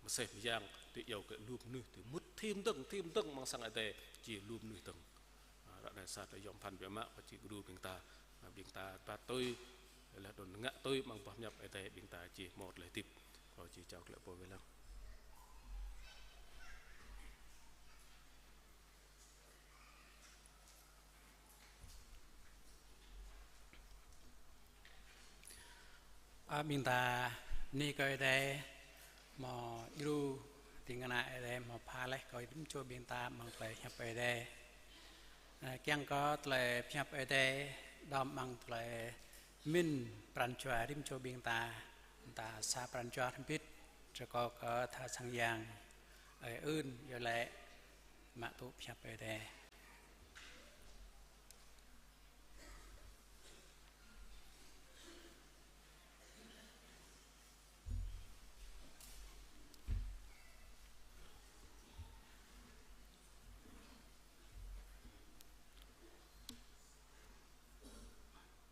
mơsêh mơyang, tui iâu kơ lu mơnuih, tui mŭt thim dơ̆ng, thim dơ̆ng amăng sang Ơi Adai, či lu mơnuih dơ̆ng. À, ră anai sa tơlơi yom pơphan biă mă, kâo či gru ƀing ta, à, ƀing ta ba tui, laih anŭn ngă tui amăng boh pơhiăp Ơi Adai, ƀing ta či hmâo tơlơi hơdip. Kâo či čao glaĭ pô wai lăng. Ƀing ta bơni kơ Ơi Adai, hmâo djru ding kơna Ơi Adai, hmâo pha laih kơ rĭm čô ƀing ta amăng tơlơi pơhiăp Ơi Adai. Ơ, kiăng kơ tơlơi pơhiăp Ơi Adai, đom amăng tơlơi pơmĭn pran jua rĭm čô ƀing ta, ta sa pran jua hrŏm hơbĭt, rơkâo kơ tha sang yang, ơi ưn, iâu laĭ, mă tŭ pơhiăp Ơi Adai.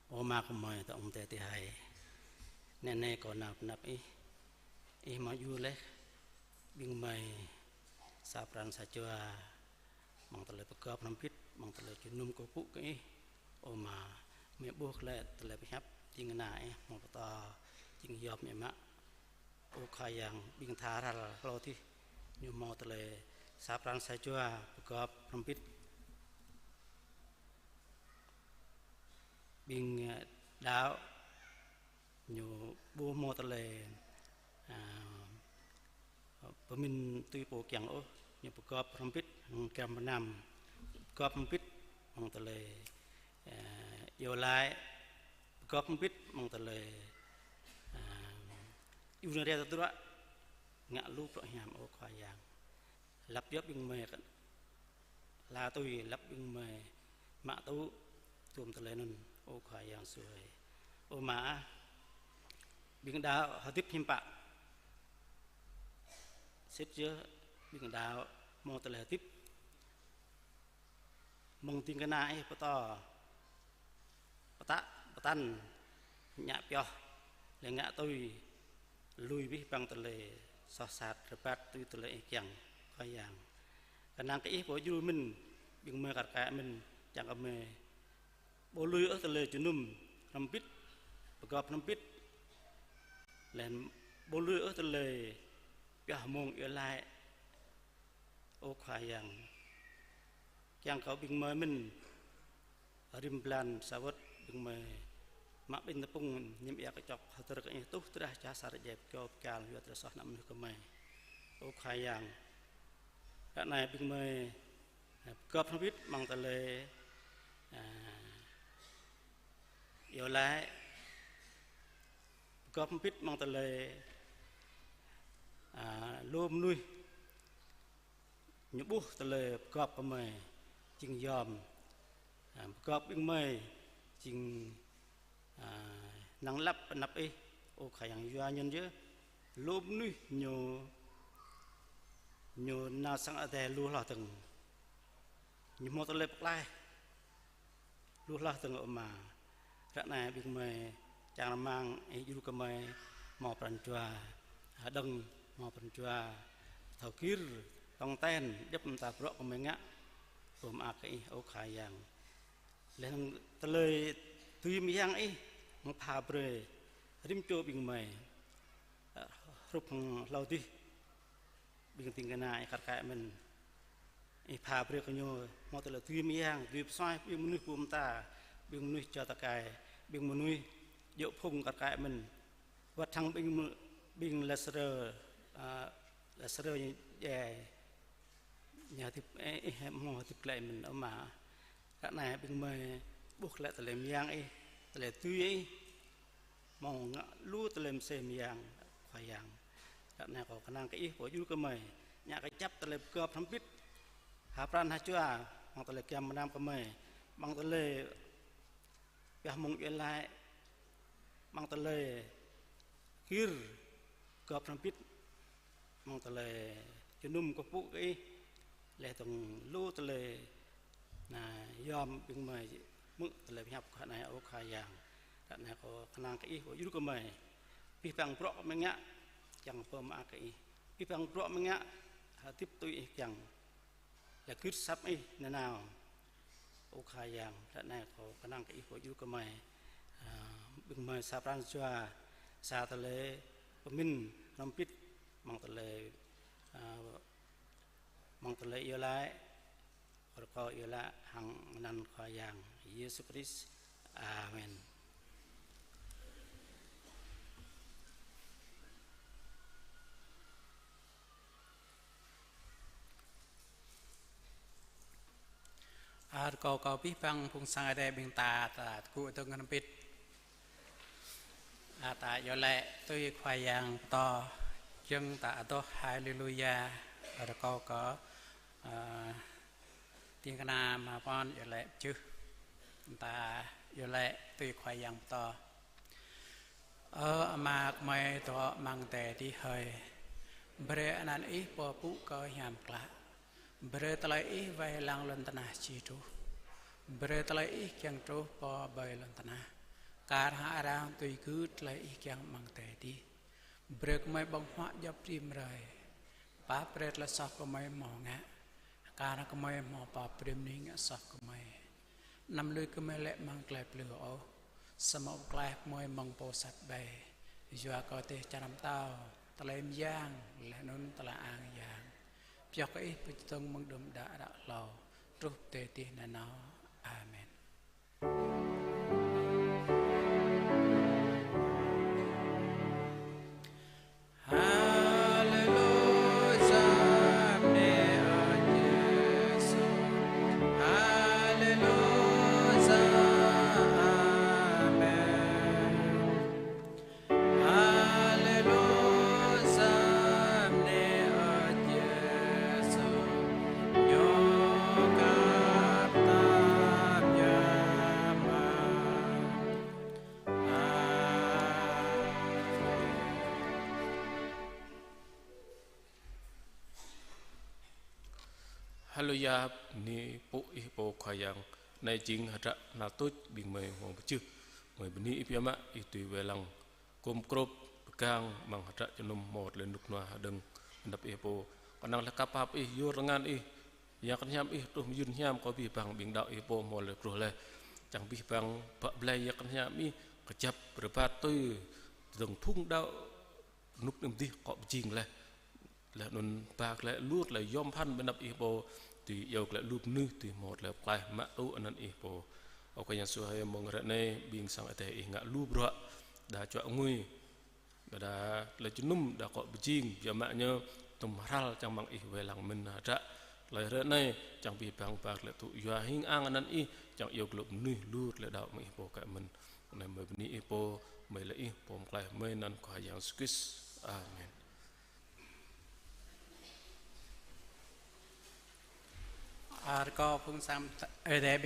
Ơ Ama gơmơi dŏ amăng adai adih. Anai anai kâo nao pơ anăp Ih. Ih hmâo djru laih ƀing gơmơi sa pran sa jua amăng tơlơi pơgop hrŏm hơbĭt, amăng tơlơi jơnum kơkuh pơpŭ kơ Ih. Ơ Ama, gơmơi ƀuh glaĭ tơlơi pơhiăp ding kơna Ih hmâo pơtô jing yom biă mă. Ơ Khua Yang, ƀing tha ral hlâo adih, ñu hmâo tơlơi sa pran sa jua pơgop hrŏm hơbĭt. Ƀing, ơ, đaŏ ñu ƀu hmâo tơlơi, a, pơmĭn tui pô kiăng ôh, ñu pơgop hrŏm hơbĭt hăng giăm mơnam, pơgop hrŏm hơbĭt hăng tơlơi, a, iâu laĭ, pơgop hrŏm hơbĭt hăng tơlơi, a, djru nao rai tơdruă, ngă lu bruă hiam, ơ Khua Yang. Lăp djŏp ƀing gơmơi kơ hla tui, lăp ƀing gơmơi mă tŭ, tŭm tơlơi anŭn, ơ Khua Yang Yêsu ơi. Ơ Ama ah, ƀing đaŏ hơdip hiư̆m pă. Sĭt yơh, ƀing đaŏ hmâo tơlơi hơdip mơ̆ng ding kơna Ih pơtô, pơtă, pơtăn, ngă pioh, lĕ ngă tui, lui abih bang tơlơi soh sat rơbat tui tơlơi Ih kiăng, Khua Yang. Kơnang kơ Ih pô djru mơ̆n, ƀing gơmơi kar kaĭ mơ̆n, čang kơ gơmơi ƀu lui ôh tơlơi jơnum hrŏm hơbĭt, pơgop hrŏm hơbĭt, lĕ ƀu lui ôh tơlơi pioh mông iâu laĭ, ơ Khua Yang. Kiăng kơ ƀing gơmơi mơ̆n, rĭm blan sa wơ̆t ƀing gơmơi mă ƀing tơpŭng ñăm ia kơčŏk hơdơr kơ Ih tuh tơdah čah sar djai pơkiao pơkial yua tơlơi soh ană mơnuih gơmơi. Ơ Khua Yang, ră anai ƀing gơmơi, a, pơgop hrŏm hơbĭt amăng tơlơi, a, iâu laĭ, pơgop hrŏm hơbĭt amăng tơlơi, a, lu mơnuih ñu ƀuh tơlơi pơgop gơmơi jing yom, a, pơgop ƀing gơmơi jing, a, năng lăp pơ anăp Ih, ơ Khua Yang, yua anŭn yơh lu mơnuih ñu, ñu nao sang adai lu hloh dơ̆ng, ñu hmâo tơlơi pơklaih lu hloh dơ̆ng, ơ Ama. Ră anai ƀing gơmơi čang rơmang Ih djru kơ gơmơi hmâo pran jua hơđơ̆ng, hmâo pran jua thâo gir, tong ten, djŏp mơta bruă gơmơi ngă, pơm ak kơ Ih, ơ Khua Yang. Lĕ hăng tơlơi dưi mơyang Ih, hăng pha brơi rĭm čô ƀing gơmơi, hrup hăng hlâo adih, ƀing ding kơna Ih kar kaĭ mơ̆n. Ih pha brơi kơ ñu hmâo tơlơi dưi mơyang, dưi pơsuaih ƀing mơnuih ƀu mơta, ƀing mơnuih čô tơkai, ƀing mơnuih djơ̆ phung kar kaĭ mơ̆n. Wơ̆t hăng ƀing mơ-, ƀing Lazarơ, a, Lazarơ ñu djai, ñu hơdip, ơ, Ih hmâo hơdip glaĭ mơ̆n, ơ Ama. Ră anai ƀing gơmơi ƀuh glaĭ tơlơi mơyang Ih, tơlơi dưi Ih, hmâo ngă lu tơlơi mơsêh mơyang, Khua Yang. Ră anai kâo kơnang kơ Ih pô djru kơ gơmơi, ngă kơjăp tơlơi pơgop hrŏm hơbĭt ha pran ha jua, amăng tơlơi giăm mơnam gơmơi, amăng tơlơi pioh mông iâu laĭ, amăng tơlơi gir, pơgop hrŏm hơbĭt, amăng tơlơi jơnum kơkuh pơpŭ kơ Ih, laih dơ̆ng lu tơlơi, na, yom ƀing gơmơi hmư̆ tơlơi pơhiăp kơ anai, ơ Khua Yang. Ră anai kâo kơnang kơ Ih pô djru kơ gơmơi, abih bang bruă gơmơi ngă kiăng pơm ak kơ Ih, abih bang bruă gơmơi ngă hơdip tui Ih kiăng, lĕ gưt asăp Ih nanao. Ơ Khua Yang, ră anai kâo kơnang kơ Ih pô djru kơ gơmơi, a, ƀing gơmơi sa pran jua, sa tơlơi pơmĭn hrŏm hơbĭt, amăng tơlơi, a, amăng tơlơi iâu laĭ, rơkâo iâu laĭ hăng anăn Khua Yang Yêsu Krist. Amen. Rơkâo kơ abih bang phung sang Ơi Adai ƀing ta, ta tơgŭ dơ̆ng hrŏm hơbĭt. A, ta iâu laĭ tui Khua Yang pơtô, jơ̆ng ta adoh Haleluya. Rơkâo kơ, a, ding kơna mă pơn iâu laĭ pơjưh. Ta iâu laĭ tui Khua Yang pơtô. Ơ Ama gơmơi dŏ amăng adai adih hơi, brơi anăn Ih pơpŭ kơ hiam klă. Brơi tơlơi Ih wai lăng lŏn tơnah či truh. Brơi tơlơi Ih kiăng truh pơ ƀơi lŏn tơnah, kar hăng arăng tui gưt tơlơi Ih kiăng amăng adai adih. Brơi gơmơi ƀơ̆ng huă djŏp rĭm hrơi. Pap brơi tơlơi soh gơmơi hmâo ngă, kar hăng gơmơi hmâo pap brơi mơnuih ngă soh gơmơi. Anăm lui gơmơi lĕ amăng tơlơi plư ôh, samơ̆ pơklaih gơmơi mơ̆ng pô sat ƀai. Yua kơ dêh čar pơtao, tơlơi mơyang, laih anŭn tơlơi ang yang, pioh kơ Ih pơčơdơ̆ng mơ̆ng đưm đă ră hlâo, truh pơ adai adih nanao. Amen. Haleluya, bơni Ơi Yêsu. Haleluya, amen. Haleluya, bơni Ơi Yêsu. Ñu khăp ta biă mă. Haleluya, bơni pŭ Ih pô Khua Yang. Anai jing hơdră năl tuč ƀing gơmơi hmâo pơjưh. Gơmơi bơni Ih biă mă, Ih tui wai lăng gum grŭp pơgang amăng hơdră jơnum hmâo tơlơi rơnŭk rơnua hơđơ̆ng anăp Ih pô. Kơnang laih kơpap Ih, yua rơngan Ih, Yang Bơngăt Hiam Ih truh mơyun hiam kơ abih bang ƀing đaŏ Ih pô hmâo tơlơi truh laih. Čang abih bang bă blai Yang Bơngăt Hiam Ih kơjăp rơbat tui tơdơ̆ng phung đaŏ rơnŭk rơnua adih kơ pơjing laih. Laih anŭn ba glaĭ lu tơlơi yom pơphan ƀơi anăp Ih pô, tui iâu glaĭ lu mơnuih, tui hmâo tơlơi pơklaih mă tŭ anăn Ih pô. Ơ Khua Yang Yêsu hơi, mơ̆ng hrơi anai ƀing sang Ơi Adai Ih ngă lu bruă, đa čuă ngui, đa tơlơi jơnum, đa kơ pơjing, biă mă ñu tŭm hral čang mơ̆ng Ih wai lăng mơ̆n hơdră. Tơlơi hrơi anai čang abih bang ba glaĭ tŭ yua hing ang anăn Ih, čang iâu glaĭ mơnuih lu tơlơi đaŏ mơ̆ng Ih pô kơ mơ̆n. Anai gơmơi bơni Ih pô, gơmơi laĭ Ih pô pơklaih gơmơi anăn Khua Yang Yêsu Krist. Amen. A, rơkâo phung sang Ơi Adai